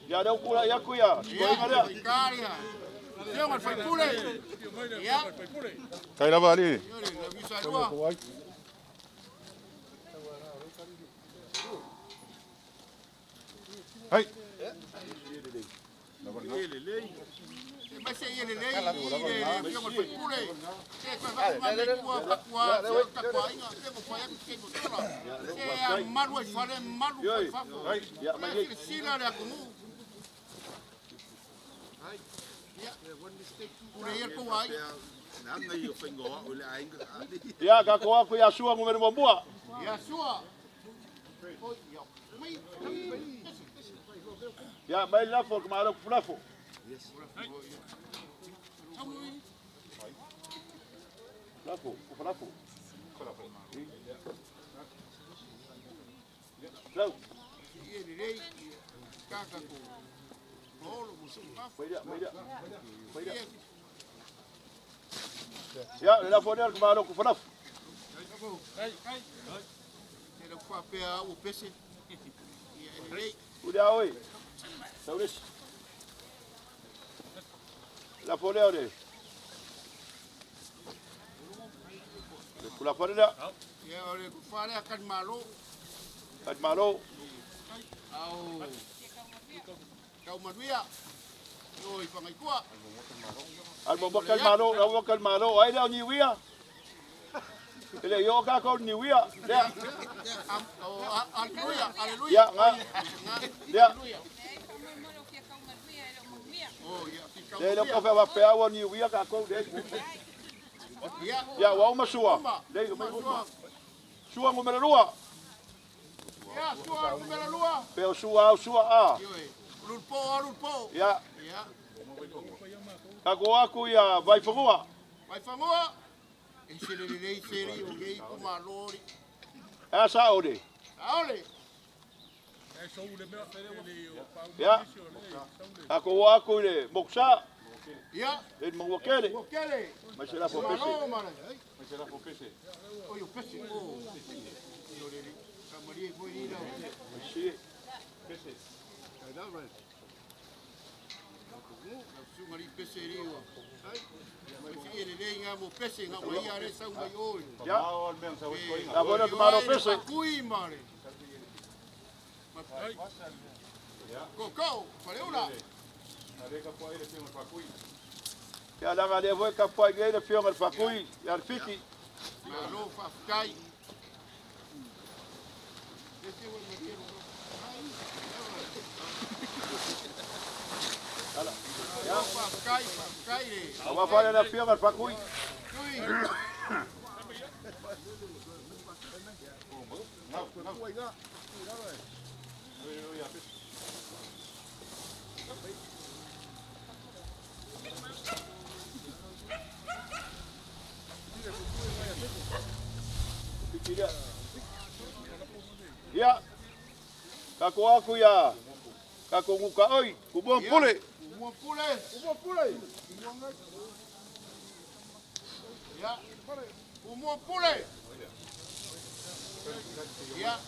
Ia leu kula ia kuia. Ia karia. Ia ma fai pule. Ia. Tai lava ali. La wiu sarua. Hai. Mai se ia le lei i le fio fai pule. Se fa fa mai kua kua kua inga se mo fai ke mo tola. Se a malu e fale malu fai fa. Ia mai nei. Sila le akumu. Ia pule ia ko ai. Ia ka ko aku ia sua ngumere mua. Ia sua. Oi ia. Mai. Ia mai lafo ko malo fulafo. Lafo, ko lafo. Lau. Ia le lei kaka ko. Olo mo Mai mai. Mai. Ia le lafo le ko malo ko fulafo. Ai ai. Te le fa pe a o pese. Ia le lei. Uda oi. Sauris. La fole ore. Le kula fole la. Ia ore ku fale a kan malo. Kan malo. Au. Kau manuia. Oi whangai kua. Al mo bakal malo, la bakal malo, ai la ni wia. Ele yo ka ko ni wia. Lea. Aleluia, aleluia. Ya, nga. Lea. Le lo ko fa pe awa ni wia ka ko de. Ya, wa uma sua. Le mai uma. Sua ngumela lua. Ya, sua ngumela lua. Pe sua sua a. Lulpo, lulpo. Ya. Ya. Ka ko aku ia vai fangua. Vai fangua. E se le lei seri o gei ku malori. A sa ore. Aole. Ya. A ko aku le moksa. Ya. Le mangwakele. Mangwakele. Ma se la fo pese. Ma se la fo pese. O yo pese. O. Yo le le. Samaria foi ni la. Si. Pese. Suga li pese li ua. Mai fi ele le nga mo pese nga mai ia le sau mai oi. Ia. La bona te maro pese. Kui mare. Ko ko, faleula. Ia laga lea foi kapuai nei le fioga le Fakui, ia le Fiti. Malo faafetai. Ala. Malo faafetai, faafetai le. Aua fale le fioga le Fakui. Ia, kako aku ia, kako nguka oi, kumua pule. Kumua pule. Kumua pule. Ia. Kumua pule. Ia.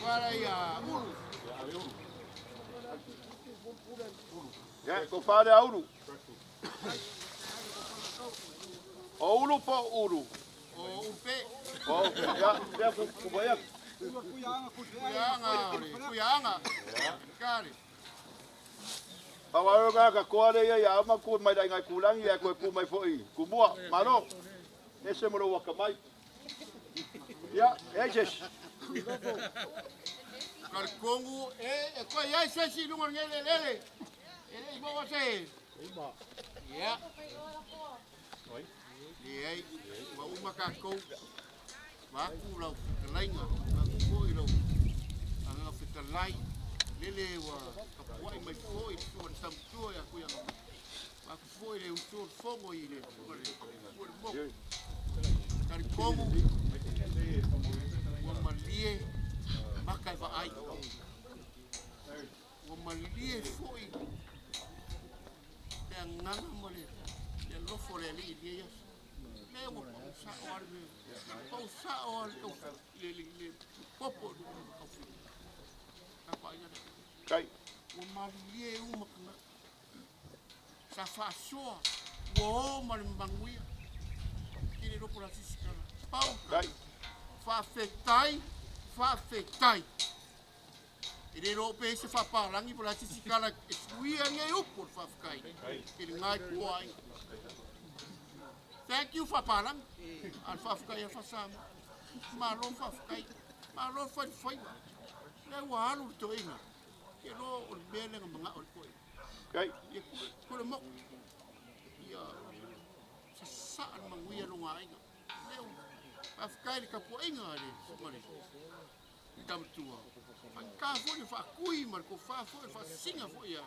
Fara ia ulu. Ia, ko fale auru. O ulu po ulu. O upe. O, ia, ia ku ku ia. Kuianga, kuianga. Kare. Pawa ka ka koa le ia ia ama ku mai dai ngai kulangi ia koe ku mai foi. Ku mua, malo. Ese mo lo waka mai. Ia, e jes. Karikongu, e koe iai se si lunga ngele lele. E le i mo se. Ia. Leai, ua uma tatou, vaku lau fetalaiga, vaku foi lau agaga fetalai, lele ua tapuai mai foi le susuga i le tamatua ia Kuiaga. Vaku foi le uso o le fogo i le susuga i le susuga i le moku. Talitonu, ua malie maka e vaai. Ua malie foi le agaga ma le alofa o le Alii i lenei aso. Le ua pausao lava le mea, pausao lava le tau le popo i luga o le taufili. Tapaaiga lea. Kai. Ua malilie uma tagata. Sa faasoa, ua o ma le manuia. Tele loko la sisi kala. Pau. Kai. Faafetai, faafetai. E le iloa pe se faapalagi po o le a se isi tala e suia nei upu o le faafetai i le nai puaiga. Thank you faapalagi, a o le faafetai a Faasamoa. Malo faafetai, malo fai le faiva. Lea ua alu le toeaina, ke loa o le mea lea na manao ai le toeaina. Ia kule moku, ia sasaa le manuia lona aiga. Lea ua faafetai i le tapuaiga a le susuga i le tamatua. Faigata foi le faatui ma le tofa foi le faasisiga foi a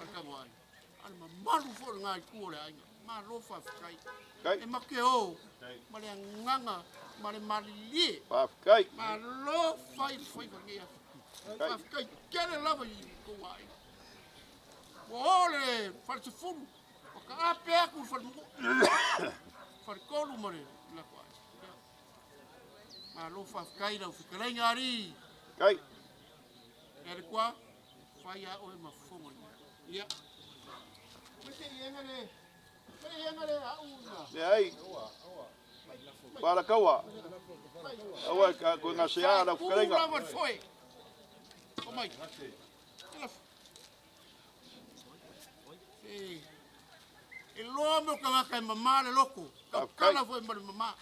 le tanoai. A o le mamalu foi o lena itu o le aiga. Malo faafetai. E matou te o ma le agaga ma le malilie. Faafetai. Malo fai le faiva i lenei aso. Faafetai tele lava i tou aiga. Ua o le falesefulu, ua taape atu le falemanua, faletolu ma le latou aiga. Malo faafetai i lau fetalaiga alii. Kai. E le koa, fai a oe ma fofoga le mea. Ia. Mai te ienga le, mai ienga le au na. Leai. Palakaua. Aua ka koe gasea lau fetalaiga. Sa lava le foe. O mai. E, e loa me o tagata e mamā le loko. Tautala foi ma le mamā.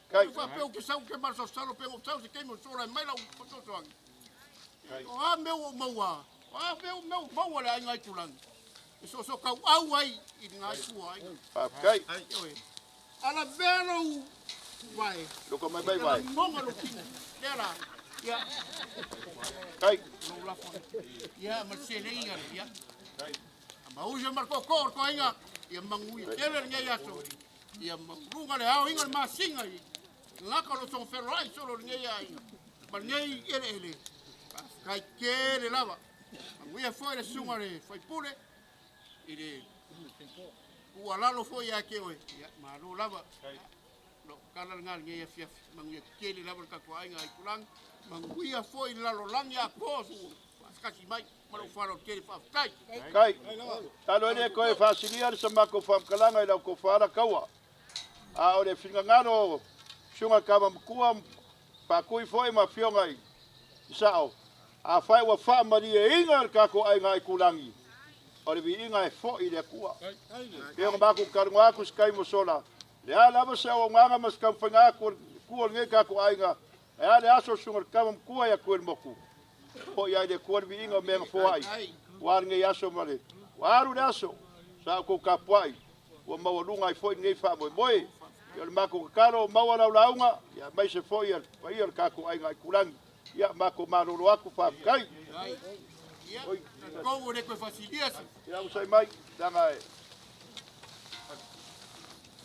Kai. E faapea ou te sau ke masalosalo pe ou sau se taimi o sola mai lau fesoasoani. O a mea ua ou maua, o a mea ua maua le aiga Aitulagi, e soosoo tauau ai i le gaifua aiga. Faafetai. Ioe. Ala vea lou vae. Loko mai mai vae. Moga lou tino. Lea la. Ia. Kai. Lou lafo. Ia, ma le selei ia. Ia. A mausa ma le tootoo o le toaiga, ia manuia tele lenei aso. Ia maualuga le aoina o le masina i gata o lo soga feloai solo i lenei aiga ma lenei eleele. Faafetai tele lava. Manuia foi le susuga i le faipule i le tuualalo foi ia te oe. Ia, malo lava. Lou tala lena i lenei afiafi. Manuia tele lava le tatou aiga Aitulagi. Manuia foi le lalolagi atoa su faasakasi mai. Ma lou faaaloalo tele, faafetai. Kai, talo e le koe faasilia le sa matou faamatalaga i lau tofa Alataua. A o le finagalo o Susuga Kava Matua, Faatui foi ma Afioga i Sao, afai ua faamalieina le tatou aiga Aitulagi, o le viiga e foi i le Atua. Pei ona matou talanoa atu i se taimi ua sola, le a lava se auaunaga ma se taumafaiga atu a le tua o lenei tatou aiga, ae a le aso o le Susuga i le Kava Matua ia Tuiolemotu, foi ai le Atua le viiga o mea na foai, ua lenei aso ma le ua alu le aso, sa outou tapuai, ua maualuga ai foi lenei faamoemoe. Ia o le matou tatalo, maua lau lauga, ia aemaise foi le paia o le tatou aiga Aitulagi. Ia matou malolo atu, faafetai. Ia, tou le toe faasilia se. Ia usai mai, leaga e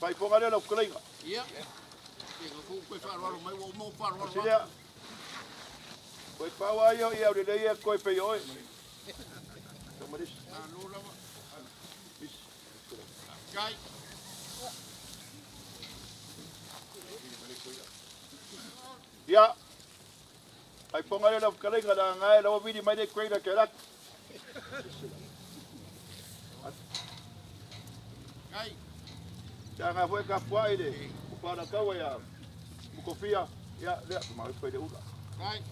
faifoga lea lau fetalaiga. Ia. E toe faaaloalo mai ua uma ona faaaloalo. Faasilia. Koe pau ai o ia lelei e koe pei oe. Malo lava. Kai. Ia. Ai fonga le lau fetalaiga la ngai lau vili mai le grader ke lak. Kai. Ia nga foi ka puai le upana kaua ia Mukofia. Ia lea mai foi le ula. Kai.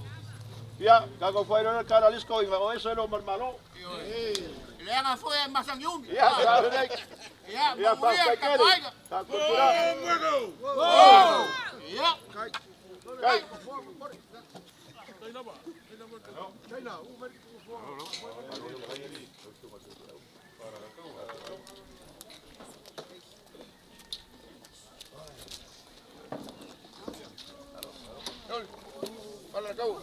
Ia, ka ko foi le kala lisko inga o ese lo malo. Leaga foi e masangi umi. Ia, sa le. Ia, Ia, manuia faafetai ka tele. aiga. Ka kulukula. Ia. Kai. Fala kau.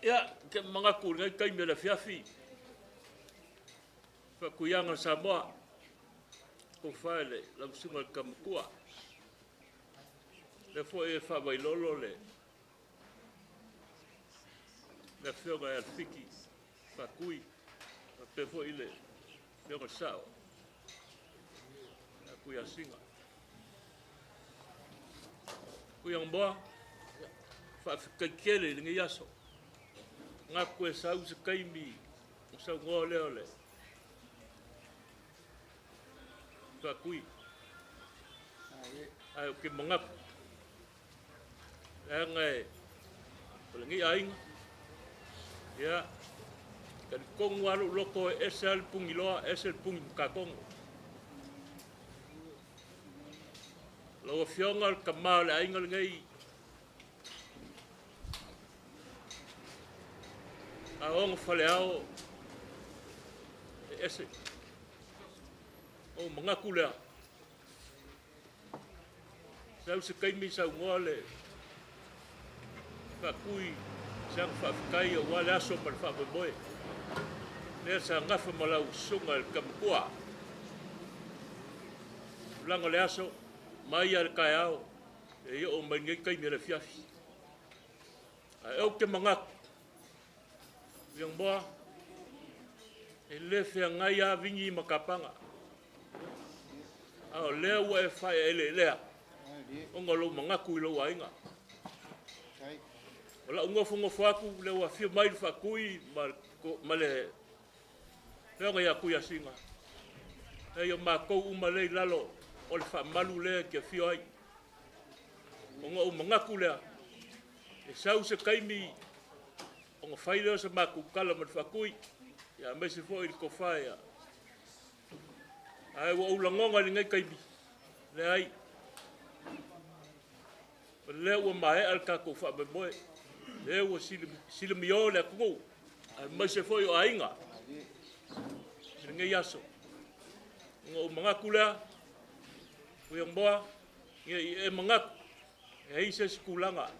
Ia, ke manatu i lenei taimi o le afiafi. Faakuiaga o Samoa, tofa i le lau Susuga i le Tamatua. Lea foi e faavailolo le le afioga ia Alefiki Faatui, faapea foi le afioga i le Sao ia Tuiasina. Tuiagomoa, faafetai tele i lenei aso. Manatu e sau se taimi ona saunoa lea o le Faatui. Ae ou te manatu, leaga e o lenei aiga, ia, talitonu lava lou loto e ese lava le puniloa, ese le puni matatogo. Lau Afioga o le tama o le aiga lenei, a ono faleao e ese. Ou manatu lea, sau se taimi saunoa le Faatui se aga faafetai aua le aso ma le faamoemoe lea sa gafa ma lau susuga i le Tamatua. Tulaga o le aso, mai lava i le taeao e oo mai lenei taimi o le afiafi. Ae ou te manatu, Leomoa, e le feagai lava Vini ma Kapaga. A o lea ua e faaeleelea ona o lou manatu i lou aiga. O lau nofonofo atu, lea ua afio mai le Faatui ma le afioga ia Tuiasina, e o matou uma lea i lalo o le faamalu lea e te afio ai. Ona ou manatu lea, e sau se taimi ona fai lea o se matou tala ma le Faatui, aemaise foi le tofa ia. Ae ua ou lagona i lenei taimi, leai, o lea ua maea le tatou faamoemoe, lea ua silamio le atunuu, aemaise foi o aiga i lenei aso. Ona ou manatu lea, Tuiamoa, ia i e manatu, e ai se isi tulaga,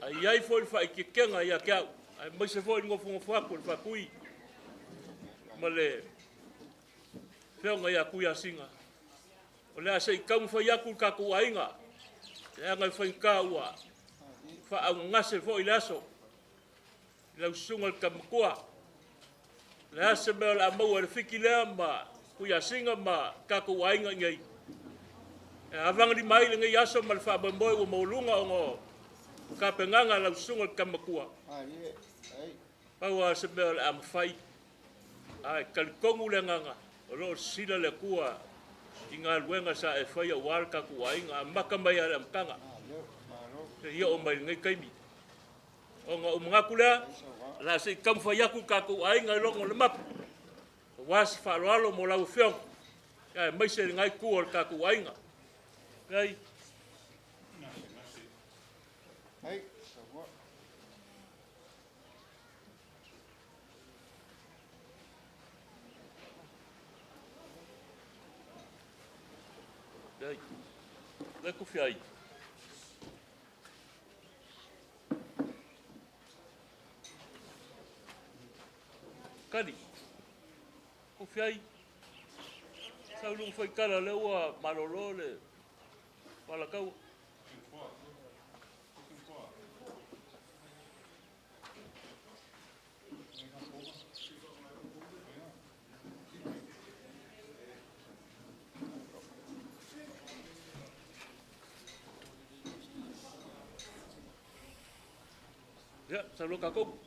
ae i ai foi le faaeteetega ia te au, aemaise foi le nofonofo atu o le Faatui ma le afioga ia Tuiasina, o le a se i taumafai atu le tatou aiga, leaga e faigata ua faaaaogagase foi le aso i lau susuga i le Tamatua. O le a se mea o le a maua e le Fiki lea ma Tuiasina ma tatou aiga i nei, e avagalima ai lenei aso ma le faamoemoe ua maualuga ona o tapenaga a lau susuga i le Tamatua. Pau lava se mea o le a mafai, ae talitonu le agaga o lo o sisila le Atua i galuega sa e faia aua le tatou aiga, amata mai lava i le amataga seia oo mai i lenei taimi. Ona ou manatu lea, o le a se i taumafai atu le tatou aiga i luga o le mapu, aua se faaaloalo mo lau afioga, aemaise lena itu o le tatou aiga. Leai. Leai. Lea ku fiai. Kali. Ku fiai. Sau luga fai tala lea ua malolo le palakaua. Ia, sau loa tatou.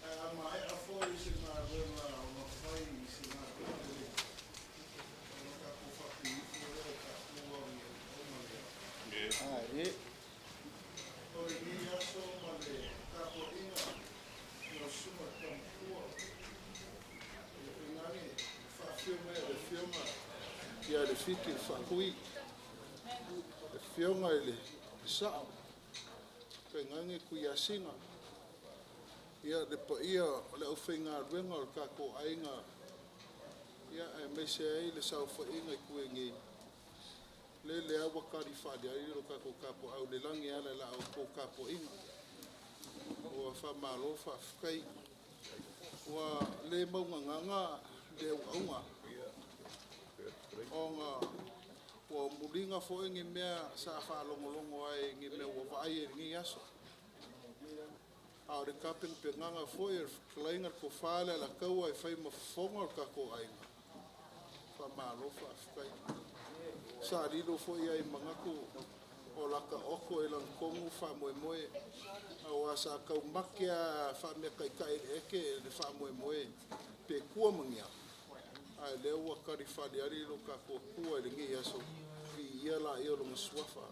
Ae a maea foi se galuega ona fai i se galuega lelei, ona tatou faapea ifo lea o tatou au i auauna le Atua. O lenei aso ma le tapuaiga i lau Susuga i le Tamatua, ia tainane le faafio mai o le Afioga Ia le Fiki le Faakui, le Afioga i le Sao, tainane Tuiasina, ia le paia o le aufaigaluega o le tatou aiga, ia aemaise ai le saofaiga i Tuiaga, lele lava ua tali faaaliali lo tatou tapuaaui i le lagi e ala i la outou tapuaiga. Ua faamalo faafetai. Ua le maugagaga le auauga, ona ua muliga foi ni mea sa faalogologo ai, ni mea ua vaai ai i lenei aso. A o le tapenapenaga foi o le fetalaiga le tofa le Alataua e fai ma fofoga o le tatou aiga, faamalo faafetai. Sa lilo foi i ai manatu o lata oto e lagotonu faamoemoe, aua sa taumate lava faameataitai i le eke le faamoemoe pe tua ma ni a, a o lea ua tali faaaliali lo tatou Atua i lenei aso, viia laia o lona suafa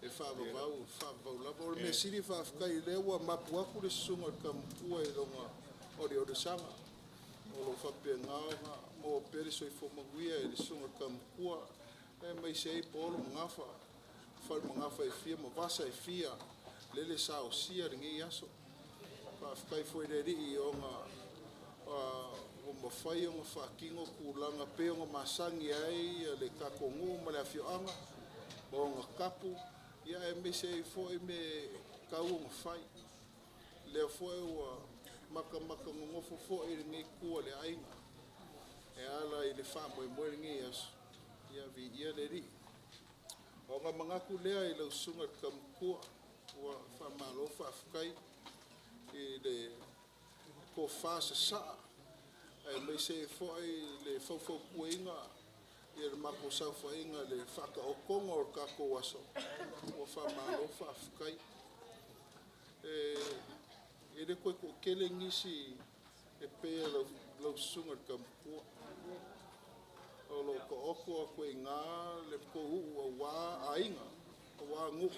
e faavavau, faavavau lava. O le mea sili faafetai o lea ua mapu atu le susuga i le Tama Matua i lona oliolisaga, o lo o faapena ona maua pea le soifua manuia i le susuga i le Tama Matua, aemaise ai Paolo ma Gafa, fale ma gafa e fia ma vasa e fia, lele saosia lenei aso. Faafetai foi i le Alii ona ua mafai ona faatino tulaga pei ona masani ai le tatou nuu ma le afioaga ma ona tapu, ia aemaise ai foi me tatau ona fai. Lea foi ua matamata nonofo foi i lenei itu a le aiga e ala i le faamoemoe i lenei aso, ia viia le Alii. Ona manatu lea i lau susuga i le Tama Matua, ua faamalo faafetai i le tofa sasaa, aemaise ai foi le faufautuaina i le matou saofaiga i le faataotoga o le tatou aso, ua faamalo faafetai. E le toe toatele nisi e pei o lau susuga i le Tama Matua, o lo o taoto atu i ina le tou uu aua aiga, aua nuu,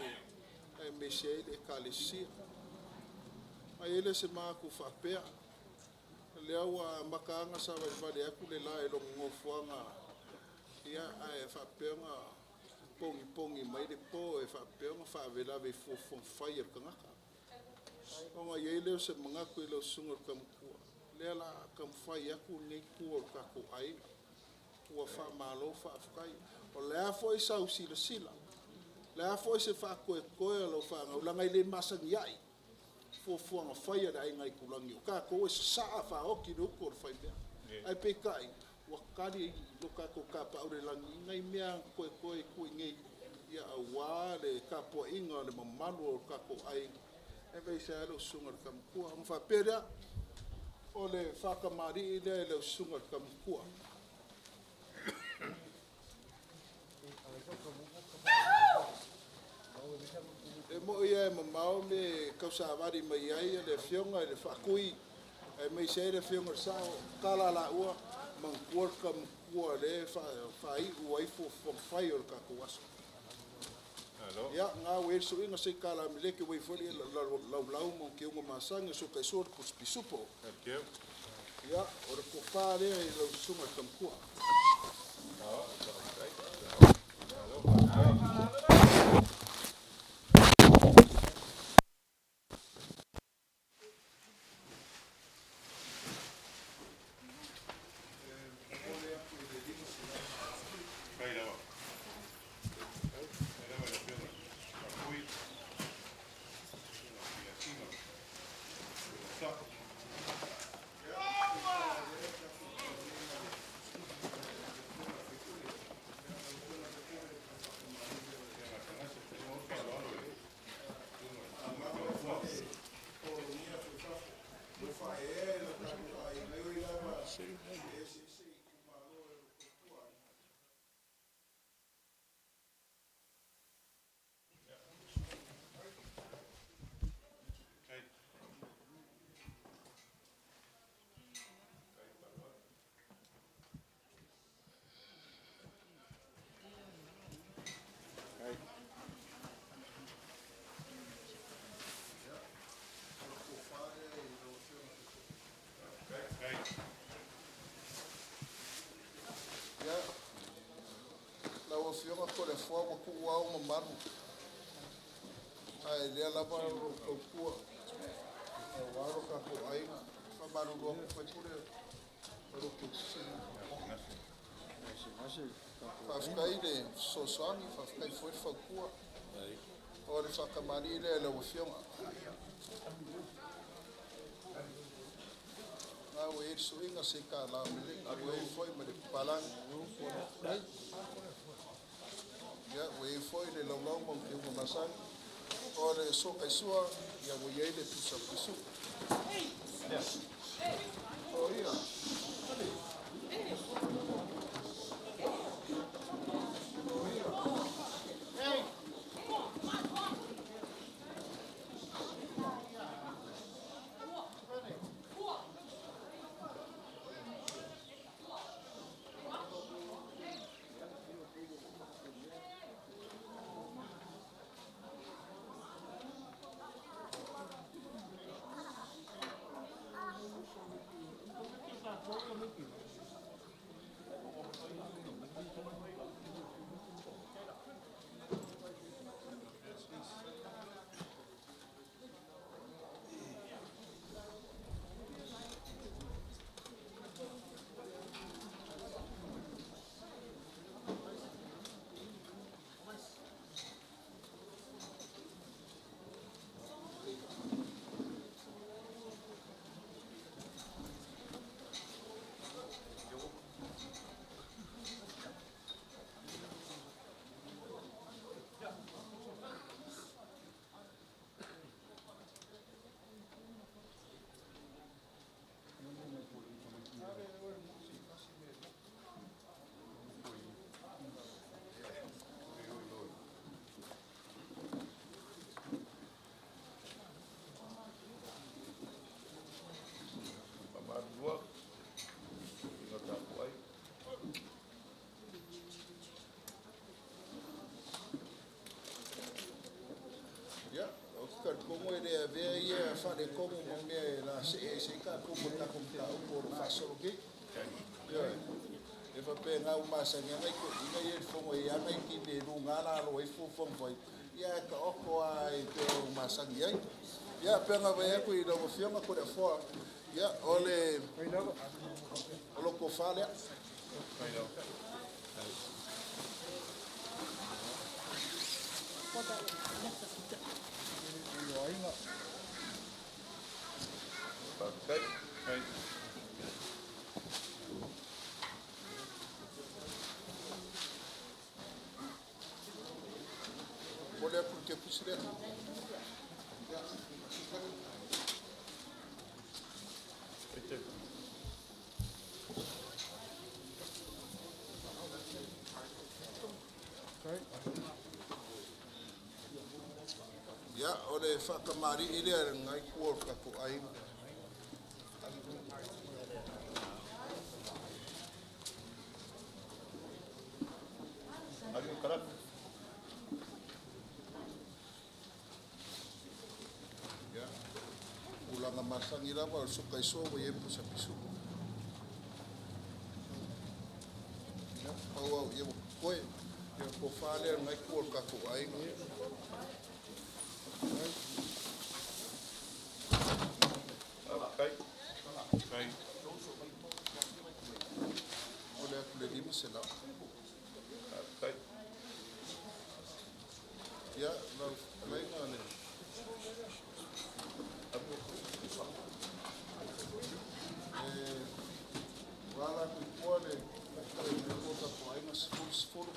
aemaise ai le Ekalesia. Ona i ai lea o se manatu faapea, lea ua amata ona savalivali atu le la i lona nofoaga, ia, ae faapea ona pogipogi mai le po e faapea ona faalavelave i fuafuaga fai a le tagata. Ona i ai lea o se manatu i lau susuga i le Tama Matua, lea o le a taumafai atu lenei itu o le tatou aiga. Ua faamalo faafetai. O le a foi sau silasila, o le a foi se faatoetoe o lau fanau, leaga e le masani ai fuafuaga fai a le aiga Aitulagi. O tatou e sasaa faaoti le utu a le faimea. Ae peitai, ua tali lo tatou tapaau i le lagi i nai mea toetoe e tuu i inei, ia aua le tapuaiga a le mamalu o le tatou aiga, aemaise lava lau susuga i le Tama Matua. Ona faapea lea, o le faatamalii lea i lau susuga i le Tama Matua. E moi lava e mamao me e tausavali mai ai le afioga i le Faatui, aemaise ai le afioga i le Sao, tala laua, manatua le Tama Matua lea e faaiu ai fuafuaga fai o le tatou aso. Ia, na ua i ai le suiga se i kalameleke ua i ai foi le laulau ma tiuga masani o sotaisua le pusi pisupo. Ia, o le tofa lea i lau susuga i le Tama Matua. Afioga Toleafoa ua tuua au ma malu, ae lea lava o lou tautua aua lo tatou aiga. E faamalulu atu sui usufono o lou keepusina. Faafetai le fesoasoani, faafetai foi le fautua. O le faatamalii lea i lau Afioga. Na ua i ai le suiga se i $1 o meleki, ua i ai foi ma le papalagi. Ia, ua i ai foi le laulau ma teuga masani. O le sotaisua, ia ua i ai le pusa pisu. O ia. O ia. Faamalulua i ina tapuai. Ia, ou te talitonu e le avea ia faaletonu ma mea e lasee ai se i tatou ma le tatou mataupu o lo o faasolo nei. Ioe. E faapena ua masani ai nai toeaiina ia i le fono e i ai lava nai taimi e luga lalo ai fuafuaga fai, ia ae taoto lava e pei ona masani ai. Ia, pei ona vaai atu i lau Afioga Toleafoa, ia, o le o lo tofa lea. Faafetai. Momoli atu le kepusi lea. Ia. Ia, o le faatamalii lea i lenei itu o le tatou aiga. Ave o kalafi. Ia, tulaga masani lava o le sotaisua ua i ai le pusa pisu. Ia, pau au ia ua totoe. Ia, tofa lea i lenei itu o le tatou aiga. Faafetai. Faafetai. Momoli atu le 500. Faafetai. Ia, lau fetalaiga le e ala atu i tua le lenei itu o le tatou aiga, 10 10.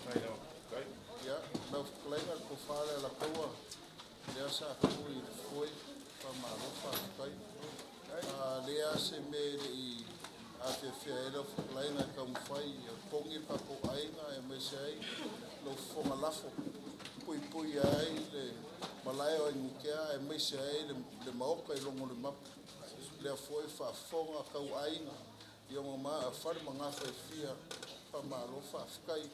Faafetai. Ia, lau fetalaiga le tofa lea Alataua, lea sa tu i le foe, faamalo faafetai. Lea se mea e le i afeafea ai lau fetalaiga e taumafai ia togi le tatou aiga aemaise ai lau fofoga lafo, puipuia ai le malae o Ainutea aemaise ai le maota i logo o le mapu. Lea foi faafofoga tau aiga, ia ma fale ma gafa e fia, faamalo faafetai.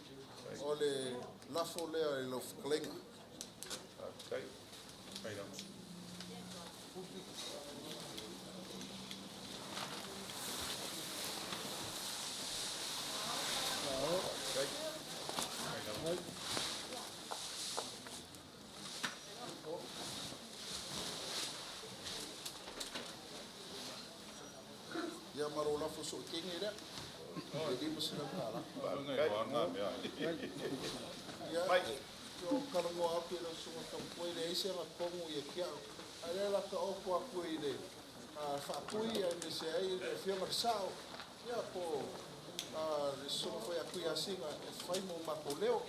O le lafo lea i lau fetalaiga. Faafetai. Faafetai. faafofosootega lea. Le $500. Ia, o talanoa atu i lau susuga Taupua, e leai se agatonu ia te au. Ae lea la taoto atu i le Faatui aemaise ai le Afioga i le Sao, ia po o le susuga foi ia Tuiasina e fai mo matou leo.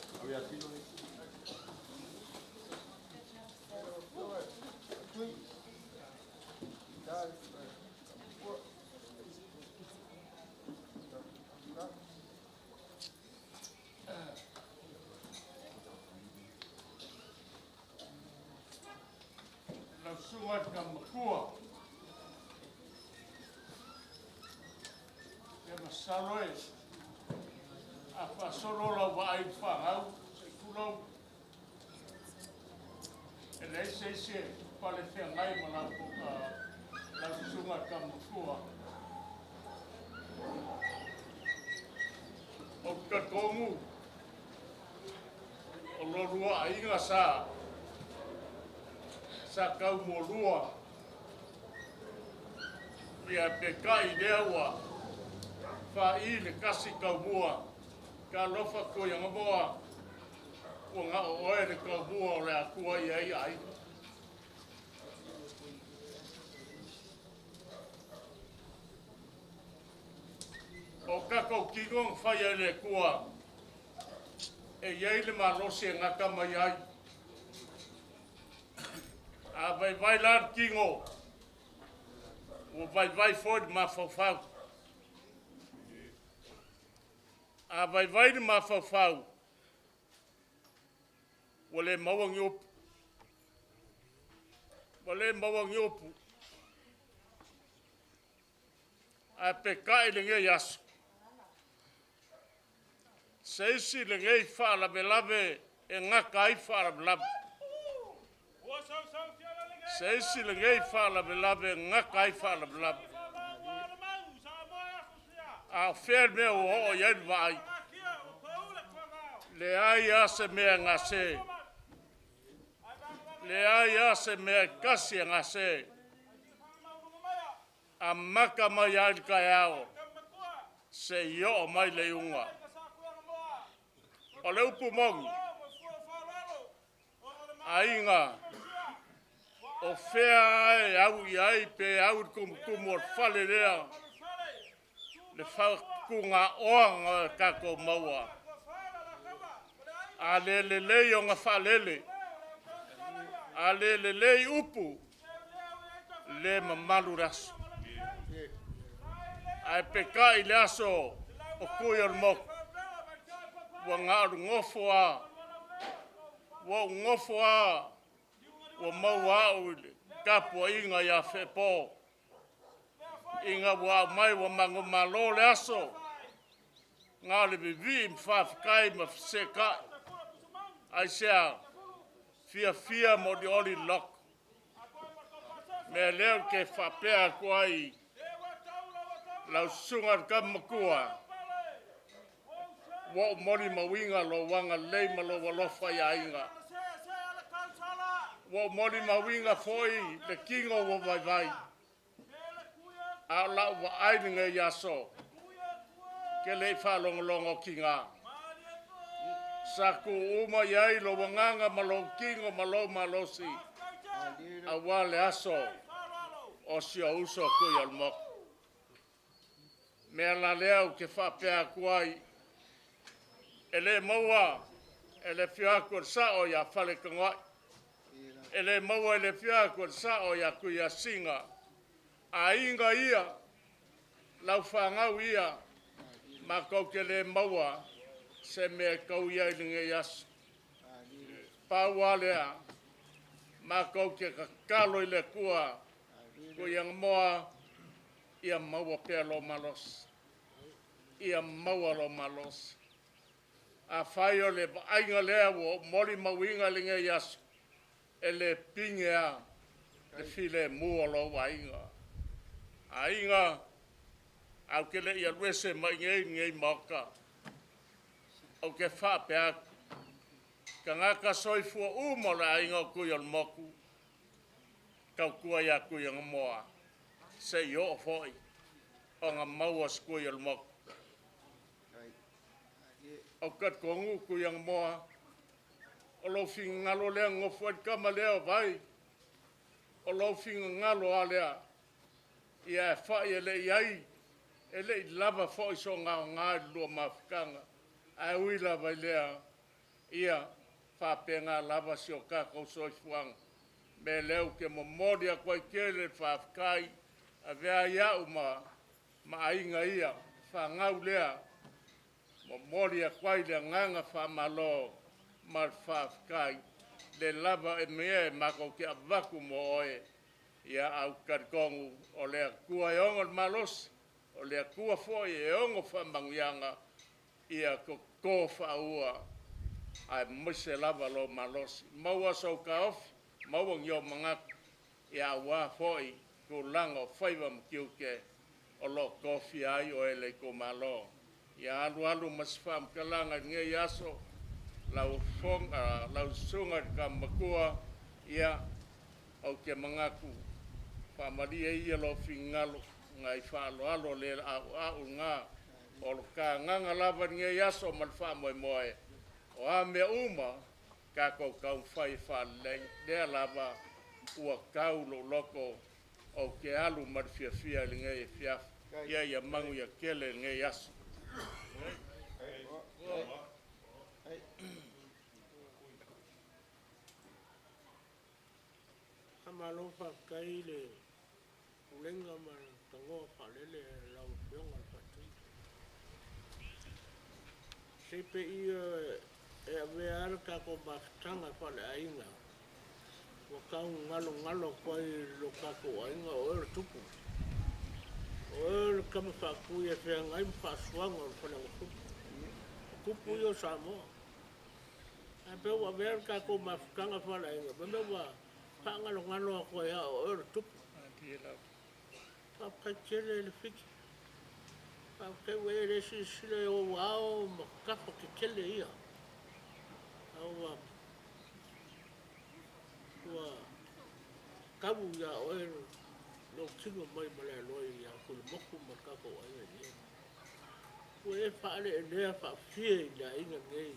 Lau susuga i le Tama Matua, ia masalo e a faasolo lau vaai i le fanau, se i tulou, e leai se isi e palefeagai ma lau susuga i le Tama Matua. Ou te talitonu o lua aiga sa tau mualua, ia peitai lea ua faai le tasi taumua, talofa Tuiaga ua na o oe le taumua o le Atua i ai aiga. O tatou tino na fai ai le Atua, e i ai le malosi e gata mai ai. A vaivai la le tino, ua vaivai foi le mafaufau. A vaivai le mafaufau, ua le maua ni upu. Ua le maua ni upu. Ae peitai lenei aso, se isi lenei faalavelave e gata ai faalavelave. Se isi lenei faalavelave e gata ai faalavelave. A o fea le mea ua oo i ai le vaai? Leai lava se mea e gase. Leai lava se mea e tasi e gase. Amata mai lava i le taeao seia oo mai le iuga. O le upu moni, aiga, o fea lava e au i ai pe au i le tumutumu o le fale lea, le faatugaoa na tatou maua. A le lelei ona faalele, a le lelei upu, le mamalu le aso. Ae peitai i le aso o Tui o le Motu, ua na o le nofo lava, ua ou nofo lava ua maua au i le tapuaiga ia Feepo, ina ua aumai ua manumalo le aso, na o le vivii ma faafetai ma feseetai. Aisea? Fiafia ma olioli le loto. O le mea lea ou te faapea atu ai, lau susuga i le Tama Matua, ua ou molimauina lou agalelei ma lou alofa i aiga. Ua ou molimauina foi le tino ua vaivai, a o lau vaai i lenei aso, ou te le i faalogologo tiga. Sa tuu uma i ai lou agaga ma lou tino ma lou malosi, aua le aso o si ou uso Tuiolemotu. O le mea la lea ou te faapea atu ai, e le maua e le afio atu o le sao ia Faletogoai, e le maua e le afio atu o le sao ia Tuiasina, aiga ia, laufanau ia, matou te le maua se mea e tauia i lenei aso. Pau lava lea, matou te tatalo i le Atua, Tuiagamoa, ia maua pea lou malosi, ia maua lou malosi. Afai o le vaaiga lea ua ou molimauina i lenei aso, e le pine lava le filemu o lou aiga. Aiga, ae ou te le i alu ese mai i lenei Maota, ou te faapea atu, tagata soifua uma o le aiga o Tuiolemotu, tautua ia Tuiagamoa, se i oo foi. Ona maua se kui o le moku. Au talitonuu Tuiaga o lou finagalo lea nofo ai le tama lea o Vai. O lou finagalo a lea. Ia e fai e le i ai, e le i lava foi so aoga i le lua mafutaga. Ae ui lava i lea, ia faapena lava si o tatou soifuaga. Me lea ou te momoli atu ai tele le faafetai, avea ai au ma aiga ia, fanau lea, momoli atu ai le agaga faamalo ma le faafetai. Le lava e mea e matou te avatu mo oe, ia au talitonu o le Atua e ono le malosi, o le Atua foi e ono faamanuiaga, ia toto faaua, aemaise lava lou malosi. Maua sou taofi, maua ni ou manatu, ia aua foi tulaga o faiva ma tiute o lo o tofia ai oe e le itumalo. Ia alu alu ma se faamatalaga i lenei aso, lau susuga i le Tama Matua, ia, ou te manatu, faamalie ia lou finagalo, nai faaaloalo le a'ua'u lena, o le ta agaga lava i lenei aso ma le faamoemoe, o a mea uma, tatou taumafai e faalelei, lea lava ua tau lou loto ou te alu ma le fiafia i lenei afiafi. Ia ia manuia tele lenei aso. Faamalo faafetai i le pulega ma le tanoa faalele a lau Afioga i le Faatui. Se pe ia e avea lava le tatou mafutaga faaleaiga ua tau galogalo atu ai i lo tatou aiga o oe o le tupu. O oe o le tama faatui e feagai ma faasuaga o le Faleagafulu. O tupu ia o Samoa. Ae pei ua avea le tatou mafutaga faaleaiga ma mea ua faagalogalo atu ai lava o oe o le tupu. Faafetai tele le Fiti. Faafetai ua e le silasila i ou ao ma tafa tetele ia. A ua tau ia oe lou tino mai Malaeloa ia Tuiolemoku ma le tatou aiga i inei. Ua e faaleelea faafie i le aiga nei.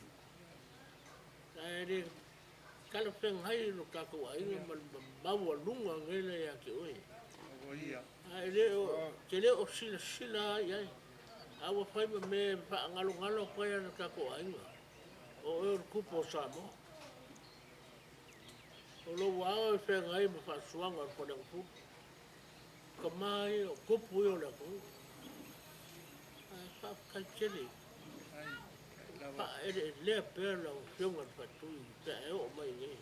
Ae le talafeagai lo tatou aiga ma le maualuga lea ia te oe. Ae le o, te le o silasila lava i ai. A ua fai ma mea e faagalogalo atu ai le tatou aiga. O oe o le tupu o Samoa. O lou ao e feagai ma faasuaga o le Faleagafulu. Tama ia, o tupu ia o le atunuu. Ae faafetai tele. Faaeleelea pea lau Afioga i le Faatui pe a e oo mai i inei.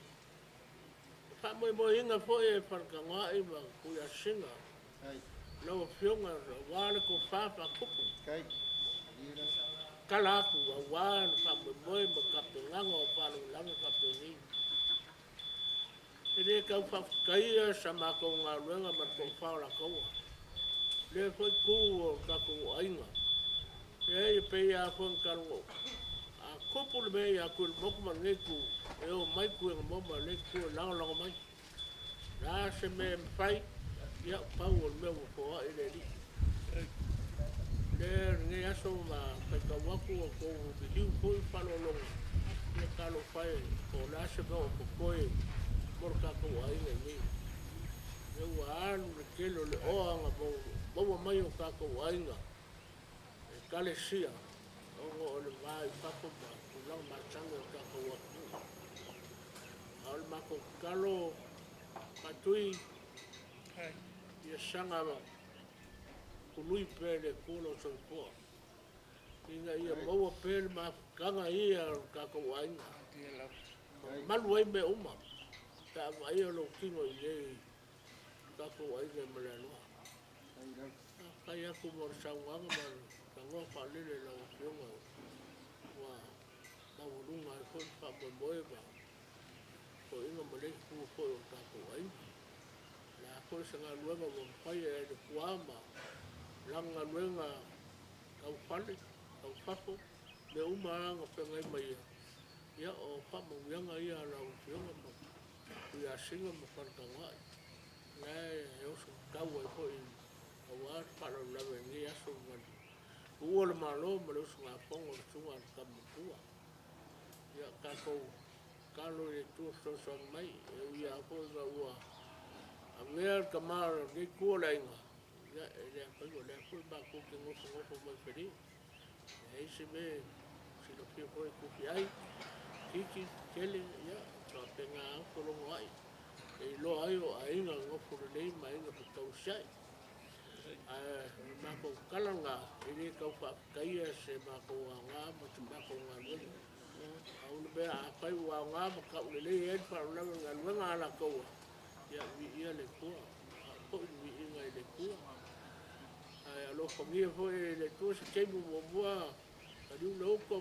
E faamoemoeina foi e Faletanoai ma Tuiasina lau Afioga aua le tofa faatupu. Tala atu aua le faamoemoe ma tapenaga o faalavelave faapenei. E le tau faafetaia sa matou galuega ma le tofa o Lakaua. Lea foi tu o tatou aiga. E pei lava foi ona talanoa. A tupu le mea ia Tuiolemoku ma lenei itu, e o mai Tuiaga ma lenei itu e lagolago mai. O le a se mea e mafai, ia pau o le mea ua foai le Alii. Lea lenei aso ma faitau atu o tou liliu foi faaaloaloga, ia talofa e po o le a se mea o totoe mo le tatou aiga i inei. Lea ua alu le tele o le oa na maua mai o tatou aiga, ekalesia, ona o le va i fafo ma tulaga masani o le tatou atunuu. A o le matou tatalo Faatui, ia saga tului pea e le Atua lou soifua, ina ia maua pea le mafutaga ia o le tatou aiga, mamalu ai mea uma, pe a vaaia lou tino i inei i le tatou aiga i Malaeloa. Faafetai atu mo le saunoaga ma le tanoa faalele i lau Afioga ua maualuga ai foi le faamoemoe ma toeaiina ma le itu foi o le tatou aiga. O le a foi se galuega ua mafai e le tuā ma lana galuega tau fale, tau fafo, mea uma lava na feagai ma ia, ia o faamanuiaga ia a lau Afioga ma Tuiasina ma Faletanoai. La e oso tatau ai foi. Auā le faalavelave i lenei aso ma le tuua o le Malo ma le usugafono a le Susuga a le Tama Matua. Ia tatou tatalo i le Atua e fesoasoani mai, e ui lava foi ina ua avea le tama o lenei itu o le aiga, ia e le afaina o lea foi matou te nofonofo mai fale. E leai se mea e silafia foi e Tufiai, Titi, Tele, ia faapena lava ona fologoai e iloa ai o aiga nonofo lelei ma aiga fetausiai. Ae o le matou tala lena, e le tau faafetaia se matou aoga ma se matou galuega. Pau le mea, afai ua aoga ma taulelei ai le faalavelave o le galuega a latou, ia viia le Atua, faafoi le viiga i le Atua. Ae alofagia foi e le Atua se taimi o muamua maliu le uto,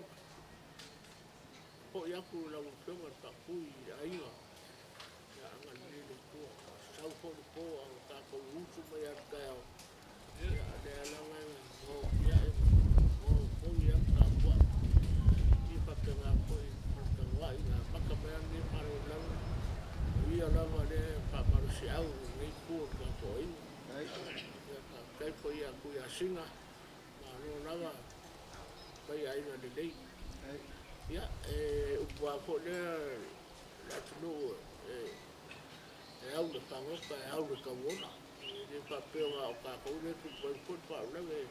foi atu i lau Afioga i le Faatui i le aiga, ia agalelei le Atua. Sau foi le po a o tatou usu mai lava i le taeao, ia o lea lava e gaofiai ma gaofoi lava ma tapuai. Ia faapena foi Faletanoai na amata mai lava lenei faalavelave, o ia lava lea e faamalosiau i lenei itu o le tatou aiga. Ia faafetai foi ia Tuiasina, malo lava fai aiga lelei. Ia, e upu lava foi lea le atunuu e au i le fagota, e au i le tauola. E le faapea na o tatou lea e tupu ai foi le faalavelave.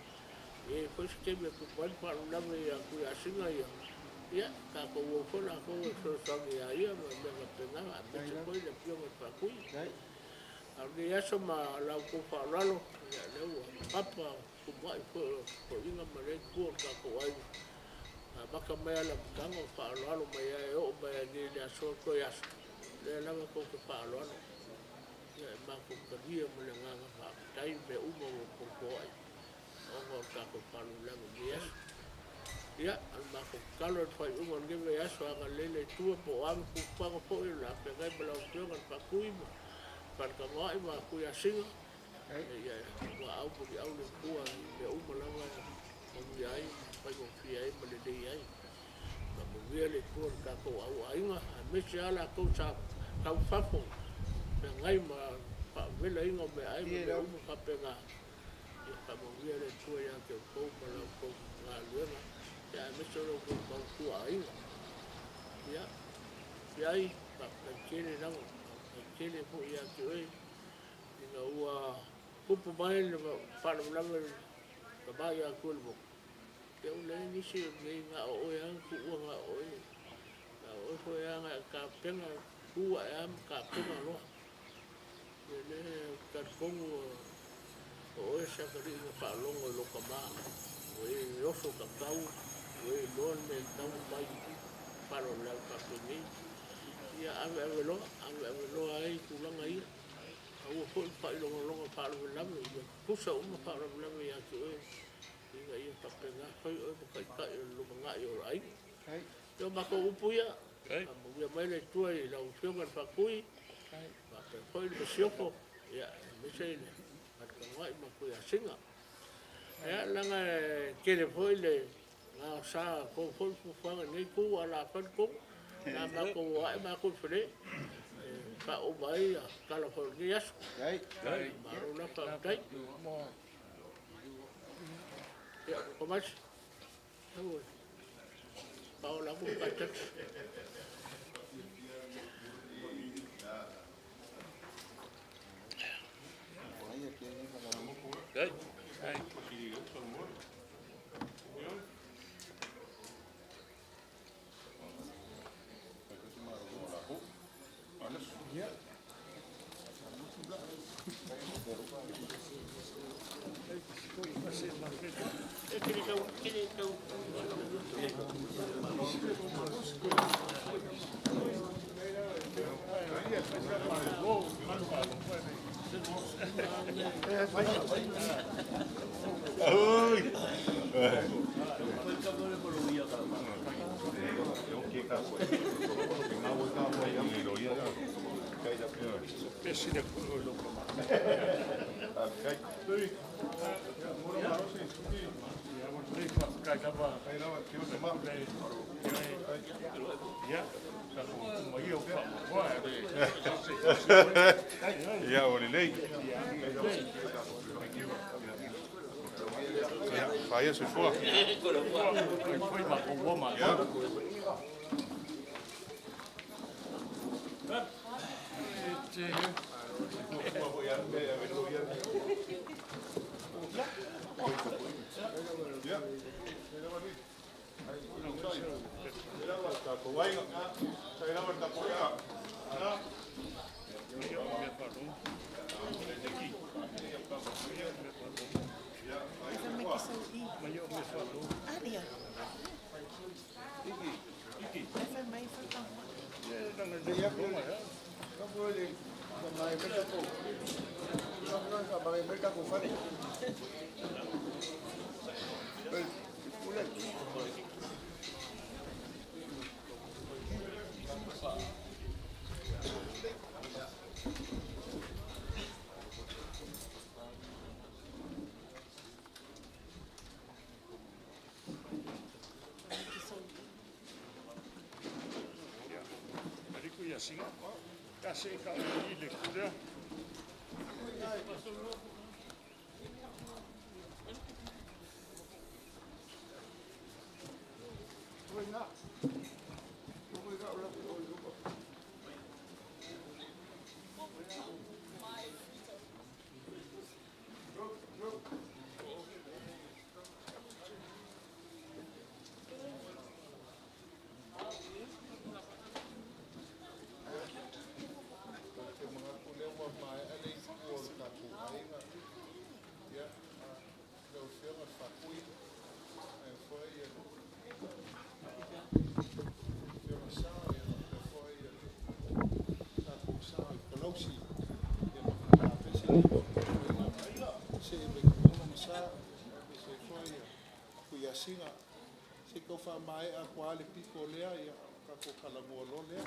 E i ai foi se taimi e tupu ai le faalavelave ia Tuiasina ia, ia tatou o foi latou e fesoasoani ia ia ma mea faapena, aemaise foi le afioga i le Faatui. A o lenei aso ma la outou faaaloalo, ia lea ua papa tumuai foi o toeaiina ma lea itu o le tatou aiga. Na amata mai lava i le amataga o faaaloalo mai lava e oo mai lava nei i le aso toe aso, o lea lava tou te faaaloalo. Ia e matou talia ma le agaga faafetai mea uma ua outou ona o le tatou faalavelave i lenei aso. Ia, o le matou tatalo i le faaiuga o lenei vaiaso, agalelei le Atua po o a ni fuafuaga foi o le a feagai ma lau Afioga i le Faatui ma Faletanoai ma Tuiasina, ia muaau muliau le Atua i mea uma lava e manuia ai ma faigofie ai ma lelei ai. Faamanuia le Atua i le tatou au aiga, aemaise lava latou sa tau fafo feagai ma faavelaina o meaai ma mea uma faapena. Ia faamanuia le Atua ia te outou ma la outou galuega, ia aemaise o la outou tautua aiga. Ia, Fiai, faafetai tele lava, faafetai tele foi ia te oe, ina ua tupu mai le faalavelave i le tama ia Tuilemotu, ia ua leai nisi o lenei na o oe lava na tuua na o oe. Na o oe foi lava na e tapena, tu ae lava ma tapena loa. Ia lea ou te talitonu o oe se atalii na faalogo i lou tama, ua e oso tatau, ua e iloa le mea e tatau ona fai, faalavelave faapenei. Ia ave ave loa, ave ave loa ai tulaga ia. Aua foi le failogologo faalavelave, ia tutusa uma faalavelave ia te oe, ina ia faapena fai oe ma taitai o le lumanai o le aiga. Ia o matou upu ia, faamanuia mai le Atua i lau Afioga i le Faatui, faapea foi le Masiofo, ia aemaise le Faletanoai ma Tuiasina. Ia, leaga e tele foi le gaosa a outou foi fuafuaga i lenei itu, ae o le a fai le tonu. O le a matou o ae matou i Fale e faauma ai tala foi o lenei aso. Malo la faafetai. Ia, Tomasi, paola atu le faatasi. Lelei faafetai lava. Ia, tatou tumaia o faamoemoe. Ia, ua lelei. Ia, faia soifua. Foi matou ua matou. Ia singa. Ka se ka i le kura. Te manatu lea ua maea le itu o le tatou aiga. Ia, lau Afioga i le Faatui, ae foi le Afioga Sao, ia faapea foi le tatou sao i Kalausi, ia ma Tapese, see mai totonu ma sa, aemaise ai foi Tuiasina. Se i tau faamaea atu lava le pito lea, ia tatou talanoa loa lea.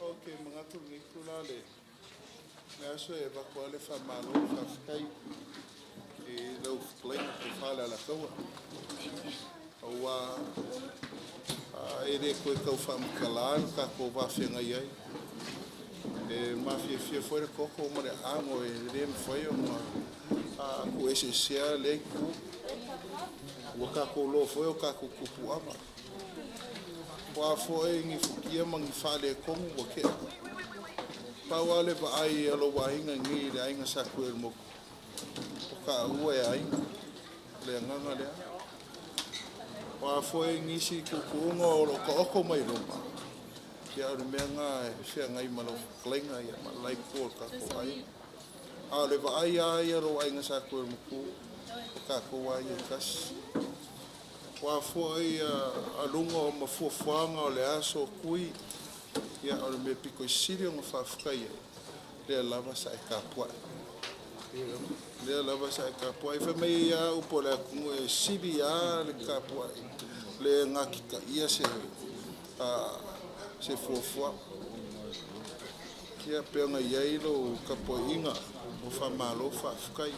Ou te manatu i lenei itula le aso e avatu lava le faamalo ma faafetai i lau fetalaiga Tofa le Alataua, aua e le toe tau faamatala le tatou va feagai ai. E mafiafia foi le toto ma le aano e le mafai ona tuueseesea lea itu. Ua tatou iloa foi o tatou tupuaga. O a foi ni futia ma ni faaletonu ua tea. Pau lava le vaai a lou aiga nei i le aiga Sa Tuiolemoku, o taua e aiga, o le agaga lea. O a foi nisi tuutuuga o lo o taoto mai luma, ia o le mea lena e feagai ma lau fetalaiga ia ma le la itu o le tatou aiga. A o le vaai lava ia a lou aiga Sa Tuiolemoku, o tatou lava ia e tasi. O a foi aluga o mafuafuaga o le aso Tui, ia o le mea pito i sili ona faafetai ai, lea lava sa e tapuai. Lea lava sa e tapuai. Fai mai lava upu a le atunuu e sili lava le tapuai le gatitaia se fuafuaga. Ia pei ona i ai lou tapuaiga, ua faamalo faafetai.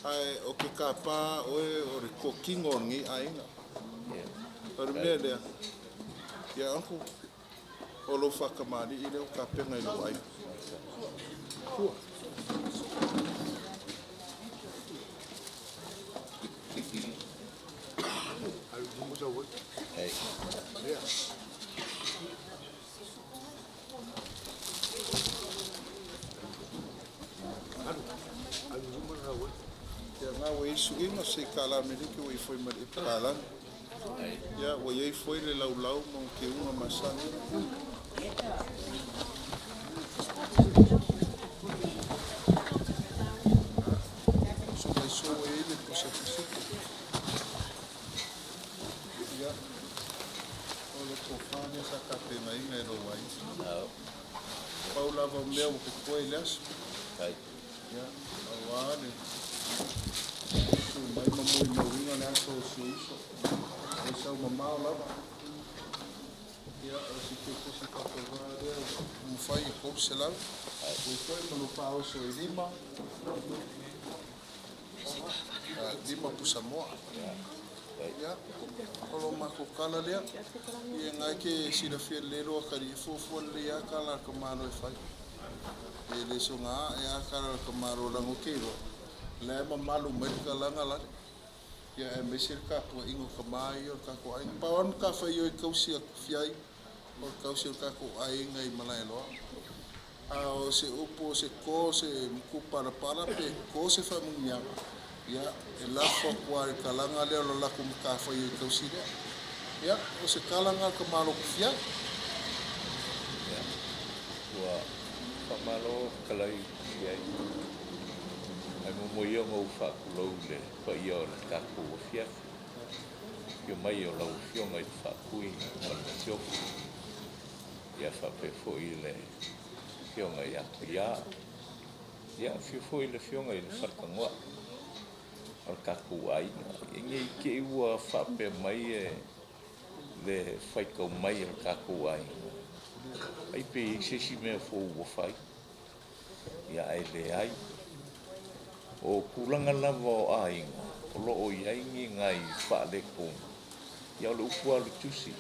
Ae o te tapa oe o le totino o lenei aiga. O le mea lea, ia uncle, o lou faatamalii lea ua tapena i lou aiga. Tua. Ia nga ua i ai suiga se i tala Amerika ua i foi ma le ipu palagi. Ia ua i ai foi le laulau ma ona tiuga masani. So mai so ua i ai le pusa fisiku. Ia, o le tofa lea sa tapenaina e lou aiga. Pau lava o mea ua totoe i le aso. Ia, aua le tu mai ma molimauina le aso o si ou uso. E sau mamao lava. Ia, o si te faatauvā lea ua mafai e 300. Ua foi ma lou faaoso e 5. 5 pusamoa. Ia, o lo makou kala lea. Ia lena e te silafia lelei lou atalii, e fuafua lelei lava tala a le tamaloa e fai. E le soga ae lava tala a le tamaloa leaga ou te iloa, o la e mamalu mai le kalaga lale. Ia aemaise le tapuaiga o tama ia o le tatou aiga. Pau lava le matafaioi tausi a Tufiai, o le tausi o le tatou aiga i Malaeloa. A o se upu o se to o se matupalapala pe to se faamanuiaga, ia, e lafo atu lava i le kalaga lea o le latou matafaioi tausi lea. Ia, o se tala lena a le tamaloa Tufiai. Ia, ua faamalo fetalai Tufiai. Ae muamua ia ona ou faatulou i le paia o le tatou afiafi. Afio mai o lau Afioga i le Faatui ma le Masiofo. Ia faapea foi le Afioga ia Tuia. Ia afio foi le Afioga i le Faletanoa o le tatou aiga. Ia ne i te i ua faapea mai e le faitau mai o le tatou aiga, ai pe i ai se isi mea fou ua fai. Ia ae leai. O tulaga lava o aiga o lo o i ai ni nai faaletonu, ia o le upu lava o le Tusi,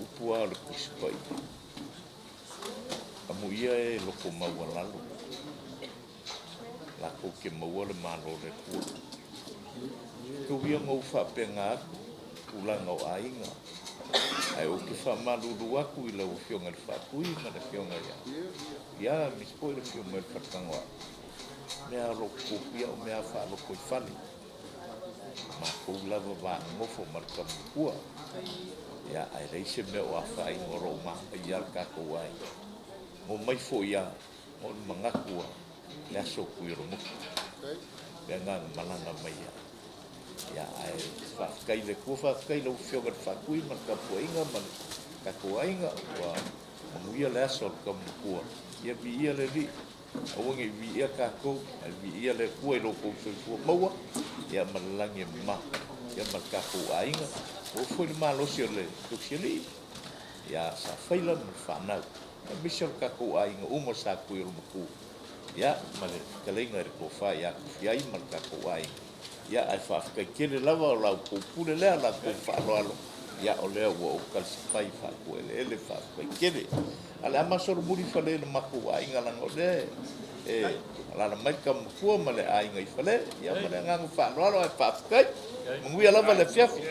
upu lava o le Tusi Paia, amuia e loto maualalo, latou te maua le Malo o le Atua. Tau ia ona ou faapena atu tulaga o aiga, ae ou te faamalulu atu i lau Afioga i le Faatui ma le Afioga ia Ia, aemaise foi le afio mai o le Faletanoa, mea lava o lo o tutupu, o mea lava faalotoifale. Matou lava va nonofo ma le tamatua, ia, ae leai se mea o afaina o lo o manaia lava le tatou aiga. Na omai foi lava, o le manatu lava, le aso Tuiolomotu, le agaga malaga mai ai. Ia, ae faafetai i le Atua, faafetai i lau Afioga i le Faatui ma le tapuaiga ma le tatou aiga, ua manuia le aso o le tamatua. Ia viia le Alii. Aua ne i viia tatou, ae viia le Atua i lo outou soifua maua, ia ma le lagi e mama, ia ma le tatou aiga. Maua foi le malosi o le Tausialii, ia Safaila ma le fanau, aemaise o le tatou aiga uma sa Tuiolomatua, ia ma le fetalaiga i le Tofa ia Tufiai ma le tatou aiga. Ia, ae faafetai tele lava o la outou pule lea, la outou faaaloalo, ia o lea ua ou talisapai faatuaeleele, faafetai tele. Ae o le a masolomuli fale i le matou aiga leaga o lea e alaala mai le tama matua ma le aiga i fale, ia ma le agaga faaaloalo ae faafetai. Manuia lava le afiafi.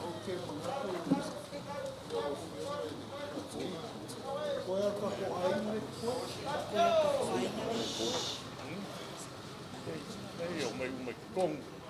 Ou te manatu lau Afioga i le Faatui, toe lava o le tatou aiga lea e totoe. Leai, e omai uma i totonu.